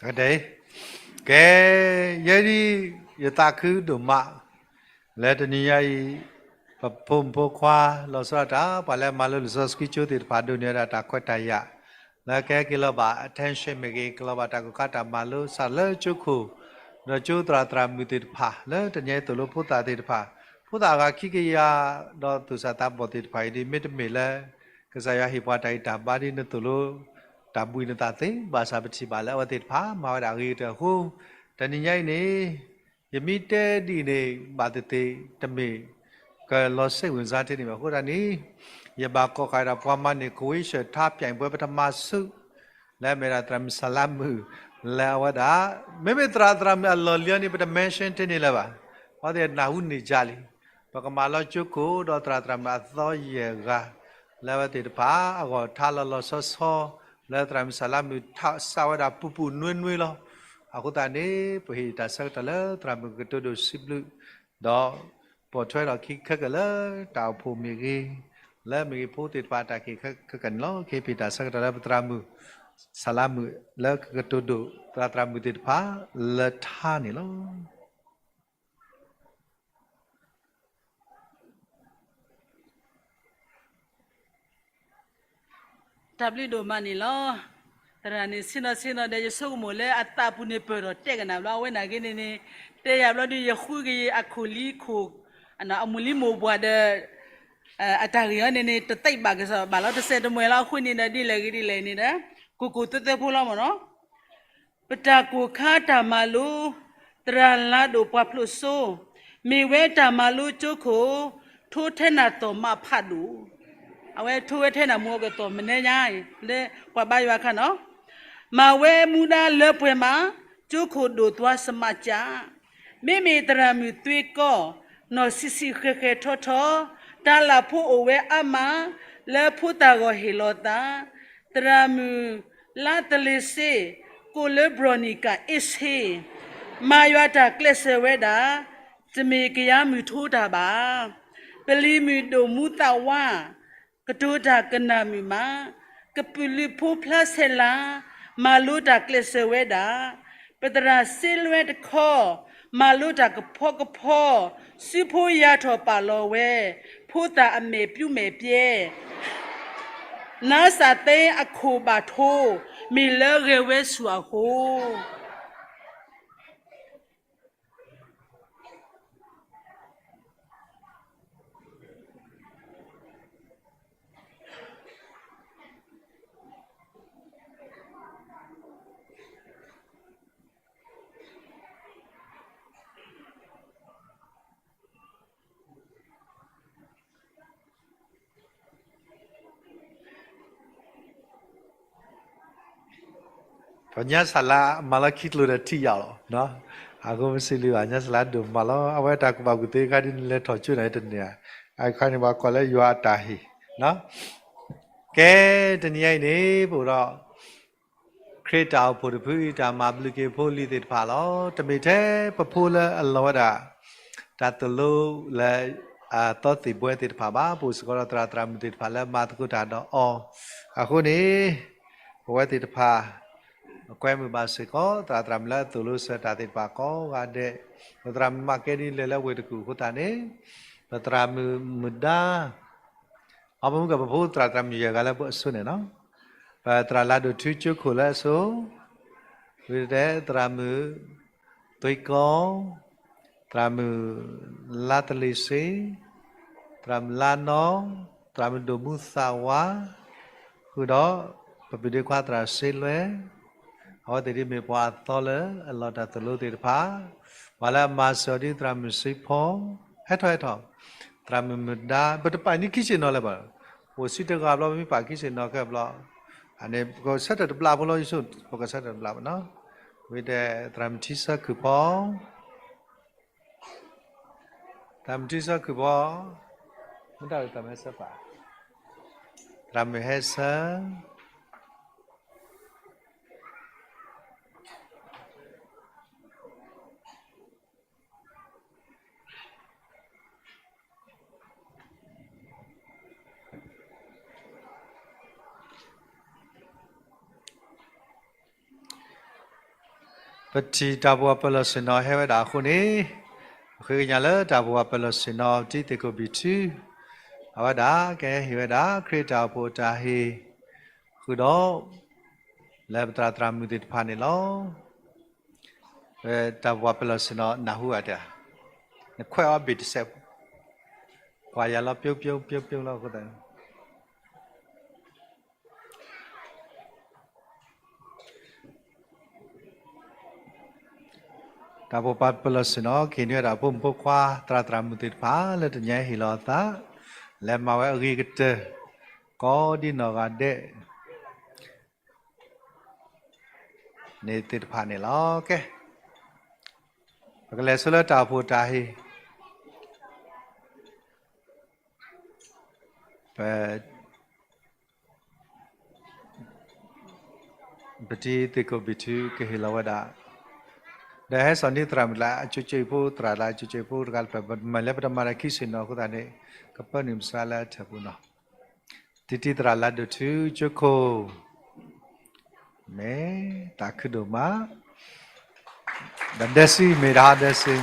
ကဲ, ယဲဒၣ် ယသးခုဒိၣ်မး လၢတနံၤညါအံၤ ပဖိမုၣ်ဖိခွါ လီၤဆီဒၣ်တၢ် ပှၤလၢအမၤလိလံာ်စီဆှံကၠိသ့ၣ်တဖၣ် ဒိးန့ၢ်ဝဲဒၣ်တၢ်ခွဲးတၢ်ယာ် လၢကဟဲက့ၤလီၤဘၣ် attention မ့ၢ်ဂ့ၤ ကလီၤဘၣ်တၢ်ကိၢ်ခါတၢ်မၤလိ စးလၢကၠိခိၣ် ဒီးကၠိသရၣ်သရၣ်မုၣ်သ့ၣ်တဖၣ် လၢတနံၤအံၤသိၣ်လိဖိသၣ်သ့ၣ်တဖၣ်, ဖိသၣ်အဂၤခံကယၤ ဒီးသူၣ်စၢ်သးဘီၣ်သ့ၣ်တဖၣ်အံၤ ဒ်မ့တမ့ၢ်လၢ ကစၢ်ယွၤဟ့ၣ်ပှၤတၢ်ဂံၢ်တၢ်ဘါဒ်နသိၣ်လိ တၢ်ဘှံးနသးသ့ ဘၣ်ဆၣ်ပထံၣ်ဘၣ်လၢအဝဲသ့ၣ်တဖၣ် မၤဝဲဒၣ်အဂ့ၤကတၢၢ်အဃိ, တနံၤညါအံၤန့ၣ် ယမ့ၢ်တဲဒ်န့ၣ် ဘၣ်သ့ၣ်သ့ၣ် တမ့ၢ်ကလီၤစဲးဝံၣ်စါထဲန့ၣ်ဘၣ်အဃိသတးန့ၣ်, ယဘၣ်ကိးဃာ်ဒီးပှၤမၤန့ၢ် ခွ့ၡၢၣ်ထါ ပြိုင်ပွဲ ပထမဆု လၢအမ့ၢ်ဒၣ်သရၣ်မုၣ်စလါမုၣ် လၢအဝဲဒၣ် မ့မ့ၢ်သရၣ်သရၣ်မုၣ်အလီၢ်လံၤအံၤန့ၣ် ပတ mention ထဲန့ၣ်လၢၤဘၣ်, အဝဲသ့ၣ်နၢ်ဟူန့ၢ်ကၢ်လံ, ပကမၤလီၤကၠိခိၣ်ဒီးသရၣ်သရၣ်မုၣ်အသီယဲၢ်ဂၤ လၢအဝဲသ့ၣ်တဖၣ် အဂီၢ်ထါလီၤလီၤဆီဆီ လၢသရၣ်မုၣ်စလါမုၣ်ထးစးဝဲဒၣ်ပူၤပူၤနွဲနွဲလီၤ. အဃိသတးန့ၣ် ပဟ့ၣ်တၢ်ဆၢကတီၢ်လၢသရၣ်မုၣ်ကတိၤဒိၣ်စံးဘျုး ဒီးပိာ်ထွဲဒီးခံခဲကၢာ်လၢတၢ်အိၣ်ဖှိၣ်မ့ၢ်ဂ့ၤ, လၢမ့ၢ်ဂ့ၤဖိသ့ၣ်တဖၣ်တၢ်က့ၢ်ခဲကၢာ်န့ၣ်လီၤ. ကဟ့ၣ်တၢ်ဆၢကတီၢ်လၢပသရၣ်မုၣ် စလါမုၣ် လၢကကတိၤဒိၣ်သရၣ်သရၣ်မုၣ်သ့ၣ်တဖၣ်လၢထါန့ၣ်လီၤ. တၢ်ဘျုးဒိၣ်မးန့ၣ်လီၤ. သရၣ်န့ၣ် ဆ့ၣ်နီၤဆ့ၣ်နီၤဒီး ယဆိကမိၣ်လၢအသးပူၤန့ၣ်ပၢၢ်ထီၣ်တဲာ်ကနၣ်ဘျီ အဝဲန့ၣ်ဂ့ၤန့ၣ်န့ၣ် တဲယၤဘျီဒုး ယဃုကယဲၢ်အခိၣ်လံခိၣ် အမိၢ်လံမိၢ်ပှၢ်ဒီး အတၢ်ဂ့ၢ်အံၤန့ၣ်န့ၣ် တသ့ဘၣ်ကစီၣ်ဘၣ်လီၤ တစဲးတမှဲၤလီၤ. အဃိန့ၣ်ဒီး ဒ်လဲၣ်ဂ့ၤဒ်လဲၣ်န့ၣ်ဒီး ကိၢ်ကိၢ်သၢသၢဖိလီၤမ့ၢ်နီၤ. ပတၢ်ကိၢ်ခါတၢ်မၤလိ သရၣ်လါဒိၣ်ပှၤဖျိးစိ မ့ၢ်ဝဲတၢ်မၤလိကၠိခိၣ် ထိထဲနၤသီၣ်မးဖးဒိၣ်, အဝဲထိဝဲထဲနၤမူအကသီၣ်မနဲညါအံၤ လၢပှၤဘါယွၤအခါနီၤ, မၤဝဲမူဒါလၢပှဲၤမး ကၠိခိၣ်ဒိၣ်သွါစမးကၠး, မ့မ့ၢ်သရၣ်မုၣ်သွ့ကီၢ် နီၢ်ဆံးဆံးဃဲၤဃဲၤထီထီ, တၢ်လၢဖိအိၣ်ဝဲအါမး လၢဖိသၣ်ဂီၢ်ဟ့ၣ်လီၤသး, သရၣ်မုၣ်လါသလ့ၤစ့ ကိးလၢဘြီၣ်နံၣ်ကၣ်အ့ၣ်ဆ့, မၤယွၤတၢ်ကျဲးစၢးဝဲဒၣ်, တမ့ၢ်ကယၤမုၢ်ထိတၢ်ဘၣ်. ပလံၤမုၣ်ဒိၣ်မူသးဝါ, ကတိၤတၢ်ကနၣ်မုာ်မး, ကပုာ်လုးဖိဖျါဆဲးလၤ, မၤလိတၢ်ကျဲးစၢးဝဲဒၣ်, ပသရၣ်စ့လွဲတခီ, မၤလိတၢ်ကဖီကဖီ, စုဖိယၤထီၣ်ပာ်လီၤဝဲ, ဖိသၣ်အမဲာ်ပျူၤမဲာ်ပျဲ နါစၢ်သ့အခိၣ်ဘၣ်ထိ, မ့ၢ်လၢဂဲၤဝဲဆူၣ်အဃိ. ပညါစလါမၤလီၤခံကျိၤဒီးထံၣ်ယၤလီၤ. အဃိမ့ၢ်စံးလံဘၣ် ညါစလါဒိၣ်မးလီၤ. အဝဲတၢ်ကူၣ်ဘၣ်ကူၣ်သ့အခါဒ်နလဲၤထီၣ်ကၠိန့ၣ်တန့ၢ်ဧါ. အခါန့ၣ် ပှၤကိးလၢယွၤအတၢ်ဟ့ၣ် ကဲ တနံၤအံၤန့ၣ် ပအိၣ်ဒီး ခရံာ်တၢ်အိၣ်ဖှိၣ်တဖုအံၤ တၢ်မၤဘျုးက့ၤဖိလံၤသ့ၣ်တဖၣ်လီၤ. တမ့ၢ်ထဲပဖိလၢအလီၤဝဲဒၣ် တၢ်သိၣ်လိလၢ အသီသ့ၣ်ဘှဲသ့ၣ်တဖၣ်ဘၣ်. ပအိၣ်စ့ၢ်ကီးဒီးသရၣ်သရၣ်မုၣ်သ့ၣ်တဖၣ်လၢမၤသကိးတၢ်ဒီးအီၤ. အဃိန့ၣ် ပဝဲသ့ၣ်တဖၣ် ကွဲမုာ်ဘၣ်စ့ၢ်ကီး သရၣ်သရၣ်မုၣ်လၢအသိၣ်လိစၢၤတၢ်သ့ၣ်တဖၣ်ကိးဂၤဒဲး, ဒီးသရၣ်မုၣ်မၤကဲဒ်လဲၣ်လၢဝ့ၢ်တကူၣ်အဃိသတးန့ၣ်, ပသရၣ်မုၣ်မုၢ်ဒါ အမုၢ်ကပဖိသရၣ်သရၣ်မုၣ်ယဲၢ်ဂၤလၢပအစိန့ၣ်နီၤ, ပသရၣ်လါဒိၣ်ထူကၠိခိၣ်လၢအစိ, ဝံၤတဲသရၣ်မုၣ်သွ့ကီၢ်, သရၣ်မုၣ်လါသလ့ၤစ့, သရၣ်မုၣ်လါနီ, သရၣ်မုၣ်ဒိၣ်မူသးဝါ, ဃုာ်ဒီး ပပုၢ်ဒ့ခွါသရၣ်စ့လွဲ, အဝဲသ့ၣ်ဒ်မ့ၢ်ပှၤအသီလၢအလီၤတၢ်သိၣ်လိသ့ၣ်တဖၣ်, ပှၤလၢအမၤစၢၤအီၤဒ်သရၣ်မုၣ်စ့ဖီ, ဟဲထီၣ်ဟဲထီၣ်, သရၣ်မုၣ်မုၢ်ဒါ ပတပာ်န့ၢ်ခံဆ့ၣ်နီၤလၢၤဘၣ်, အိၣ်ဆံတဂၤဘျီ ပမ့ၢ်ပာ်ခံဆ့ၣ်နီၤခဲဘျီ, အန့ၣ် ပကဆၢထၢၣ်တဘျီဖိလီၤ ယဆိ ပကဆၢထၢၣ်တဘျီဘၣ်နီၤ, ဝံၤဒီးသရၣ်မုၣ်ထံဆၢခုၣ်ဖီ သရၣ်မုၣ်ထံဆၢခုၣ်ဖီ, မ့ၢ်တၢ်သရၣ်မုၣ်ဟဲဆၢပၢ်, သရၣ်မုၣ်ဟဲဆၢ ပထံၣ်တၢ်ပဝၤပၢၤလီၢ်ဆ့ၣ်နီၤဟဲဝဲဒၣ်အဃိန့ၣ်, ပဃ့ကညးလၢတၢ်ပဝၤပၢၤလီၢ်ဆ့ၣ်နီၤ ပတံၤသ့ၣ်ခိၣ်ဘံၣ်ထု, အဝဲဒၣ်ကဟ့ၣ်ဝဲဒၣ် ခရံာ်တၢ်အိၣ်ဖှိၣ်အတၢ်ဟ့ၣ်, ဃုာ်ဒီး လၢပသရၣ်သရၣ်မုၣ်သ့ၣ်တဖၣ်န့ၣ်လီၤ. ဝဲတၢ်ပဝၤပၢၤလီၢ်ဆ့ၣ်နီၤနၢ်ဟူဧါတဲ, နခွဲးအီၤဘ့ၣ်တစဲး, ကွၢ်ယၤလီၤ ပျိပျိပျိပျိလီၤအဃိသတး တၢ်ပဝၤပၢၤလီၢ်ဆ့ၣ်နီၤ ကဟ့ၣ်န့ၢ်ဝဲဒၣ်ဖိမုၣ်ဖိခွါ သရၣ်သရၣ်မုၣ်သ့ၣ်တဖၣ် လၢတနံၤအံၤဟ့ၣ်လီၤအသး လဲၤမၤဝဲအဂ့ၤကတၢၢ် ကိးဒံနီၢ်ဂၤဒဲး န့ၣ်သ့ၣ်တဖၣ်န့ၣ်လီၤ. ကဲ, ပကလဲၤဆူလၢတၢ်အိၣ်ဖှိၣ်တၢ်ဟ့ၣ်, ပ ပတံၤသ့ၣ်ခိၣ်ဘံၣ်ထု ကဟ့ၣ်လီၤဝဲဒၣ်, ဒီးဟဲစိာ်န့ၢ်သရၣ်မုၣ်လၢအကၠိကၠိအံၤဖိ သရၣ်လၢအကၠိကၠိအံၤဖိတဂၤလၢ်ဖဲ ပမၤလၢပတမၤတၢ်ခံဆ့ၣ်နီၤအဃိသတးန့ၣ် ကပၢနုာ်ပစးလၢအထၢၣ်ပူၤနီၤ, တံၤတံၤသရၣ်လၢဒိၣ်ထူကၠိခိၣ် မ့ၢ်တၢ်ခုဒိၣ်မး, ဒီးဒဲစုမ့ၢ်တၢ်ဟးဒဲစု,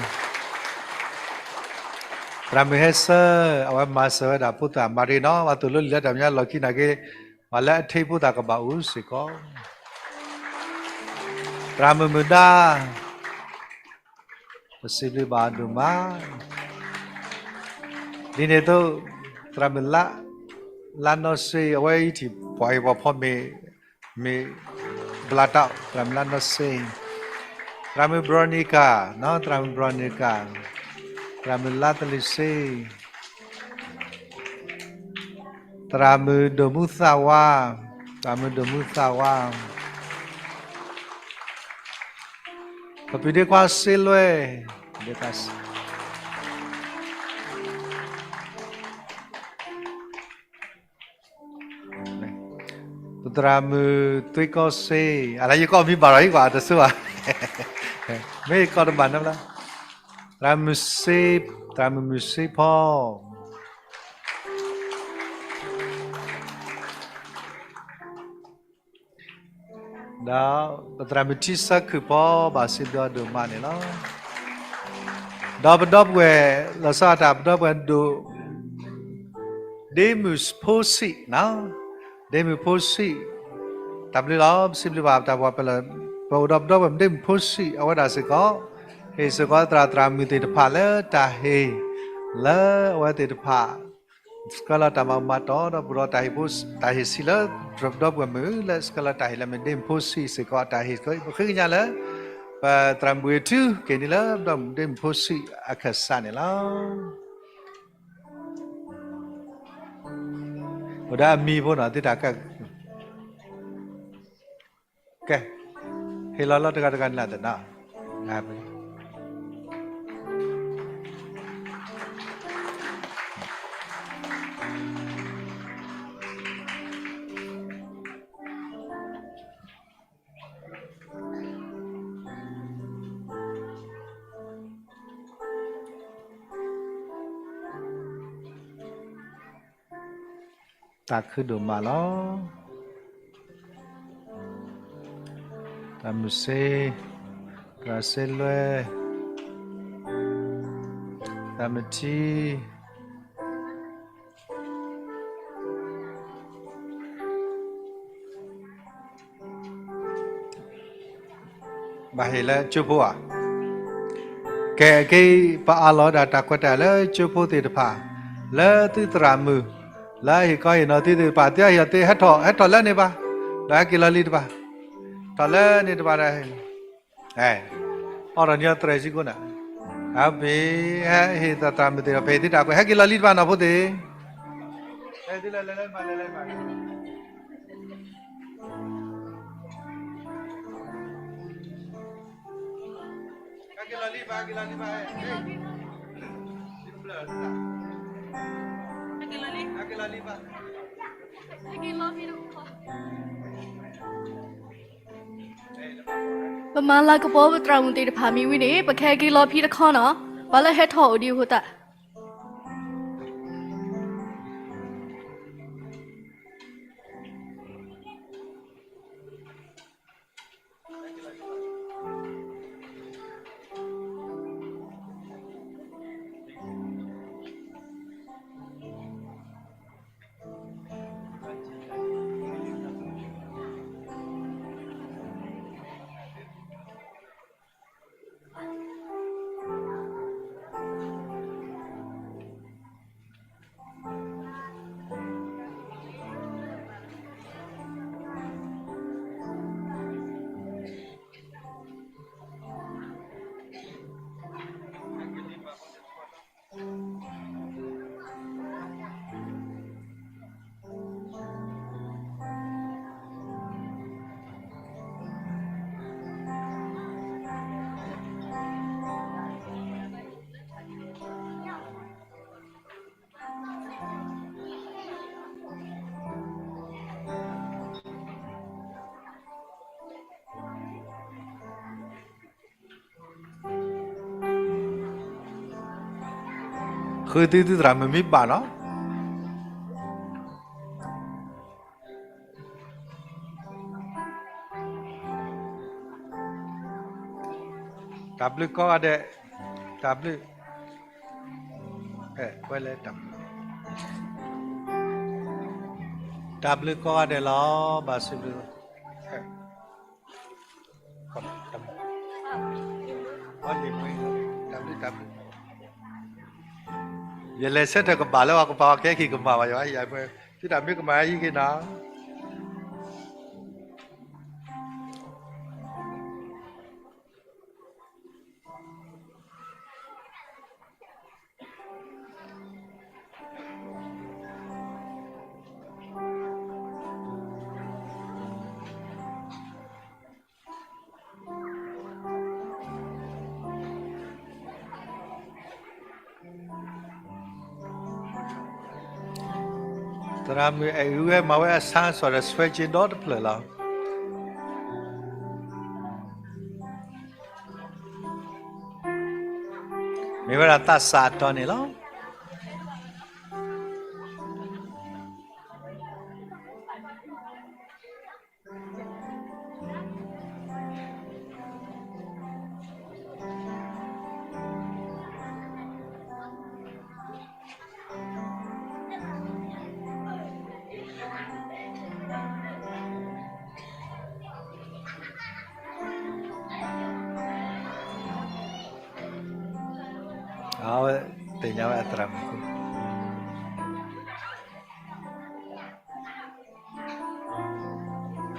သရၣ်မုၣ်ဟဲဆၢ, အဝဲမၤစၢၤဝဲဒၣ်ဖိသၣ်မၤရ့နီၤ, ပှၤသိၣ်လိလံာ်လၢတၢ်မဲာ်ညါလီၢ်ခံနာ်က့, ပှၤလၢအထံဖိသၣ်ကဘၣ်အိၣ်စ့ၢ်ကီး, သရၣ်မုၣ်မုၢ်ဒါ ပစံးဘျုးဘၣ်အီၤဒိၣ်မး, ဒ်န့ၣ်အသိး သရၣ်မုၣ်လါ, လါနီၢ်စ့ အဝဲအံၤထံၣ်ပှၤဟ့ၣ်ပှၤဖီမ့ၢ်, မ့ၢ်ဘျးတၢ် သရၣ်မုၣ်လါနီၢ်စ့, သရၣ်မုၣ်ဘြီနံကၤ, သရၣ်မုၣ်ဘြီနံကၤ, သရၣ်မုၣ်လါသလံၤစ့ သရၣ်မုၣ်ဒိၣ်မူသးဝါ, သရၣ်မုၣ်ဒိၣ်မူသးဝါ, ပပုၢ်ဒ့ခွါစ့လွဲ, ပသရၣ်မုၣ်သွံကီၢ်စ့, အလၢယကိးမံၤဘၣ်ဒီးဟံၣ်ကွၢ်တစိၢ်ဘၣ်, မ့ၢ်ယကိးတဘၣ်န့ၣ်လၢ, သရၣ်မုၣ်စ့, သရၣ်မုၣ်မုၢ်စ့ဖီ ဒီးပသရၣ်မုၣ်ထံဆၢခုၣ်ဖီဘၣ်စံးဘျုးအီၤဒိၣ်မးန့ၣ်လီၤ. ဒီးပဒီပုၢ်ဝဲၢ် လီၤဆီဒၣ်တၢ် ပဒီပုၢ်ဝဲၢ်ဒိၣ် ဒ့မုၣ်ဖိဆံး, ဒ့မုၣ်ဖိဆံး, တၢ်ဘျုးလီၤ ပစံးဘျုးဘၣ်ပတၢ်ပှၤပလၢၢ် ပအိၣ်ဒီးပဒီပုၢ်ဝဲၢ်ဒ့မုၣ်ဖိဆံး အဝဲဒၣ်စ့ၢ်ကီး ဟ့ၣ်စ့ၢ်ကီးသရၣ်သရၣ်မုၣ်သ့ၣ်တဖၣ်လၢတၢ်ဟ့ၣ် လၢအဝဲသ့ၣ်တဖၣ် ဆှၢလီၤတၢ်မၤမၤတီဒီး ပူၤဒီးတၢ်ဟ့ၣ်ဖိ တၢ်ဟ့ၣ်ဆံးလၢ ပဒီပုၢ်ဝဲၢ်မုၣ် လၢဆှၢလီၤတၢ်ဟ့ၣ်လၢမ့ၢ်ဒ့မုၣ်ဖိဆံးစ့ၢ်ကီး တၢ်ဟ့ၣ် ပဃ့ကညးလၢ ပသရၣ်မုၣ်ဝ့ၢ်ထူ က့ၤန့ၢ်လၢပဒီပုၢ်ဝဲၢ်ဒ့မုၣ်ဖိဆံးအခၢၣ်စးန့ၣ်လီၤ. အိၣ်ဒီးအမံၤဖိနီၤ သုတၢ်ကၢ် ကဲ, ဟ့ၣ်လီၤလီၤတဂၤတဂၤန့ၣ်လၢသ့ၣ်နီၤ, တၢ်ခုဒိၣ်မးလီၤ. သရၣ်မုၣ်စ့, သရၣ်စ့လွဲ, သရၣ်မုၣ်ထံ ဘၣ်ဟ့ၣ်လၢကၠိဖိဧါ. ကဲ အက့ ပအးလီၤဝဲဒၣ်တၢ်ခွဲးတၢ်ယာ်လၢကၠိဖိသ့ၣ်တဖၣ်, လၢသုသရၣ်မုၣ်, လၢအဟ့ၣ်ခီဟ့ၣ်နီၤသုသ့ၣ်တဖၣ် သုဟ့ၣ်အီၤသ့ ဟဲထီၣ် ဟဲထီၣ်လၢန့ၣ်ဘၣ်, ဒီးဟဲက့ၤလီၤလံတဘၣ်, ထီၣ်လၢန့ၣ်တဘၣ်ဒီး အီၣ်ဒီးညီသရၣ်စ့ၢ်ကီးန့ၣ်, အဘ့ၣ် ဟဲဟ့ၣ်သရၣ်သရၣ်မုၣ်သ့ၣ်တဖၣ် ဖဲသုတၢ်ကွဲး ဟဲက့ၤလီၤလံတဘၣ်နီၤဖိသ့ၣ် ပမၤလၤကပီၤပသရၣ်မုၣ်သ့ၣ်တဖၣ်မ့ၢ်ဝံၤန့ၣ် ပကဟဲက့ၤလီၤဖဲတခီနီၤ, ပှၤလၢဟဲထီၣ်အိၣ်ဒံးအဃိသတး ဟဲက့ၤလီၤလံဘၣ်, ဃုသုသုသရၣ်မုၣ်မ့ၢ်ဘၣ်နီၤ. တၢ်ဘျုးကိးဂၤဒဲး, တၢ်ဘျုး, ဝဲလဲၣ်, တၢ်ဘျုးကိးဂၤဒဲးလီၤ, ဘၣ်စံးဘျုး တၢ်ဘျုး, တၢ်ဘျုး, ယလဲၤဆၢထၢၣ်ကဘၣ်လၢပှၤကပာ်အီၤကဲခံကမၣ်ဘၣ်ယၤ, သုတၢ်မ့ၢ်ကမၣ်ဟံးက့ၤနီၤ. သရၣ်မုၣ်အဲၣ်အုဝဲမၤဝဲအဆါစီၤဒီး ဆွဲက့ၤဒီတဖျၢၣ်လီၤ. မ့ၢ်ဝဲဒၣ်သးစၢ်အတီၢ်န့ၣ်လီၤ. အဝဲသ့ၣ်ညါဝဲအသရၣ်မုၣ်ဖိ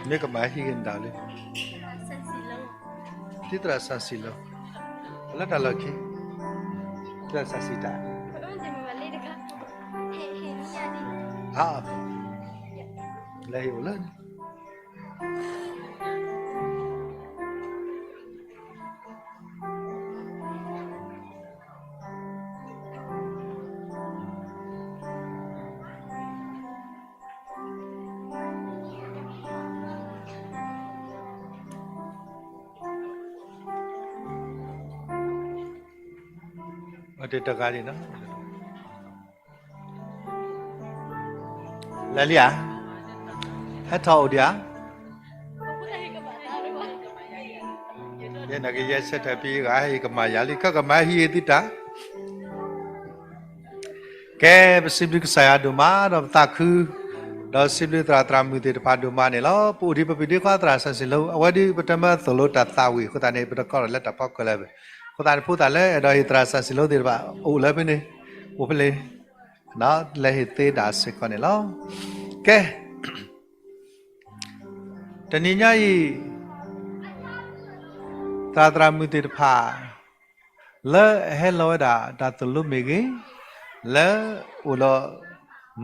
မ့ၢ်ကမၤဟံးက့ၤနတၢ်လံ, တံၤသရၣ်စၢ်စံၣ်လီၤ, လၢတၢ်လီၢ်ခံ, တံၤသရၣ်စၢ်စံၣ်တၢ်, အ, လၢဟ့ၣ်အိၣ်လၢ အတဂၤန့ၣ်, လဲၤလံဧါ, ဟဲထီၣ်အိၣ်ဒံးဧါ, ယဲန့ၣ်ကယဲၢ်ဆၢထၢၣ်ဖဲဂၤဟဲကမၤယၤလံ ကကမၤဟံးအသံတၢ် ကဲ ပစံးဘျုးကစၢ်ယွၤဒိၣ်မး ဒီးပသးခု, ဒီးစံးဘျုးသရၣ်သရၣ်မုၣ်သ့ၣ်တဖၣ်ဒိၣ်မးန့ၣ်လီၤ. ပအိၣ်ဒံးပပုၢ်ဒ့ခွါသရၣ်စၢ်စံၣ်လိ အဝဲဒုးပတမၢသိၣ်လိတၢ်သးဝံၣ်အဃိသတးန့ၣ် ပတကိးထီၣ်လၢတၢ်ဖီခိၣ်လၢၤဘၣ်. အဃိသတးန့ၣ် ဖိသၣ်လၢအဲၣ်ဒိးဟ့ၣ်သရၣ်စၢ်စံၣ်လိသ့ၣ်တဖၣ် အိၣ်လၢဖဲန့ၣ်, အိၣ်ဖဲလဲၣ်, လဲၤဟ့ၣ်သ့ဒၣ်စ့ၢ်ကီးန့ၣ်လီၤ. ကဲ တနံၤညါအံၤ သရၣ်သရၣ်မုၣ်သ့ၣ်တဖၣ် လၢအဟဲလီၤဝဲဒၣ်တၢ်သိၣ်လိမ့ၢ်ဂ့ၤ, လၢအိၣ်ဒီး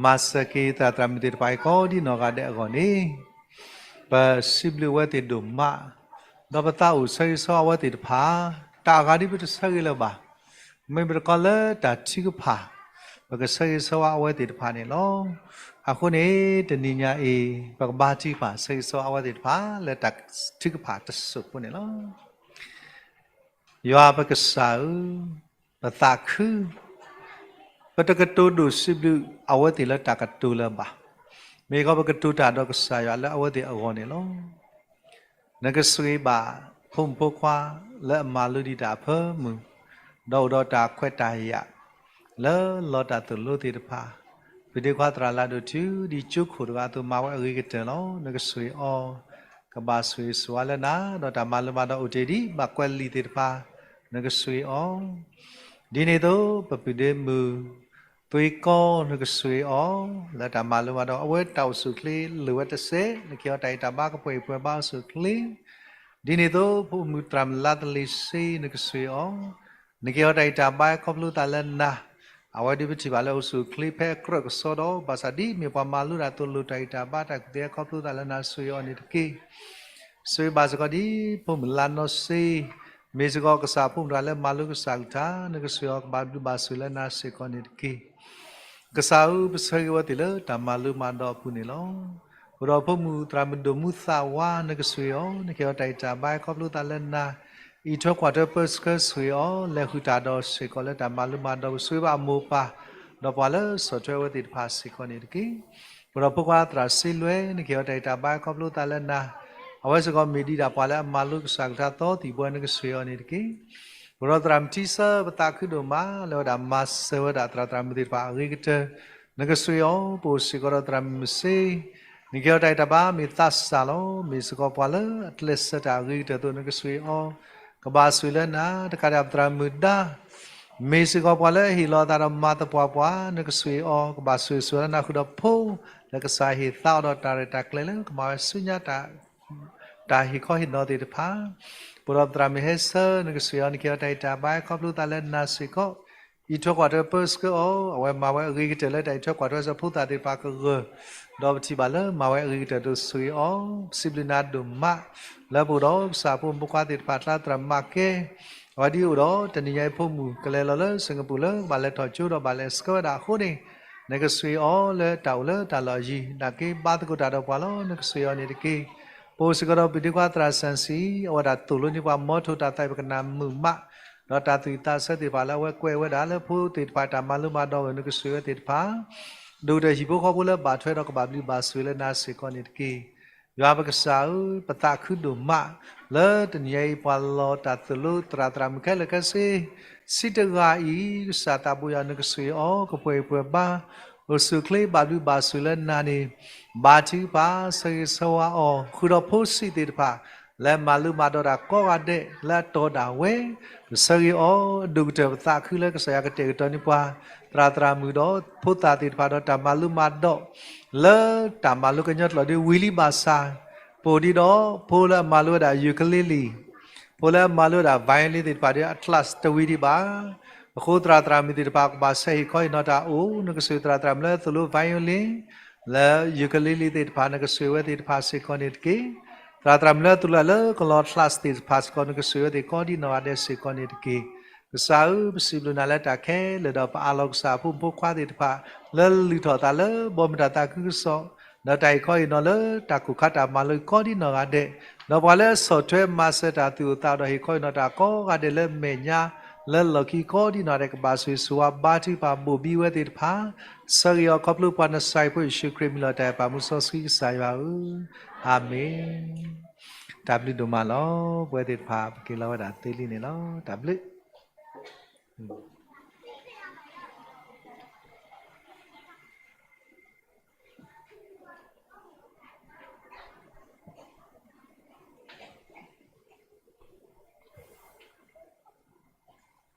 မၤစၢၤက့ၤသရၣ်သရၣ်မုၣ်သ့ၣ်တဖၣ်အံၤ ကိးဒ်နီၢ်ဂၤဒဲးအဂီၢ်န့ၣ်, ပစံးဘျုးအဝဲသ့ၣ်ဒိၣ်မး, ဒီးပသးအိၣ်ဆၢဂ့ၤဆၢဝါအဝဲသ့ၣ်တဖၣ်, တၢ်အဂၤဒ်ပတဆၢဂ့ၤလၢၤဘၣ်. မ့ၢ်ပတကိးလၢတၢ်ထုကဖၣ်, ပကဆၢဂ့ၤဆၢဝါအဝဲသ့ၣ်တဖၣ်န့ၣ်လီၤ. အဃိန့ၣ် တနံၤညါအံၤ ပကဘါထုကဖၣ်ဆၢဂ့ၤဆၢဝါအဝဲသ့ၣ်တဖၣ် လၢတၢ်ထုကဖၣ်တစိၢ်ဖိန့ၣ်လီၤ. ယွၤပကစၢ်ဧၢ, ပသးခု, ပတကတိၤဒိၣ်စံးဘျုးအဝဲသ့ၣ်လၢတၢ်ကတိၤလၢၤဘၣ်. မ့ၢ်ကီးပကတိၤတၢ်ဒီးကစၢ်ယွၤလၢအဝဲသ့ၣ်အဂီၢ်န့ၣ်လီၤ. နကဆိၣ်ဂ့ၤဘၣ် ဖိမုၣ်ဖိခွါလၢအမၤလိဒံးတၢ်အဖၢမုၢ်, ဒီးအိၣ်ဒီးတၢ်ခွဲးတၢ်ယာ် လၢလီၤတၢ်သိၣ်လိသ့ၣ်တဖၣ်, ပုၢ်ဒ့ခွါသရၣ်လၢဒိၣ်ထူ ဒ်ကၠိခိၣ်တဂၤအသိးမၤဝဲအဂ့ၤကတၢၢ်လီၤ. နကဆိၣ်ဂ့ၤအီၤ, ကဘၣ်ဆိၣ်ဂ့ၤဆိၣ်ဝါလၢနၤ, ဒီးတၢ်မၤလိမၤဒိးအိၣ်တ့ၢ်ဒံး ဘၣ်ကွဲးလံာ်သ့ၣ်တဖၣ်, နကဆိၣ်ဂ့ၤအီၤ ဒ်န့ၣ်အသိး ပပုၢ်ဒ့မုၣ် သွံကီ နကဆိၣ်ဂ့ၤအီၤ လၢတၢ်မၤလိမၤဒိး အဝဲတၢ်အိၣ်ဆူၣ်အိၣ်ချ့ လိၣ်ဝဲတစဲး နကဟ့ၣ်အီၤတၢ်ဂံၢ်တၢ်ဘါ ကပှဲၤဂံၢ်ပှဲၤဘါအိၣ်ဆူၣ်အိၣ်ချ့ ဒ်န့ၣ်အသိး ဖိမုၣ်သရၣ်မုၣ်လါသလ့ၤစ့ နကဆိၣ်ဂ့ၤအီၤ, နကဟ့ၣ်အီၤတၢ်ဂံၢ်တၢ်ဘါ ခီဖျိသးလၢနၤ, အဝဲဒုးပထံၣ်ဘၣ်လၢအိၣ်ဆူၣ်အိၣ်ချ့ဖဲအကြၢးကစီဒီး ဘၣ်ဆၣ်ဒ်မ့ၢ်ပှၤမၤလိတၢ်သိးလိၣ်တၢ်ဂံၢ်တၢ်ဘါတၢ်ကူၣ်သ့ ခီဖျိသးလၢနၤ ဆိၣ်ဂ့ၤအီၤန့ၣ်တက့ၢ်. ဆိၣ်ဂ့ၤဘၣ်စ့ၢ်ကီးဒ် ဖိမုၣ်လါနီၢ်စ့ မ့ၢ်စ့ၢ်ကီးကစၢ်အဖိမုၣ်တဂၤလၢမၤလိကစၢ်ကလုၢ်ကထါ နကဆိၣ်ဂ့ၤအီၤ ကဘၣ်ဘျုးဘၣ်ဆိၣ်လၢနၤစ့ၢ်ကီးန့ၣ်တက့ၢ်. ကစၢ်ဧၢ ပဆၢဂ့ၤဝဲသ့ၣ်လၢတၢ်မၤလိမၤဒိးအပူၤန့ၣ်လီၤ. အိၣ်ဒီးဖိမုၣ်သရၣ်မုၣ်ဒိၣ်မူသးဝါ နကဆိၣ်ဂ့ၤအီၤ နကဟ့ၣ်အီၤတၢ်ဂံၢ်တၢ်ဘါ ခီဖျိသးလၢနၤ အံးထွဲကွၢ်ထွဲပၢဆှၢဆိၣ်ဂ့ၤအီၤ, လဲၤဃုာ်တၢ်ဒီးစ့ၢ်ကီးလၢတၢ်မၤလိမၤဒိး ပကဆိၣ်ဂ့ၤဘၣ်အမိၢ်ပၢ်, ဒီးပှၤလၢဆီၣ်ထွဲအဝဲသ့ၣ်တဖၣ်စ့ၢ်ကီးန့ၣ်တက့ၢ်. ပဒီးဖိခွါသရၣ်စ့လွဲ နကဟ့ၣ်အီၤတၢ်ဂံၢ်တၢ်ဘါခီဖျိသးလၢနၤ, အဝဲစ့ၢ်ကီးမ့ၢ်ဒံးဒၣ်ပှၤလၢအမၤလိကစၢ်ကလုၢ်ကထါသီသံၣ်ဘိ နကဆိၣ်ဂ့ၤအီၤန့ၣ်တက့ၢ်. ပဒီးသရၣ်မထံဆၢ ပသးခုဒိၣ်မး လၢဝဲဒၣ်မၤစၢၤဝဲဒၣ်သရၣ်သရၣ်မုၣ်သ့ၣ်တဖၣ်အဂ့ၤကတၢၢ် နကဆိၣ်ဂ့ၤအီၤ. ပအိၣ်စ့ၢ်ကီးဒီးသရၣ်မုၣ်မုၢ်စ့ နကဟ့ၣ်အီၤတၢ်ဂံၢ်တၢ်ဘါမ့ၢ်သးစၢ်လီၤ. မ့ၢ်စ့ၢ်ကီးပှၤလၢအကျဲးစၢးတၢ်အဂ့ၤကတၢၢ်အသိး နကဆိၣ်ဂ့ၤအီၤ. ကဘၣ်ဆိၣ်ဂ့ၤလၢနၤ, တကးဒံးဘၣ်ပသရၣ်မုၣ်ဒါ မ့ၢ်စ့ၢ်ကီးပှၤလၢအဟ့ၣ်လီၤအသးဒီးမၤသပှၢ်ပှၢ် နကဆိၣ်ဂ့ၤအီၤ. ကဘၣ်ဆိၣ်ဂ့ၤဆိၣ်ဝဲလၢနၤဃုာ်ဒီးဖိ လၢကစၢ်ဟ့ၣ်သါအီၤဒီးတၢ်ရဲၣ်တၢ်ကျဲၤလၢကမၤဝဲဆူညါ တၢ်ဟ့ၣ်ခီဟ့ၣ်နီၤသ့ၣ်တဖၣ်. ပဒီးသရၣ်မုၣ်ဟဲဆၢ နကဆိၣ်ဂ့ၤအီၤ နကဟ့ၣ်အီၤတၢ်ဂံၢ်တၢ်ဘါခီဖျိသးလၢနၤစ့ၢ်ကီး အံးထွဲကွၢ်ထွဲပၢဆှၢအီၤ, အဝဲမၤဝဲအဂ့ၤကတၢၢ်လၢတၢ်အံးထွဲကွၢ်ထွဲစၢဖိသၣ်သ့ၣ်တဖၣ်ကဂၢၢ်, ဒီးပထံၣ်ဘၣ်လၢမၤဝဲအဂ့ၤကတၢၢ်အသိးဆိၣ်ဂ့ၤအီၤ. ပစံးဘျုးနၤဒိၣ်မး လၢပအိၣ်ဒီးကစၢ်ဖိမုၣ်ဖိခွါသ့ၣ်တဖၣ် ကျါသရၣ်မၤကဲ အဝဲဒ်အိၣ်ဒီးတနံၤညါအံၤဖိမုၣ်ကလဲၤလီၤလၢစ့ၣ်ကပူၤလၢကဘၣ်လဲၤထီၣ်ကၠိဒီးဘၣ်လဲၤဆှၢဝဲဒၣ်အဃိန့ၣ်, နကဆိၣ်ဂ့ၤအီၤလၢတၢ်အိၣ်လၢတၢ်လီၢ်အယံၤ နာ်က့ဘါသကိးတၢ်ဒီးပှၤလီၤ. နကဆိၣ်ဂ့ၤအီၤန့ၣ်တက့ၢ်. ပအိၣ်စ့ၢ်ကီးဒီးပဒ့ခွါသရၣ်စၣ်စံ, အဝဲဒၣ်သိၣ်လိန့ၢ်ပှၤ မ်ထိၣ်တၢ်သးအံၤ ပကနၣ်မုာ်မး, ဒီးတၢ်သူၣ်ဝံၣ်သးဆၢသ့ၣ်တဖၣ်လၢအဝဲကွဲးဝဲဒၣ်လၢဖိသ့ၣ်တဖၣ်တၢ်မၤလိမၤဒိးအဂီၢ် နကဆိၣ်ဂ့ၤဝဲသ့ၣ်တဖၣ်, ဒိၣ်ကတၢၢ်ဟံၣ်ဖိဃီဖိလၢဘၣ်ထွဲဒီးကဘၣ်ဘျုးဘၣ်ဆိၣ်ဂ့ၤလၢနၤစ့ၢ်ကီးန့ၣ်တက့ၢ်. ယွၤပကစၢ်ဧၢ, ပသးခုဒိၣ်မး လၢတနံၤညါအံၤပှၤလီၤတၢ်သိၣ်လိသရၣ်သရၣ်မုၣ်ခဲလၢာ်ခဲဆ့ ဆံတဂၤအံၤ, ကစၢ်သးဘိယွၤ နကဆိၣ်ဂ့ၤအီၤ ကပှဲၤပှဲၤဘါ, အိၣ်ဆူၣ်အိၣ်ချ့ဘၣ်ဘျုးဘၣ်ဆိၣ်ဂ့ၤလၢနၤန့ၣ်, ဘါထုကဖၣ် ဆၢဂ့ၤဆၢဝါအီၤ ဃုာ်ဒီးဖိဆံးသ့ၣ်တဖၣ် လၢမၤလိမၤဒိးတၢ်ကိးဂၤဒဲးလၢအတီဒၣ်ဝဲ, ပဆၢဂ့ၤအီၤ ဒိၣ်ကတၢၢ်ပသးခုလၢကစၢ်ယွၤကတဲာ်ကတီၤန့ၢ်ပှၤ သရၣ်သရၣ်မုၣ်ဒီးဖိသၣ်သ့ၣ်တဖၣ်ဒီးတၢ်မၤလိမၤဒိး လၢတၢ်မၤလိကညီကျိာ်ဒ်ဝံၤလံဘၣ်ဆၣ်, ပအိၣ်ဒံးဒီးဖိလၢအမၤလိဝဲဒၣ် ukulele, ဖိလၢအမၤလိဝဲဒၣ် violin သ့ၣ်တဖၣ်ဒီးအ class တဝံၤဒံးဘၣ်. အဃိသရၣ်သရၣ်မုၣ်သ့ၣ်တဖၣ်ကဘၣ်ဆဲးဟ့ၣ်ခီဟ့ၣ်နီၤတၢ်အိၣ်, နကဆိၣ်ဂ့ၤသရၣ်သရၣ်မုၣ်လၢသိၣ်လိ violin လၢ ukulele သ့ၣ်တဖၣ် နကဆိၣ်ဂ့ၤဝဲသ့ၣ်တဖၣ်စ့ၢ်ကီးန့ၣ်တက့ၢ်. သရၣ်သရၣ်မုၣ်လၢအသိၣ်လိလၢကလီ class သ့ၣ်တဖၣ်စ့ၢ်ကီး နကဆိၣ်ဂ့ၤဝဲသ့ၣ်ကိးဒံနီၢ်ဂၤဒဲးစ့ၢ်ကီးန့ၣ်တက့ၢ်. ကစၢ်ဧၢ, ပစံးဘျုးနၤလၢတၢ်ခဲလၢာ်ဒီး ပအးလီၤကစၢ်အဖိမုၣ်ဖိခွါသ့ၣ်တဖၣ် လၢလုၢ်ထီၣ်အသးလၢဘီမုၢ်တၢ်သးခုကစီၣ်, ဒီးတၢ်ဟ့ၣ်ခီဟ့ၣ်နီၤလၢတၢ်ကိၢ်ခါတၢ်မၤလိကိးဒံနီၢ်ဂၤဒဲး, ဒီးပှၤလၢအဆီၣ်ထွဲမၤစၢၤတၢ်သူၣ်အိၣ်သးအိၣ်ဒီးဟ့ၣ်ခီဟ့ၣ်နီၤတၢ်ကိးဂၤဒဲးလၢမဲာ်ညါ လၢလီၢ်ခံကိးဒံနီၢ်ဂၤဒဲး ကဘၣ်ဆိၣ်ဂ့ၤဆိၣ်ဝါဘါထုကဖၣ်ဘိၣ်ဘံဝဲသ့ၣ်တဖၣ်, ဆၢဂ့ၤအီၤခီဖျိပှၤနစၤရ့းဖိယ့ၣ်ၡူးခရံာ်မံၤလီၤတၢ်အဲၣ်ပာ်မူစီဆှံ ကစၢ်ယွၤဧၢ, အၤမ့ၣ်. တၢ်ဘျုးဒိၣ်မးလီၤ. ပ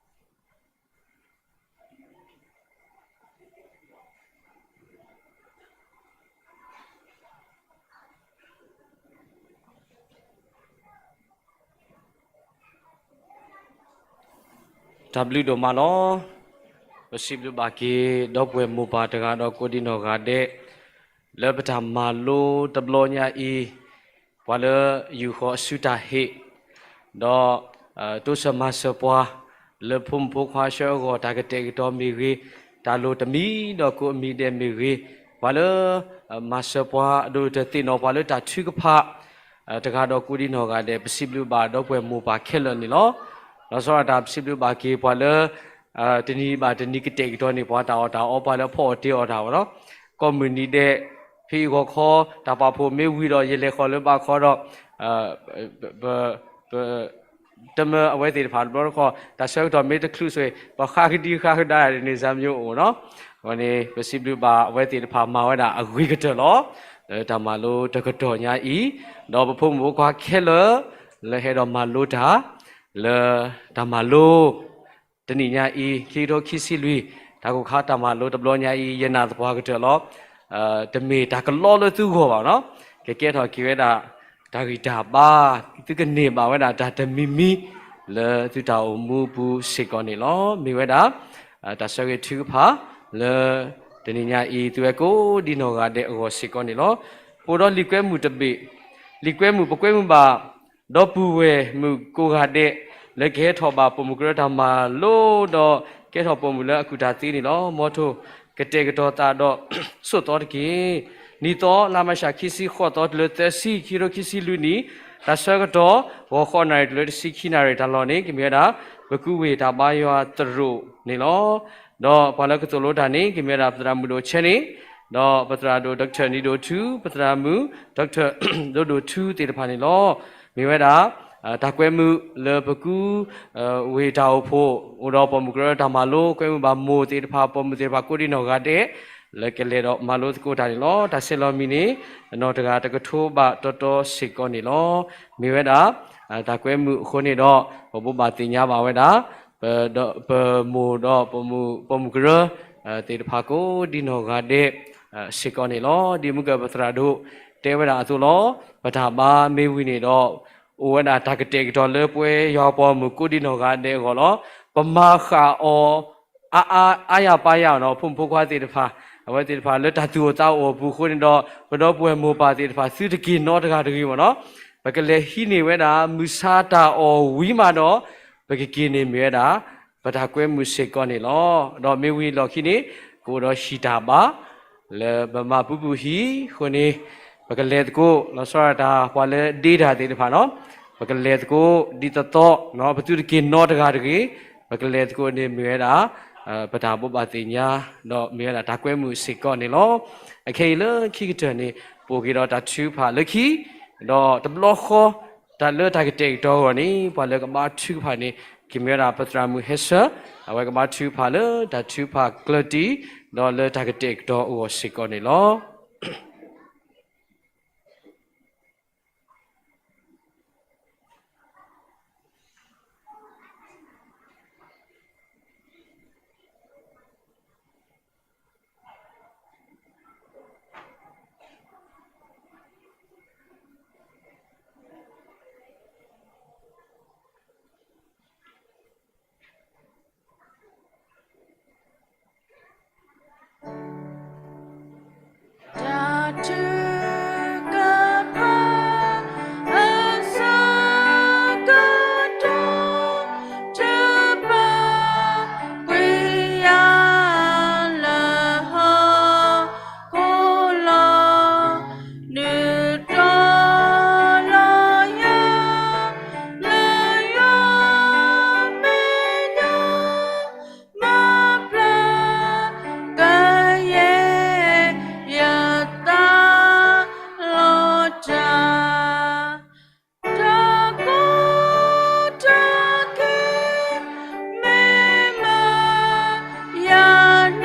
ဝဲသ့ၣ်တဖၣ် ပက့ၤလီၤဝဲဒၣ်သ့လံန့ၣ်လီၤ. တၢ်ဘျုးတၢ်ဘျုးဒိၣ်မးလီၤ. ပစံးဘျုးဘၣ်က့ၤ ဒီပုၢ်ဝဲၢ်မိၢ်ပၢ်တဂၤဒီးကိးဒံနီၢ်ဂၤဒဲး လၢပတၢ်မၤလိတဘျီညါအံၤ, ပှၤလၢယူာ်ဃီၤအစုတၢ်ဟ့ၣ်, ဒီး တိစၢၤမၤစၢၤပှၤ လၢဖိမုၣ်ဖိခွါဆၢအဂီၢ် တၢ်ကတဲာ်ကတီၤမ့ၢ်ဂ့ၤ, တၢ်လိၣ်တမံၤဒီးကိးအမံၤဒဲးမ့ၢ်ဂ့ၤ, ပှၤလၢ မၤစၢၤပှၤအဒိၣ်ကတၢၢ်သ့ၣ်နီၣ်ပှၤလၢတၢ်ထုကဖၣ် တဂၤဒီးကိးဒံနီၢ်ဂၤဒဲး ပစံးဘျုးဘၣ်ဒီပုၢ်ဝဲၢ်မိၢ်ပၢ်ခဲလၢာ်န့ၣ်လီၤ. လီၤဆီဒၣ်တၢ်ပစံးဘျုးဘၣ်က့ၤပှၤလၢ တနံၤဘၣ်တနံၤကတဲာ်ကတီၤန့ၢ်ပှၤတၢ်အီၣ်တၢ်အီ ပှၤလၢဖီအီၣ်တ့အီၣ်တၢ်အီၤလီၤ. ကိးမုၢ်နံၤဒဲး ဖဲအံၤဂီၤခီ တၢ်ပာ်ဖှိၣ်မ့ၢ်ဝံၤဒီး ယလဲၤဃီၤလၢဘၣ်ခီဒီး ပ တမၢအဝဲသ့ၣ်တဖၣ်တဘျီတခီၣ် တၢ်ဆၢကတီၢ်မ့ၢ်တချုးဆိၣ် ပှၤဃးကဒံဃးကဒါန့ၣ် စၢ်မၠိအိၣ်နီၤ. အဃိန့ၣ် ပစံးဘျုးဘၣ်အဝဲသ့ၣ်တဖၣ်မၤဝဲဒၣ်အဂ့ၤကတၢၢ်လီၤ. လၢတၢ်မၤလိတကတီၢ်ညါအံၤ, ဒီးပဖိမုၣ်ဖိခွါခဲလၢာ် လၢဟဲဒီးမၤလိတၢ် လၢတၢ်မၤလိ တနံၣ်ညါအံၤ ခံကထိခံဆံလွံၢ် တၢ်ကိၢ်ခါတၢ်မၤလိတဘျီညါအံၤ ယနာ်သပှၢ်ကတၢၢ်လီၤ. တမ့ၢ်တၢ်ကလီလၢသုဂီၢ်ဘၣ်နီၤ. ကကဲထီၣ်က့ၤဝဲဒၣ် တၢ်ဂံၢ်တၢ်ဘါ, သုကန့ၢ်ဘၣ်ဝဲဒၣ်တၢ်တမံၤမံၤ လၢသုတၢ်အိၣ်မူအပူၤစ့ၢ်ကီးန့ၣ်လီၤ. မ့ၢ်ဝဲဒၣ် တၢ်ဆၢဂ့ၤထုကဖၣ် လၢတနံၤညါအံၤ သုဝဲကိးဒံနီၢ်ဂၤဒဲးအဂီၢ်စ့ၢ်ကီးန့ၣ်လီၤ. ပအိၣ်ဒီးလံာ်ကွဲမုၢ်တဘ့ၣ်, လံာ်ကွဲမုၢ် ပကွဲမုၢ်ဘၣ် ဒီပုၢ်ဝဲၢ်မုၣ်ကိးဂၤဒဲး လၢကဟဲထီၣ်ဘၣ်ပိာ်မုၣ်ကရၢတၢ်မၤလိဒီး ကဟဲထီၣ်ပိာ်မုၣ်လၢအကူၣ်တၢ်သ့န့ၣ်လီၤ. မ်ထိၣ်ကတဲာ်ကတီၤသးဒီး ဆိးသီတက့ၢ်. နံၣ်သီ လါမၢ်ၡး ခံဆံဃိးသီ တုၤလၢသၢဆံ ခံကထိခံဆံလွံၢ်နံၣ်, တၢ်ဆၢကတီၢ် ဂီၤဃိးနၣ်ရံၣ် တုၤလၢတဆံခံနၣ်ရံၣ် တၢ်လီၢ်န့ၣ် ကမ့ၢ်ဝဲဒၣ် ပကူဝ့ၢ်တၢ်ဘါယွၤသရိာ်န့ၣ်လီၤ. ဒီးပှၤလၢကသိၣ်လိတၢ်န့ၣ် ကမ့ၢ်ဝဲဒၣ် ပသရၣ်မုၣ်ဒိၣ်ဆဲန့ၣ်, ဒီးပသရၣ်ဒိၣ် Doctor နံၤဒိၣ်ထူ, ပသရၣ်မုၣ် Doctor ဒိၣ်ဒိၣ်ထူသ့ၣ်တဖၣ်န့ၣ်လီၤ. မ့ၢ်ဝဲဒၣ် တၢ်ကွဲမုာ်လၢပကူ ဝ့ၢ်တၢ်အိၣ်ဖှိၣ် အိၣ်ဒီးပိာ်မုၣ်ကရၢတၢ်မၤလိ ကွဲမုာ်ဘၣ်မိၢ်သ့ၣ်တဖၣ် ပိာ်မုၣ်သ့ၣ်တဖၣ် ကိးဒံနီၢ်ဂၤဒဲး လၢကလဲၤဒီးမၤလိသကိးတၢ်န့ၣ်လီၤ. တၢ်ဆဲးလီၤမံၤန့ၣ် နီၢ်တဂၤတကထိဘၣ်တီတီစ့ၢ်ကီးန့ၣ်လီၤ. မ့ၢ်ဝဲဒၣ် တၢ်ကွဲမုာ်အဃိန့ၣ်ဒီး ပဘိးဘၣ်သ့ၣ်ညါဘၣ်ဝဲဒၣ် ပမိၢ်ဒီး ပိာ်မုၣ်ကရၢ သ့ၣ်တဖၣ်ကိးဒံနီၢ်ဂၤဒဲး စ့ၢ်ကီးန့ၣ်လီၤ. ဒ်မုၢ်ကပသရၣ်ဒိၣ်တဲဝဲဒၣ်အသိးလီၤ. ပတၢ်ဘါမ့ၢ်ဝံၤန့ၣ်ဒီး အိၣ်ဝဲဒၣ်တၢ်ကတဲာ်ကတီၤလၢပဝဲယွၤပိာ်မုၣ်ကိးဒံနီၢ်ဂၤဒဲးအဂီၢ်လီၤ. ပမၤဃာ်အီၤ အါအါအါယၤပါယၤနီၤ ဖိမုၣ်ဖိခွါသ့ၣ်တဖၣ် အဝဲသ့ၣ်တဖၣ်လၢတၢ်သူၣ်အိၣ်သးအိၣ်အပူၤအဃိန့ၣ်ဒီး ပဒီပုၢ်ဝဲၢ်မိၢ်ပၢ်သ့ၣ်တဖၣ် သုတက့ၤနီတဂၤတဂ့ၤမ့ၢ်နီၤ. ပကလဲၤဟံးန့ၢ်ဝဲဒၣ် မုၢ်ဆါတၢ်အီၣ်ဝံၤမးဒီး ပကက့ၤန့ၢ်မ့ၢ်ဝဲဒၣ် ပတၢ်ကွဲမုာ်စ့ၢ်ကီးန့ၣ်လီၤ. ဒီးမ့ၢ်ဝံၤလီၢ်ခံန့ၣ် ကအိၣ်ဒီးဟံၣ်တၢ်ဘါ လၢပမၤပူၤပူၤဟံၣ်အဃိန့ၣ် ပကလဲၤသကိး လီၤဆီဒၣ်တၢ် ပှၤလၢဒ့တၢ်သ့ၣ်တဖၣ်နီၤ ပကလဲၤသကိး ဒ်သိးသိး ပသုတက့ၤနီတဂၤတဂ့ၤ ပကလဲၤသကိးန့ၣ်မ့ၢ်ဝဲဒၣ် ပတၢ်ဘိးဘၣ်သ့ၣ်ညါ ဒီးမ့ၢ်ဝဲဒၣ်တၢ်ကွဲမုာ်စ့ၢ်ကီးန့ၣ်လီၤ. အခဲအံၤလၢခံကတၢၢ်န့ၣ် ပအိၣ်က့ၤဒီးတၢ်ထုကဖၣ်လၢခံ ဒီးတဘျီဃီ တၢ်လၢတၢ်ကတဲာ်ကတီၤအဂီၢ်န့ၣ် ပှၤလၢကဘါထုကဖၣ်န့ၣ် ကမ့ၢ်ဝဲဒၣ်ပသရၣ်မုၣ်ဟဲဆၢ အဝဲကဘါထုကဖၣ်လၢတၢ်ထုကဖၣ်ကျၢၢ်တံၢ် ဒီးလၢတၢ်ကတဲာ်ကတီၤအဂီၢ်စ့ၢ်ကီးန့ၣ်လီၤ. တၢ်ထုကဖၣ် အဆၢကတီၢ် တဘၣ်ကွံာ်ယၤလၢဟီၣ် ခိၣ်လီၤ ဒုးတီၤလီၤယၤ လၢယွၤမဲာ်ညါ မၤပျၢ်ကယဲၢ်ယသးလီၤတၢ် တၢ်ကီတၢ်ခဲ မ့ၢ်မၤယၤ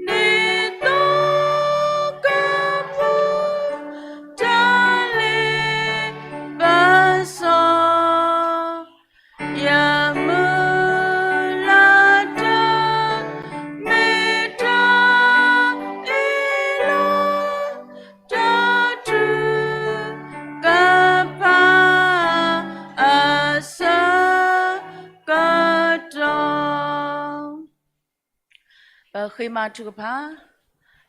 နီၢ် ဒ်သိးကပူၤ တၢ်လ့ပစီ ယမုၢ်လၢ်တၢ် မ့ၢ်တၢ်အ့ၣ်လိာ် တၢ်ထုကဖၣ် အဆၢကတီၢ် ပဃ့မၤထုကဖၣ်,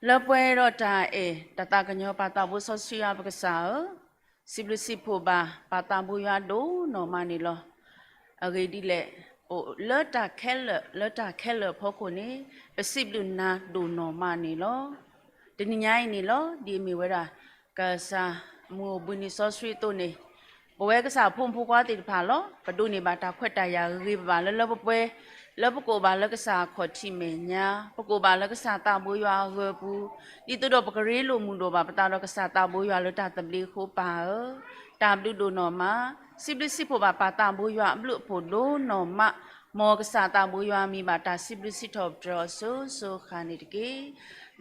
လၢပှဲၤဒီးတၢ်အဲၣ်တၢ်သးကညီၤ ပၢ်သးဘိစီဆှံယွၤပကစၢ်ဧၢ, စံးဘျုးစံးဖှိၣ်ဘၣ် ပၢ်သးဘိယွၤဒိၣ်နီၢ်မးန့ၣ်လီၤ. အဂ့ၢ်ဒ်လဲၣ်, အိၣ်လၢတၢ်ခဲလၢာ်, လၢတၢ်ခဲလၢာ်အဖီခိၣ်န့ၣ် ပစံးဘျုးနၤဒိၣ်နီၢ်မးန့ၣ်လီၤ. တနံၤညါအံၤန့ၣ်လီၤ, ဒ်အမ့ၢ်ဝဲဒၣ် ကစၢ်မုၢ်အိၣ်ဘှံးနံၤစီဆှံအသိးန့ၣ်, ပဝဲကစၢ်ဖိမုၣ်ဖိခွါသ့ၣ်တဖၣ်လီၤ, ပဒိးန့ၢ်ဘၣ်တၢ်ခွဲးတၢ်ယာ်ဂ့ၤဂ့ၤဘၣ်ဘၣ်လၢလၢပှဲၤပှဲၤ, လၢပကအိၣ်ဘၣ်လၢကစၢ်အခီၣ်ထံးမဲာ်ညါ, ပကအိၣ်ဘၣ်လၢကစၢ်သးဘိယွၤအဂၢၤပူၤ, ဒ်သိးဒီးပကရ့လိာ်မုာ်ဒိၣ်ဘၣ်ပသးဒီးကစၢ်သးဘိယွၤလၢတၢ်သဘျ့အဃိပၢ်ဧၢ, တၢ်ဘျုးဒိၣ်နီၢ်မး, စံးဘျုးစံးဖှိၣ်ဘၣ်ပၢ်သးဘိယွၤအဘျုးအဖှိၣ်ဒိၣ်နီၢ်မး, မ်ကစၢ်သးဘိယွၤမံၤဘၣ်တၢ်စံးဘျုးစံးထီၣ်ပတြၢၤအီၤစိၤစိၤဃၣ်န့ၣ်တက့ၢ်.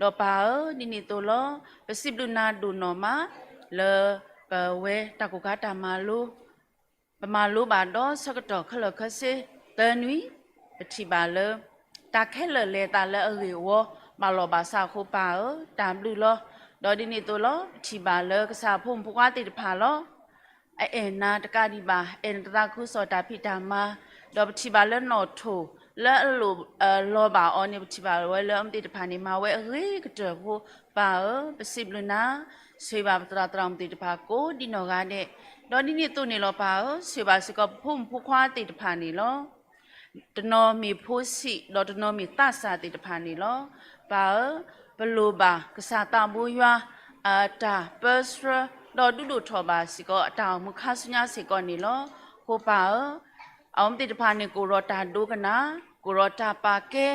ဒီးပၢ်ဧၢ, ဒ်န့ၣ်အသိးလီၤ, ပစံးဘျုးနၤဒိၣ်နီၢ်မး, လၢပဝဲတၢ်ကိၢ်ခါတၢ်မၤလိ ပမၤလိဘၣ်ဒီးဆၢကတီၢ်ခဲလၢာ်ခဲဆ့သၢနွံ, ပထံၣ်ဘၣ်လၢ တၢ်ခဲလၢာ်လဲၤသးလၢအဂ့ၢ်အဝီ ဘၣ်လီၢ်ဘၣ်စးအဃိပၢ်ဧၢ, တၢ်ဘျုးလီၤ. ဒီးဒ်န့ၣ်အသိးလီၤ, ပထံၣ်ဘၣ်လၢကစၢ်ဖိမုၣ်ဖိခွါသ့ၣ်တဖၣ်လီၤ အအဲၣ်နၤတကးဒံးဘၣ်, အဲၣ်နသးခုကစီၣ်တၢ်ဖံးတၢ်မၤ, ဒီးပထံၣ်ဘၣ်လၢနီၣ်ထိၣ် လၢအလိၣ်လီၤဘၣ်အီၤန့ၣ် ပထံၣ်ဘၣ်ဝဲလၢအမ့ၢ်သ့ၣ်တဖၣ်န့ၣ် မၤဝဲအဂ့ၤကတၢၢ်အဃိ ပၢ်ဧၢ, ပစံးဘျုးနၤ, ဆိၣ်ဂ့ၤဘၣ်ပသရၣ်သရၣ်မုၣ်သ့ၣ်တဖၣ်ကိးဒံနီၢ်ဂၤဒဲး, ဒီးဒ်န့ၣ်အသိးန့ၣ်လီၤပၢ်ဧၢ, ဆိၣ်ဂ့ၤဘၣ်စ့ၢ်ကီးပဖိမုၣ်ဖိခွါသ့ၣ်တဖၣ်န့ၣ်လီၤ. တနီၤမ့ၢ်ဖိဆံး ဒီးတနီၤမ့ၢ်သးစၢ်သ့ၣ်တဖၣ်န့ၣ်လီၤ. ပၢ်ဧၢ, ပလိၣ်ဘၣ်ကစၢ်သးဘိယွၤ အတၢ်ပၢဆှၢ ဒီးဒုးဒိၣ်ထီၣ်ဘၣ်စ့ၢ်ကီး အတၢ်အိၣ်မူခါဆူညါစ့ၢ်ကီးန့ၣ်လီၤ. အဃိပၢ်ဧၢ, အဝဲသ့ၣ်တဖၣ်န့ၣ် ကအိၣ်ဒီးတၢ်ဒိကနၣ်, ကအိၣ်ဒီးတၢ်ပာ်ကဲ,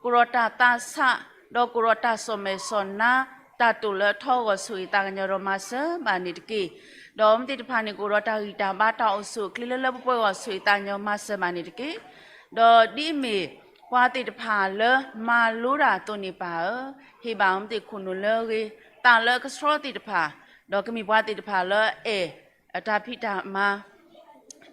ကအိၣ်ဒီးတၢ်သးဆး, ဒီးကအိၣ်ဒီးတၢ်စီၣ်မဲာ်စီၣ်နါ, တၢ်တိာ်လၢအထီအဂီၢ် ဆိၣ်ဂ့ၤသးကညီၤဒီးမၤစၢၤဘၣ်န့ၣ်တက့ၢ်. ဒီးအဝဲသ့ၣ်တဖၣ်န့ၣ် ကအိၣ်ဒီးတၢ်ဂံၢ်တၢ်ဘါ တၢ်အိၣ်ဆူၣ်အိၣ်ချ့လၢလၢပှဲၤပှဲၤအဂီၢ် ဆိၣ်ဂ့ၤသးကညီၤမၤစၢၤဘၣ်န့ၣ်တက့ၢ်. ဒီးဒ်အမ့ၢ်ပှၤသ့ၣ်တဖၣ်လၢမၤလိတၢ်အသိးန့ၣ်ပၢ်ဧၢ, ဟ့ၣ်ဘၣ်အဝဲသ့ၣ်ခိၣ်နူာ်လၢအဂ့ၤ, သးလၢအကဆှီသ့ၣ်တဖၣ်, ဒီးကမ့ၢ်ပှၤသ့ၣ်တဖၣ်လၢအဲၣ်အတၢ်ဖံးတၢ်မၤ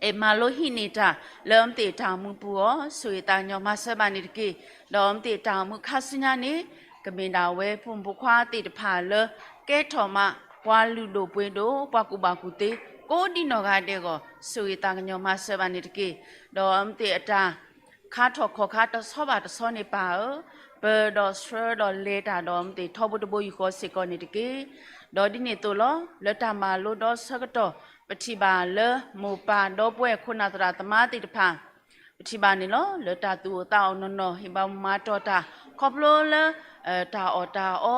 အဲၣ်မၤလိဟံးန့ၢ်တၢ်လၢအဝဲသ့ၣ်တၢ်အိၣ်မူပူၤအဂီၢ် ဆိၣ်ဂ့ၤသးကညီၤမၤစၢၤဘၣ်န့ၣ်တက့ၢ်. ဒီးအဝဲသ့ၣ်တၢ်အိၣ်မူခါဆူညါန့ၣ် ကမ့ၢ်ဒၣ်ဝဲဖိမုၣ်ဖိခွါသ့ၣ်တဖၣ်လၢ ကဲထီၣ်မး ပှၤလုၢ်ဒိၣ်ပှ့ၤဒိၣ် ပှၤကူၣ်ဘၣ်ကူၣ်သ့ ကိးဒံနီၢ်ဂၤဒဲးအဂီၢ် ဆိၣ်ဂ့ၤသးကညီၤမၤစၢၤဘၣ်န့ၣ်တက့ၢ်. ဒီးအဝဲသ့ၣ်အတၢ် ခါထီၣ်ခီၣ်ခါတဆီဘၣ်တဆီန့ၣ်ပၢ်ဧၢ, ပၢၤဒီးဆှၢဒီးလဲၤတၢ်ဒီးအဝဲသ့ၣ်ထီဘိတဘိယူၢ်ဃီစ့ၢ်ကီးန့ၣ်တက့ၢ်. ဒီးဒ်န့ၣ်အသိးလီၤ လၢတၢ်မၤလိဒီးဆၢကတီၢ် ပထံၣ်ဘၣ်လၢမိၢ်ပၢ်ဒီပုၢ်ဝဲၢ်ခိၣ်နၢ်သရၣ်သမါသ့ၣ်တဖၣ် ပထံၣ်ဘၣ်န့ၣ်လီၤ လၢတၢ်သူၣ်အိၣ်သးအိၣ်နီၢ်နီၢ် ဟ့ၣ်ဘၣ်မၤတီၢ်တၢ် ခီဖျိလၢ တၢ်အီၣ်တၢ်အီ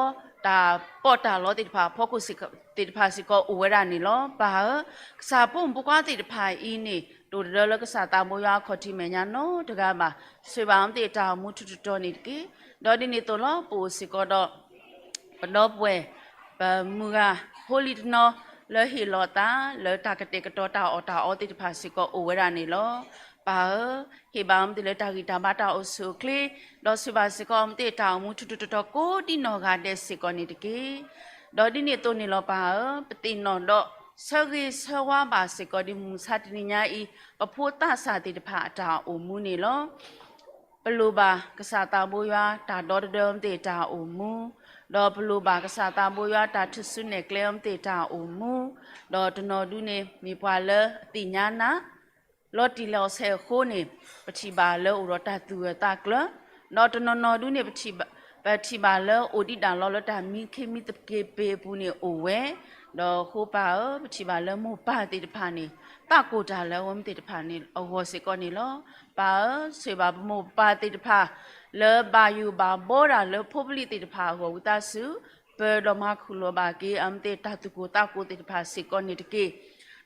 တၢ်ပီးတၢ်လီသ့ၣ်တဖၣ် အဖီခိၣ်သ့ၣ်တဖၣ်စ့ၢ်ကီးအိၣ်ဝဲဒၣ်န့ၣ်လီၤ. ပၢ်ဧၢ, ကစၢ်ဖိမုၣ်ဖိခွါသ့ၣ်တဖၣ်အံၤန့ၣ် တအိၣ်တဒၢလၢကစၢ်သးဘိယွၤအခီၣ်ထံးမဲာ်ညါနီတဂၤဘၣ်. ဆိၣ်ဂ့ၤဘၣ်အဝဲသ့ၣ်တၢ်အိၣ်မူထူးထူးတီၤတီၤန့ၣ်တက့ၢ်. ဒီးဒ်န့ၣ်အသိးလီၤ ပအိၣ်စ့ၢ်ကီးဒီး ပဒီပုၢ်ဝဲၢ် ပမုၢ်ဂၤ ဖိလံၤတနီၤ လၢဟ့ၣ်လီၤသး လၢတၢ်ကတဲာ်ကတီၤတၢ်အီၣ်တၢ်အီသ့ၣ်တဖၣ်စ့ၢ်ကီးအိၣ်ဝဲဒၣ်န့ၣ်လီၤ. ပၢ်ဧၢ, ဟ့ၣ်ဘၣ်အဝဲသ့ၣ်လၢတၢ်ဂံၢ်တၢ်ဘါတၢ်အိၣ်ဆူၣ်အိၣ်ချ့, ဒီးဆိၣ်ဂ့ၤဘၣ်စ့ၢ်ကီးအဝဲသ့ၣ်တၢ်အိၣ်မူထူးထူးတီၤတီၤကိးဒံနီၢ်ဂၤဒဲးစ့ၢ်ကီးန့ၣ်တက့ၢ်. ဒီးဒ်န့ၣ်အသိးန့ၣ်လီၤပၢ်ဧၢ, ပသ့ၣ်နီၣ်ဒီး ဆၢဂ့ၤဆၢဝါဘၣ်စ့ၢ်ကီးဒ်မုၢ်မဆါတနံၤညါအံၤ ပဖိသးစၢ်သ့ၣ်တဖၣ်အတၢ်အိၣ်မူန့ၣ်လီၤ. ပလိၣ်ဘၣ်ကစၢ်သးဘိယွၤ တၢ်ဒီတဒၢအဝဲသ့ၣ်တၢ်အိၣ်မူ, ဒီးပလိၣ်ဘၣ်ကစၢ်သးဘိယွၤ တၢ်ထုးစုနဲၣ်ကျဲအဝဲသ့ၣ်တၢ်အိၣ်မူ, ဒီးတနီၤဒုန့ၣ် မ့ၢ်ပှၤလၢအသ့ၣ်ညါနၤ လီၤတံၢ်လီၤဆဲးအဃိန့ၣ် ပထံၣ်ဘၣ်လၢအိၣ်ဒီးတၢ်သူၣ်ဂၢၢ်သးကျၢၤ, ဒီးတနီၤနီၤဒုန့ၣ် ပထံၣ်ဘၣ်လၢအိၣ်ဒံးဒၣ်လီၤလၢတၢ်မံခ့မံသက့ပ့ၤအပူၤန့ၣ်အိၣ်ဝဲ, ဒီးအဃိပၢ်ဧၢ, ပထံၣ်ဘၣ်လၢမိၢ်ပၢ်သ့ၣ်တဖၣ်န့ၣ် သးကိၢ်တၢ်လၢအဝဲသ့ၣ်တဖၣ်န့ၣ်အဂီၢ်စ့ၢ်ကီးန့ၣ်လီၤ. ပၢ်ဧၢ, ဆိၣ်ဂ့ၤဘၣ်ပမိၢ်ပပၢ်သ့ၣ်တဖၣ် လၢဘၣ်ယိၣ်ဘၣ်ဘီဒၣ်လၢဖိပလံၤသ့ၣ်တဖၣ်အဂီၢ် ဝံသးစူၤ ပၢၤဒီးမၤခူၣ်လီၤဘၣ်က့ၤ အဝဲသ့ၣ်တၢ်သူၣ်ကိၢ်သးကိၢ်သ့ၣ်တဖၣ်စ့ၢ်ကီးန့ၣ်တက့ၢ်.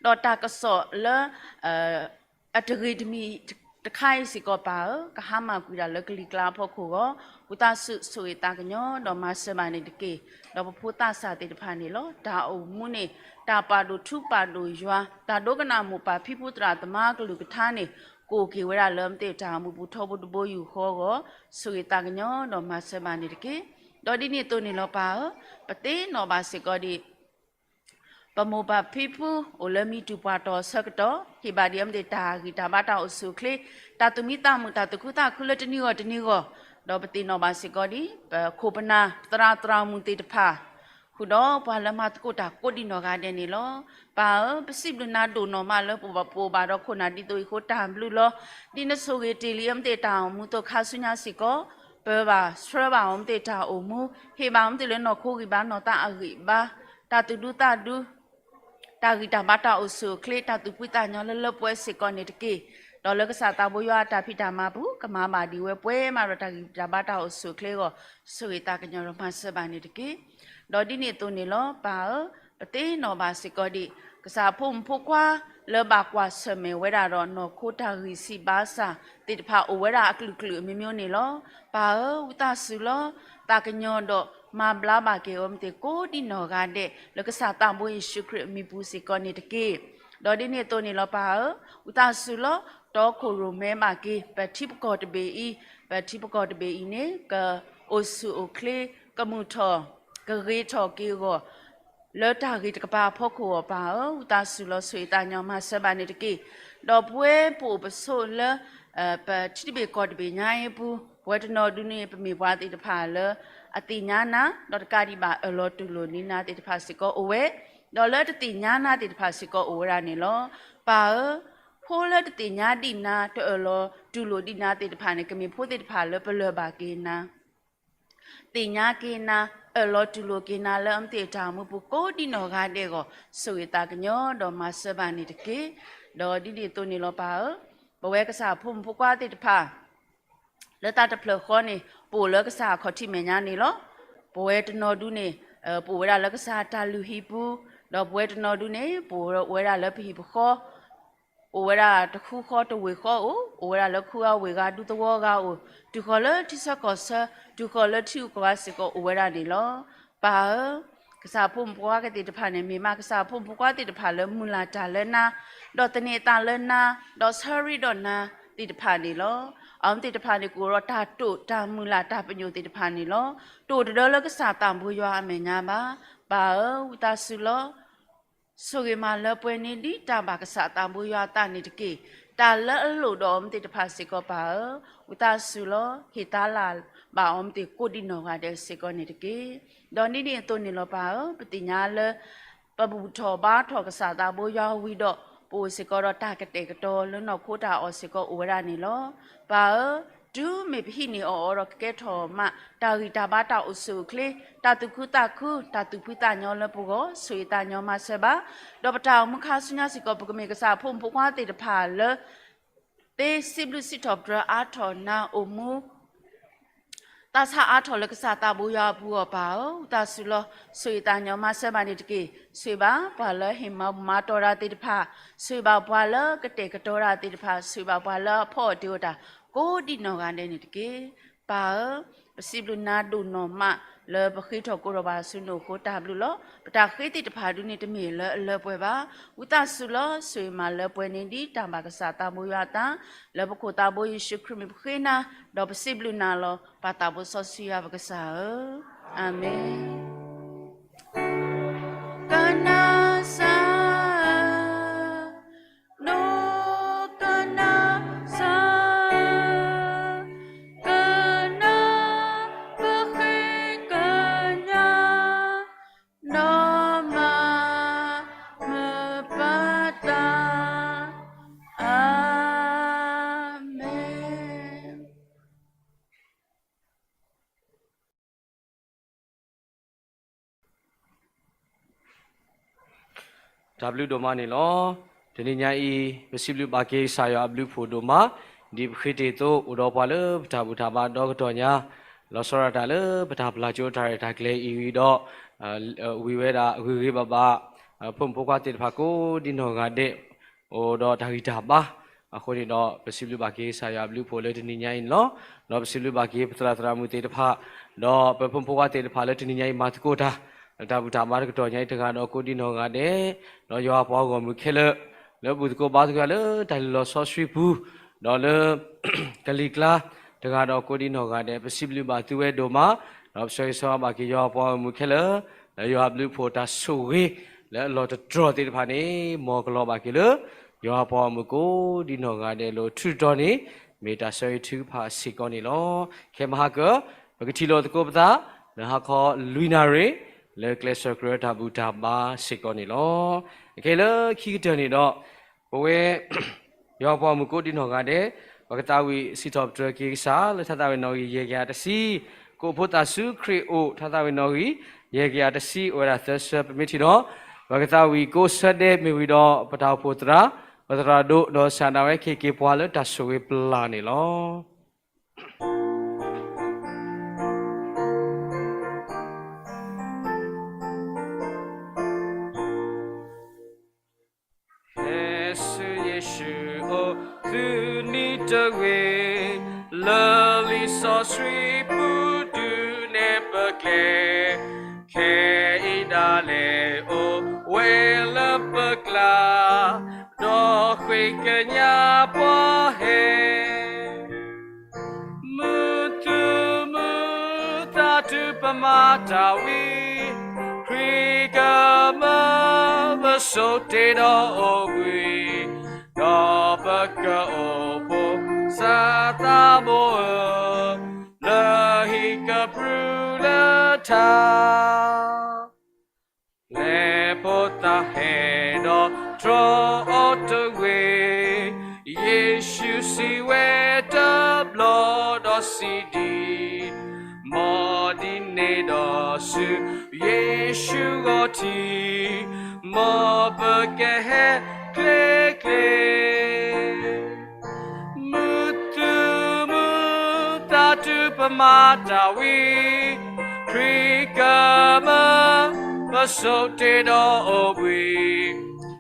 ဒီးတၢ်ကစီၣ်လၢ အတဂ့ၤတမံၤတခါအံၤစ့ၢ်ကီးပၢ်ဧၢ, ကဟါမၢ်ကွံာ်ဒၣ်လၢကလံၤကျါအဖီခိၣ်အဂီၢ် ဝံသးစူၤဆိၣ်ဂ့ၤသးကညီၤဒီးမၤစၢၤဘၣ်န့ၣ်တက့ၢ်. ဒီးပဖိသးစၢ်သ့ၣ်တဖၣ်န့ၣ်လီၤ တၢ်အိၣ်မူန့ၣ် တၢ်ပာ်ဒိၣ်ထူပာ်ဒိၣ်ယွၤ တၢ်ဒိကနၣ်မိၢ်ပၢ်ဖံဖုသရၣ်သမါအကလုၢ်ကထါန့ၣ် ကအိၣ်က့ၤဝဲဒၣ်လၢအဝဲသ့ၣ်တၢ်အိၣ်မူပူၤထီဘိတဘိယူၢ်ဃီအဂီၢ် ဆိၣ်ဂ့ၤသးကညီၤဒီးမၤစၢၤဘၣ်န့ၣ်တက့ၢ်. ဒီးဒ်န့ၣ်အသိးန့ၣ်လီၤပၢ်ဧၢ, ပသ့ၣ်နီၣ်ဘၣ်စ့ၢ်ကီးဒံး ပမိၢ်ပၢ်ဖံဖုအိၣ်လၢမံတူၢ်ပှၢ်တီၢ်အဆၢကတီၢ် ဟ့ၣ်ဘၣ်ဒံးအဝဲသ့ၣ်တၢ်ဂံၢ်တၢ်ဘါတၢ်အိၣ်ဆူၣ်အိၣ်ချ့, တၢ်သူၣ်မံသးမုာ်တၢ်သူၣ်ခုသးခုလၢတနံၤဂီၢ်တနံၤဂီၢ်, ဒီးပသ့ၣ်နီၣ်ဘၣ်စ့ၢ်ကီးဒံး ပခိၣ်ပနၢ်ပသရၣ်သရၣ်မုၣ်သ့ၣ်တဖၣ် ဃုာ်ဒီးပှၤလၢမၤသကိးတၢ်ကိးဒံးနီၢ်ဂၤဒဲးန့ၣ်လီၤ. ပၢ်ဧၢ, ပစံးဘျုးနၤဒိၣ်နီၢ်မးလၢပအိၣ်ဘၣ်ပအိၣ်ဘၣ်ဒီးခိၣ်နၢ်ဒ်သိးအံၤအဃိတၢ်ဘျုးလီၤ. ဒ်နဆိၣ်ဂ့ၤတ့ၢ်လံအဝဲသ့ၣ်တၢ်အိၣ်မူအသိးခါဆူညါစ့ၢ်ကီး ပၢၤဘၣ်ဆှၢဘၣ်အဝဲသ့ၣ်တၢ်အိၣ်မူ, ဟ့ၣ်ဘၣ်အဝဲသ့ၣ်လၢနီၢ်ခိဂံၢ်ဘါနီၢ်သးအဂံၢ်ဘါ, တၢ်သူၣ်ဒူသးဒူ တၢ်ဂံၢ်တၢ်ဘါတၢ်အိၣ်ဆူၣ်အိၣ်ချ့ တၢ်သူၣ်ဖှံသးညီလၢလၢပှဲၤပှဲၤစ့ၢ်ကီးန့ၣ်တက့ၢ်. ဒီးလၢကစၢ်သးဘိယွၤအတၢ်ဖံးတၢ်မၤပူၤ ကမၤဘၣ်ဒံးဝဲပှဲၤမးဒီးတၢ်ဂံၢ်တၢ်ဘါတၢ်အိၣ်ဆူၣ်အိၣ်ချ့အဂီၢ် ဆိၣ်ဂ့ၤသးကညီၤဒီးမၤစၢၤဘၣ်န့ၣ်တက့ၢ်. ဒီးဒ်န့ၣ်အသိးန့ၣ်လီၤ ပၢ်ဧၢ, ပသ့ၣ်နီၣ်ဘၣ်စ့ၢ်ကီးဒံး ကစၢ်ဖိမုၣ်ဖိခွါ လၢဘၣ်ကွၢ်ဆၢၣ်မဲာ်ဝဲဒၣ်ဒီးနီၢ်ခိတၢ်ဂံၢ်စၢ်ဘါစၢ်သ့ၣ်တဖၣ်အိၣ်ဝဲဒၣ်အကလုာ်ကလုာ်အမျိုးမျိုးန့ၣ်လီၤ. ပၢ်ဧၢ, ဝံသးစူၤလီၤ သးကညီၤဒီးမၤဘျါဘၣ်က့ၤအဝဲသ့ၣ်ကိးဒံးနီၢ်ဂၤဒဲး လၢကစၢ်သးဘိယ့ၣ်ၡူးခရံာ်အမံၤပူၤစ့ၢ်ကီးန့ၣ်တက့ၢ်. ဒီးဒ်န့ၣ်အသိးန့ၣ်လီၤ ပၢ်ဧၢ, ဝံသးစူၤလီၤ တီခိၣ်ရိၣ်မဲဘၣ်က့ၤ ပထံပကီၢ်တဘ့ၣ်အံၤ, ပထံပကီၢ်တဘ့ၣ်အံၤန့ၣ် ကအိၣ်ဆူၣ်အိၣ်ချ့ ကမုာ်ထီၣ် ကဂ့ၤထီၣ်က့ၤအဂီၢ် လၢတၢ်ဂ့ၤတကပၤအဖီခိၣ်အဂီၢ် ပၢ်ဧၢ, ဝံသးစူၤလီၤဆိၣ်ဂ့ၤသးကညီၤမၤစၢၤဘၣ်န့ၣ်တက့ၢ်. ဒီးပဝဲပအိၣ်ပဆိးလၢ ပထံတဘ့ၣ်ကီၢ်တဘ့ၣ်ညါအံၤအပူၤ ပဝဲတနီၤဒုန့ၣ် ပမ့ၢ်ပှၤသ့ၣ်တဖၣ်လၢ အသ့ၣ်ညါနၤ ဒီးတကးဒံးဘၣ်အၢၣ်လီၤတူၢ်လိာ်ဒံးနၤသ့ၣ်တဖၣ်စ့ၢ်ကီးအိၣ်ဝဲ, ဒီးလၢတသ့ၣ်ညါနၤသ့ၣ်တဖၣ်စ့ၢ်ကီးအိၣ်ဝဲဒၣ်န့ၣ်လီၤ. ပၢ်ဧၢ, ဖိလၢတသ့ၣ်ညါဒံးနၤ တအၢၣ်လီၤတူၢ်လိာ်ဒံးနၤသ့ၣ်တဖၣ်န့ၣ် ကမ့ၢ်ဖိသ့ၣ်တဖၣ်လၢပလၢၢ်ဘၣ်က့ၤနၤ သ့ၣ်ညါက့ၤနၤ အၢၣ်လီၤတူၢ်လိာ်က့ၤနၤလၢအဝဲသ့ၣ်အတၢ်အိၣ်မူပူၤကိးဒံးနီၢ်ဂၤဒဲးအဂီၢ် ဆိၣ်ဂ့ၤသးကညီၤဒီးမၤစၢၤဘၣ်န့ၣ်တက့ၢ်. ဒီးဒ်န့ၣ်အသိးန့ၣ်လီၤပၢ်ဧၢ, ပဝဲကစၢ်ဖိမုၣ်ဖိခွါသ့ၣ်တဖၣ် လၢတၢ်တဖျၢၣ်ဃီန့ၣ် ပအိၣ်လၢကစၢ်အခီၣ်ထံးမဲာ်ညါန့ၣ်လီၤ. ပဝဲတနီၤဒုန့ၣ် ပအိၣ်ဝဲဒၣ်လၢကစၢ်တၢ်လုၢ်ဟံၣ်ပူၤ, ဒီးပဝဲတနီၤဒုန့ၣ် ပအိၣ်ဝဲဒၣ်လၢပဟံၣ်ပဃီ အိၣ်ဝဲဒၣ်တဃုဃီတဝ့ၢ်ဃီအိၣ်, အိၣ်ဝဲဒၣ်လၢခူအဝ့ၢ်ဂၤ ဒူသဝီဂၤအိၣ်, တုၤဃီၤလၢထံဆၢကီၢ်ဆၢ, တုၤဃီၤလၢထံဂုၤကီၢ်ဂၤစ့ၢ်ကီးအိၣ်ဝဲဒၣ်န့ၣ်လီၤ. ပၢ်ဧၢ, ကစၢ်ဖိမုၣ်ဖိခွါသ့ၣ်တဖၣ်န့ၣ် မ့ၢ်မးကစၢ်ဖိမုၣ်ဖိခွါသ့ၣ်တဖၣ်လၢမုၢ်လၢ်တၢ်လၢနၤ, ဒီးသန့ၤအသးလၢနၤ, ဒီးဆၢရ့ဒီးနၤသ့ၣ်တဖၣ်န့ၣ်လီၤ. အဝဲသ့ၣ်တဖၣ်န့ၣ် ကအိၣ်ဒီးတၢ်တိာ်တၢ်မုၢ်လၢ်တၢ်ပညိၣ်သ့ၣ်တဖၣ်န့ၣ်လီၤ. တအိၣ်တဒၢလၢကစၢ်သးဘိယွၤအမဲာ်ညါဘၣ်. ပၢ်ဧၢ, ဝံသးစူၤလီၤ ဆိၣ်ဂ့ၤမးလၢပှဲၤန့ၢ်ဒံးတၢ်ဘၣ်ကစၢ်သးဘိယွၤအသးန့ၣ်တက့ၢ်. တၢ်လၢအလိၣ်ဒီးအဝဲသ့ၣ်တဖၣ်စ့ၢ်ကီးပၢ်ဧၢ, ဝံသးစူၤလီၤ ဟ့ၣ်သါလၢ်ဘၣ်အဝဲသ့ၣ်ကိးဒံနီၢ်ဂၤဒဲးစ့ၢ်ကီးန့ၣ်တက့ၢ်. ဒီးဒ်န့ၣ်အသိးန့ၣ်လီၤပၢ်ဧၢ, ပသ့ၣ်ညါလၢ ပဘူၣ်ထီၣ်ဘါထီၣ်ကစၢ်သးဘိယွၤဝံၤဒီး ပအိၣ်စ့ၢ်ကီးဒီးတၢ်ကတဲာ်ကတီၤလၢနီၢ်ခိတၢ်အီၣ်စ့ၢ်ကီးအိၣ်ဝဲဒၣ်န့ၣ်လီၤ. ပၢ်ဧၢ, တုၤမ့ၢ်ပဟံးန့ၢ်အီၤအီၤဒီးကကဲထီၣ်မး တၢ်ဂံၢ်တၢ်ဘါတၢ်အိၣ်ဆူၣ်အိၣ်ချ့, တၢ်သူၣ်ခုသးခု, တၢ်သူၣ်ဖှံသးညီလၢပဂီၢ်, ဆိၣ်ဂ့ၤသးညီမၤစၢၤဘၣ်, ဒီးပတၢ်အိၣ်မူခါဆူညါစ့ၢ်ကီး ပကမ့ၢ်ကစၢ်ဖိမုၣ်ဖိခွါသ့ၣ်တဖၣ်လၢ သ့စံးဘျုးစံးထီၣ်ပတြၢၤအါထီၣ်နၤအိၣ်မူ သးဆါအါထီၣ်လၢကစၢ်သးဘိယွၤအပူၤအီၤပၢ်ဧၢ, ဝံသးစူၤလီၤ ဆိၣ်ဂ့ၤသးညီမၤစၢၤဘၣ်န့ၣ်တက့ၢ်. ဆိၣ်ဂ့ၤဘၣ်ပှၤလၢဟ့ၣ်မၤမၤတီၢ်တၢ်သ့ၣ်တဖၣ်, ဆိၣ်ဂ့ၤဘၣ်ပှၤလၢကတဲာ်ကတီၤတၢ်သ့ၣ်တဖၣ်, ဆိၣ်ဂ့ၤဘၣ်ပှၤလၢအဖီအီၣ်တ့ၢ်အီၣ်တၢ် ကိးဒံနီၢ်ဂၤဒဲးန့ၣ်တက့ၢ်. ပၢ်ဧၢ, ပစံးဘျုးနၤဒိၣ်နီၢ်မးလၢပဃ့ထီၣ်ကိးထီၣ်ဘၣ်ဆူနအိၣ်ဃိတၢ်ဘျုးလီၤ. ပတၢ်ဃ့သ့ၣ်တဖၣ်ဒုန့ၣ်တမ့ၢ်လၢအလၢပှဲၤဘၣ်. ဝံသးစူၤလီၤ ဆိၣ်ဂ့ၤမးလၢပှဲၤန့ၢ်ဒံးတၢ်ဘၣ်ကစၢ်သးဘိယွၤအသး လၢပခိၣ်သးဘိယ့ၣ်ၡူးခရံာ်မ့ၢ်ပဃ့နၤ, ဒီးပစံးဘျုးနၤလီၤ. ပၢ်သးဘိစီဆှံယွၤပကစၢ်ဧၢ, အၤမ့ၣ်. ကနၤစၢ်, နကနၤစၢ်, ကနၢ်ပဃ့ကညး နီၢ်မၤမုာ်ပၢ်သး, အၤမ့ၣ်. တၢ်ဘျုးဒိၣ်မးန့ၣ်လီၤ. တနံၤညါအံၤ ပစံးဘျုးဘၣ်က့ၤကစၢ်ယွၤအဘျုးအဖှိၣ်ဒိၣ်မး, ဒ်ပဃ့တ့ၢ်အသိး အိၣ်ဒီးပှၤလၢပတၢ်ဘူၣ်တၢ်ဘါဒီကတီၢ်ညါ, လီၤဆီဒၣ်တၢ်လၢပတၢ်ပျၢ်ကၠိတၢ်ရဲၣ်တၢ်ကျဲၤအံၤဝံၤဒီး ဝံၤဝဲဒၣ်ဂ့ၤဂ့ၤဘၣ်ဘၣ်, ဖိမုၣ်ဖိခွါသ့ၣ်တဖၣ်ကိးဒံနီၢ်ဂၤဒဲး အိၣ်ဒီးတၢ်ဂံၢ်တၢ်ဘါ, အဃိန့ၣ်ဒီး ပစံးဘျုးဘၣ်က့ၤကစၢ်ယွၤအဘျုးအဖှိၣ်လၢတနံၤညါအံၤန့ၣ်လီၤ. ဒီးပစံးဘျုးဘၣ်က့ၤပသရၣ်သရၣ်မုၣ်သ့ၣ်တဖၣ်, ဒီးပဖိမုၣ်ဖိခွါသ့ၣ်တဖၣ်လၢတနံၤညါအံၤမၤသကိးတၢ်, တၢ်ဘူၣ်တၢ်ဘါတကတီၢ်ညါအံၤတဂၤဒီးကိးဒံနီၢ်ဂၤဒဲး, ဒီးယွၤပှၤဂီၢ်မုၢ်ခဲလၢာ်, လၢဘူၣ်သကိးဘါသကိးလၢတၢ်လုၢ်လီၢ်စီဆှံပူၤ, ဒီးလၢ ကလံၤကျါ တဂၤဒီးကိးဒံနီၢ်ဂၤဒဲး ပစံးဘျုးဘၣ်သုဝဲဒိၣ်မး, ဒီးပဆၢဂ့ၤဆၢဝါဘၣ်က့ၤယွၤပှၤဂီၢ်မုၢ်ခဲလၢာ်, လၢယွၤအဘျုးအဖှိၣ်တၢ်ဆိၣ်ဂ့ၤ လၢအလီၢ်တတြီၢ်သ့ၣ်တဖၣ်န့ၣ် မ်ကလီၤဘၣ်က့ၤလၢ ယွၤပှၤဂီၢ်မုၢ်ကိးဒံနီၢ်ဂၤဒဲးလၢထူးတတီၤန့ၣ်, မ့ၢ်တၢ်ဆၢဂ့ၤထုကဖၣ်စ့ၢ်ကီးန့ၣ်လီၤ. ခဲမဟါကၢ ပကထံၣ်လိာ်သကိးပသး လၢဟါခီလွံၢ်နၣ်ရံၣ် လၢကျဲးစၢးကြၢးတၢ်ဘူၣ်တၢ်ဘါစ့ၢ်ကီးန့ၣ်လီၤ. အခဲလၢခံကတၢၢ်န့ၣ်ဒီး ပဝဲ ယွၤပှၤဂီၢ်မုၢ်ကိးဒံနီၢ်ဂၤဒဲး, ပကသးဝံၣ်စံးထီၣ်ပတြၢၤက့ၤကစၢ်လၢထါသးဝံၣ်နီၣ်ဂံၢ်ယဲၢ်ကယၤတဆံ, ကိးဖိသၣ်ဆူခရံာ်အိၣ် ထါသးဝံၣ်နီၣ်ဂံၢ်ယဲၢ်ကယၤတဆံ အိၣ်ဝဲဒၣ်သၢဆၢ ပမ့ၢ်ထံၣ်ဒီး, ပကသးဝံၣ်ကိးဆၢဒဲးမ့ၢ်ဝံၤဒီး ပတၢ်အိၣ်ဖှိၣ်သရၣ်, ပသရၣ်ဒိၣ် ဒီးဆန္ဒဝဲကဟ့ၣ်က့ၤပှၤလၢတၢ်ဆိၣ်ဂ့ၤပျၢ်န့ၣ်လီၤ. ဟဲဆူယ့ၣ်ၡူးအအိၣ် သုနံၤတဂ့ၤ, လၢလံာ်စီဆှံပူၤဒုးနဲၣ်ပကျဲ, ခဲအံၤဒၣ်လဲာ်အိၣ်ဝဲလၢပကျါ, ဒီးဃ့ကညးပှၤဟဲ မုာ်သူၣ်မုာ်သးတုၤပမၤတၢ်ဝံၤ, ခရံာ်ကမၢပစိာ်တ့ၢ်ဒီးအိၣ်ဘှံး, ဒီးပကအိၣ်ဖှိၣ်စၢ်သးဘိဧၢ, လၢဟံၣ်ကပြုၢ်လၢထါ လဲၤဖိသၣ်ဟဲဒီးတြီအီၤတဂ့ၤ, ယ့ၣ်ၡူးစံးဝဲတဘျီဒီးစံးဒ်, မ်ဒ်န့ၣ်ဒီးဆူယ့ၣ်ၡူးဂီၤထံး, မ်ပကဟဲကျ့ကျ့ မုာ်သူၣ်မုာ်သးတုၤပမၤတၢ်ဝံၤ, ခရံာ်ကမၢ ပဆိးတ့ၢ်ဒီးအိၣ်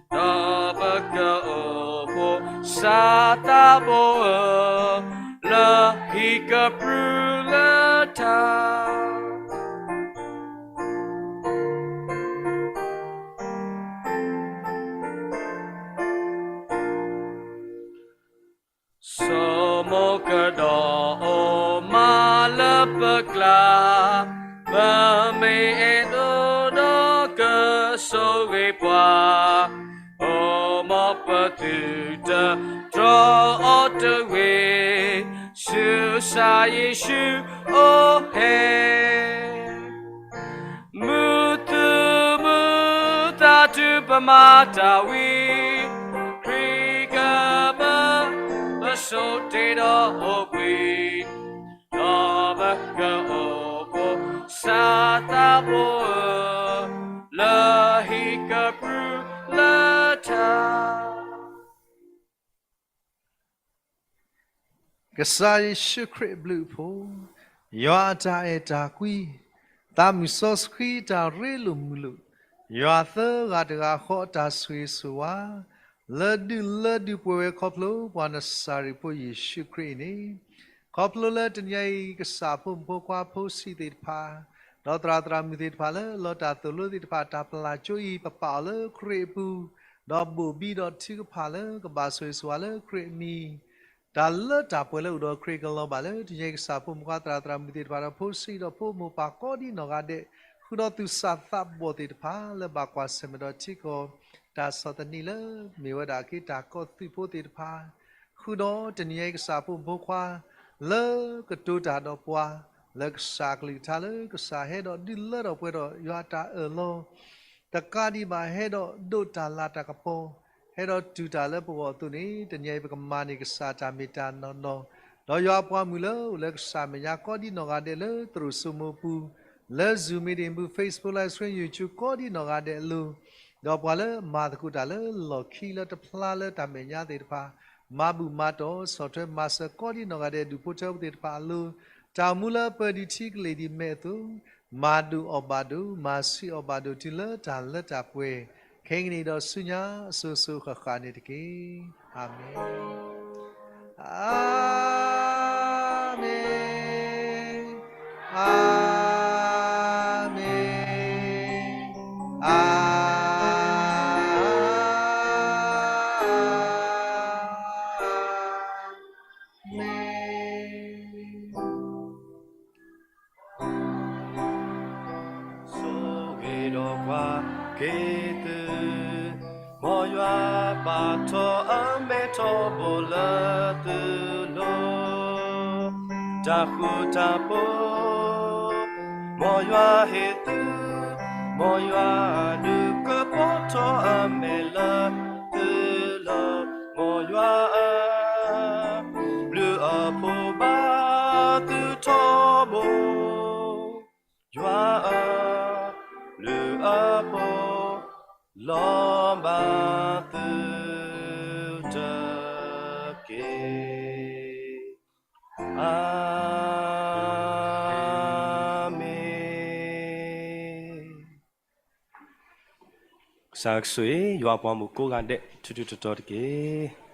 ဘှံး, ဒီးပကအိၣ်ဖှိၣ်စးသးဘိၣ်ဧၢ, လၢဟံၣ်ကပြုၢ်လၢထး ဆိမိၣ်ကဒီးအိၣ်မးလၢပကျါ, ပမ့ၢ်အဲၣ်ဒိးဒီးကဆိၣ်ဂ့ၤပှၤ, အိၣ်မးပသုတတြီအီၤတဂ့ၤ, ဆူကစၢ်ယ့ၣ်ၡူးအိၣ်ဖဲ မုာ်သူၣ်မုာ်သးတုၤပမၤတၢ်ဝံၤ, ခရံာ်ကမၢ ပဆိးတ့ၢ်ဒီးအိၣ်ဘှံး, ဒီးပကအိၣ်ဖှိၣ်စးသးဘိၣ်ဧၢ, လၢဟံၣ်ကပြုၢ်လၢထး ကစၢ်ယ့ၣ်ၡူးခရံာ်အဘျုးအဖှိၣ်, ယွၤအတၢ်အဲၣ်တၢ်ကွံ, သးမုၣ်စီဆှံအတၢ်ရ့လိာ်မုာ်လိာ်, ယွၤသၢဂၤတဂၤဃီအတၢ်ဆိၣ်ဂ့ၤဆိၣ်ဝါ, လၢဒုၣ်လၢဒုၣ်ပှဲၤဝဲခီဖျိပှၤနစၤရ့းဖိယ့ၣ်ၡူးခရံာ်အံၤန့ၣ်, ခီဖျိလၢတနံၤအံၤ ကစၢ်ဖိမုၣ်ဖိခွါဖိဆံးသ့ၣ်တဖၣ်, ဒီးသရၣ်သရၣ်မုၣ်သ့ၣ်တဖၣ်လၢလီၤတၢ်သိၣ်လိသ့ၣ်တဖၣ် တၢ်ပလၢ်ကၠိအံၤ ပပာ်အီၤလၢခရံာ်အပူၤ, ဒီးဘိၣ်ဘံဒီးထုကဖၣ်လၢကဘၣ်ဆိၣ်ဂ့ၤဆိၣ်ဝါလၢခရံာ်အမံၤ တၢ်လၢတၢ်ပှဲၤလၢအိၣ်ဒီးခရံာ်ကလီၤဘၣ်လၢ တနံၤအံၤကစၢ်ဖိမုၣ်ခွါသရၣ်သရၣ်မုၣ်သ့ၣ်တဖၣ်ဒီးဖိဆံးဒီးဖိမိၢ်ပၢ်ကိးဒံနီၢ်ဂၤဒဲး, ဃုာ်ဒီးသူၣ်စၢ်သးဘီၣ်သ့ၣ်တဖၣ်လၢဘၣ်ကွၢ်ဆၢၣ်မဲာ်ဒီးထံကီၢ် တၢ်ဆီၣ်သနံးလၢမ့ၢ်ဝဲဒၣ်က့ၤတၢ်ကီၢ်သူၣ်ဖိသ့ၣ်တဖၣ်, ဃုာ်ဒီးတနံၤအံၤကစၢ်ဖိမုၣ်ဖိခွါ လၢကတိၤတၢ်ဒီးပှၤ လၢကစၢ်ကလုၢ်ကထါလၢကစၢ်ဟဲဒီးဒုးလၢထီၣ်ပှဲၤဒီးယွၤအတၢ်အၢၣ်လီၤ တကးဒံးဘၣ်ဟဲဒီးဒိးတၢ်လၤတၢ်ကပီၤ, ဟဲဒီးတူၢ်တၢ်လၢပဂီၢ်အသိးန့ၣ်, တနံၤအံၤပကမၤန့ၢ်ကစၢ်တၢ်မ့ၢ်တၢ်နီၢ်နီၢ်, ဒီးယွၤအပှၤမုၣ်လၢအိၣ်လၢကစၢ်မဲာ်ညါကိးဒံနီၢ်ဂၤဒဲးလၢသရိာ်စိမိၤပူၤ, လၢ Zoom meeting ပူၤ Facebook Live Stream YouTube ကိးဒံနီၢ်ဂၤဒဲးအလိၤ, ဒီးပှၤလၢမၤသကိးတၢ်လၢလီၢ်ခံလၢတဖျါလၢတၢ်မဲာ်ညါသ့ၣ်တဖၣ်, မၤဘူၣ်မၤတီၢ်ဆီၣ်ထွဲမၤစၢၤကိးဒံနီၢ်ဂၤဒဲးဒူၣ်ဖိထၢဖိသ့ၣ်တဖၣ်အလိၤ, တၢ်မူလၢပၢၤဒံးထံကလ့ၢ်ဒံးမဲာ်အသိး, မၤဒိၣ်အီၣ်ဘၣ်ဒိၣ်, မၤဆံးအီၣ်ဘၣ်ဒိၣ်တုၤလၢတၢ်လၢတၢ်ပှဲၤ, ခဲကနံၣ်ဒီးဆူညါအစိၤစိၤဃၣ်ဃၣ်န့ၣ်တက့ၢ်. အၤမ့ၣ်, အၤမ့ၣ်, အၤမ့ၣ်, အၤမ့ၣ်. ဆိၣ်ဂ့ၤဒီးကွၢ်က့ၤသု, မ်ယွၤပာ်ထီၣ်အမဲာ်ထီဘိလၢသုလီၢ်, တၢ်ဃူတၢ်ဖိး, မ်ယွၤဟ့ၣ်သု, မ်ယွၤဒုးကဖီထီၣ်အမဲာ်လၢသုလီၢ်, မ်ယွၤအဘျုးအဖှိၣ်ဘၣ်သုထီဘိ, ယွၤအဘျုးအဖှိၣ်လီၤဘၣ်သုတက့ၢ်. အၤမ့ၣ်. ကစၢ်ကဆိၣ်ဂ့ၤ ယွၤအပှၤမုၣ်ကိးဂၤဒဲး ထူထူတီတီတက့ၢ်.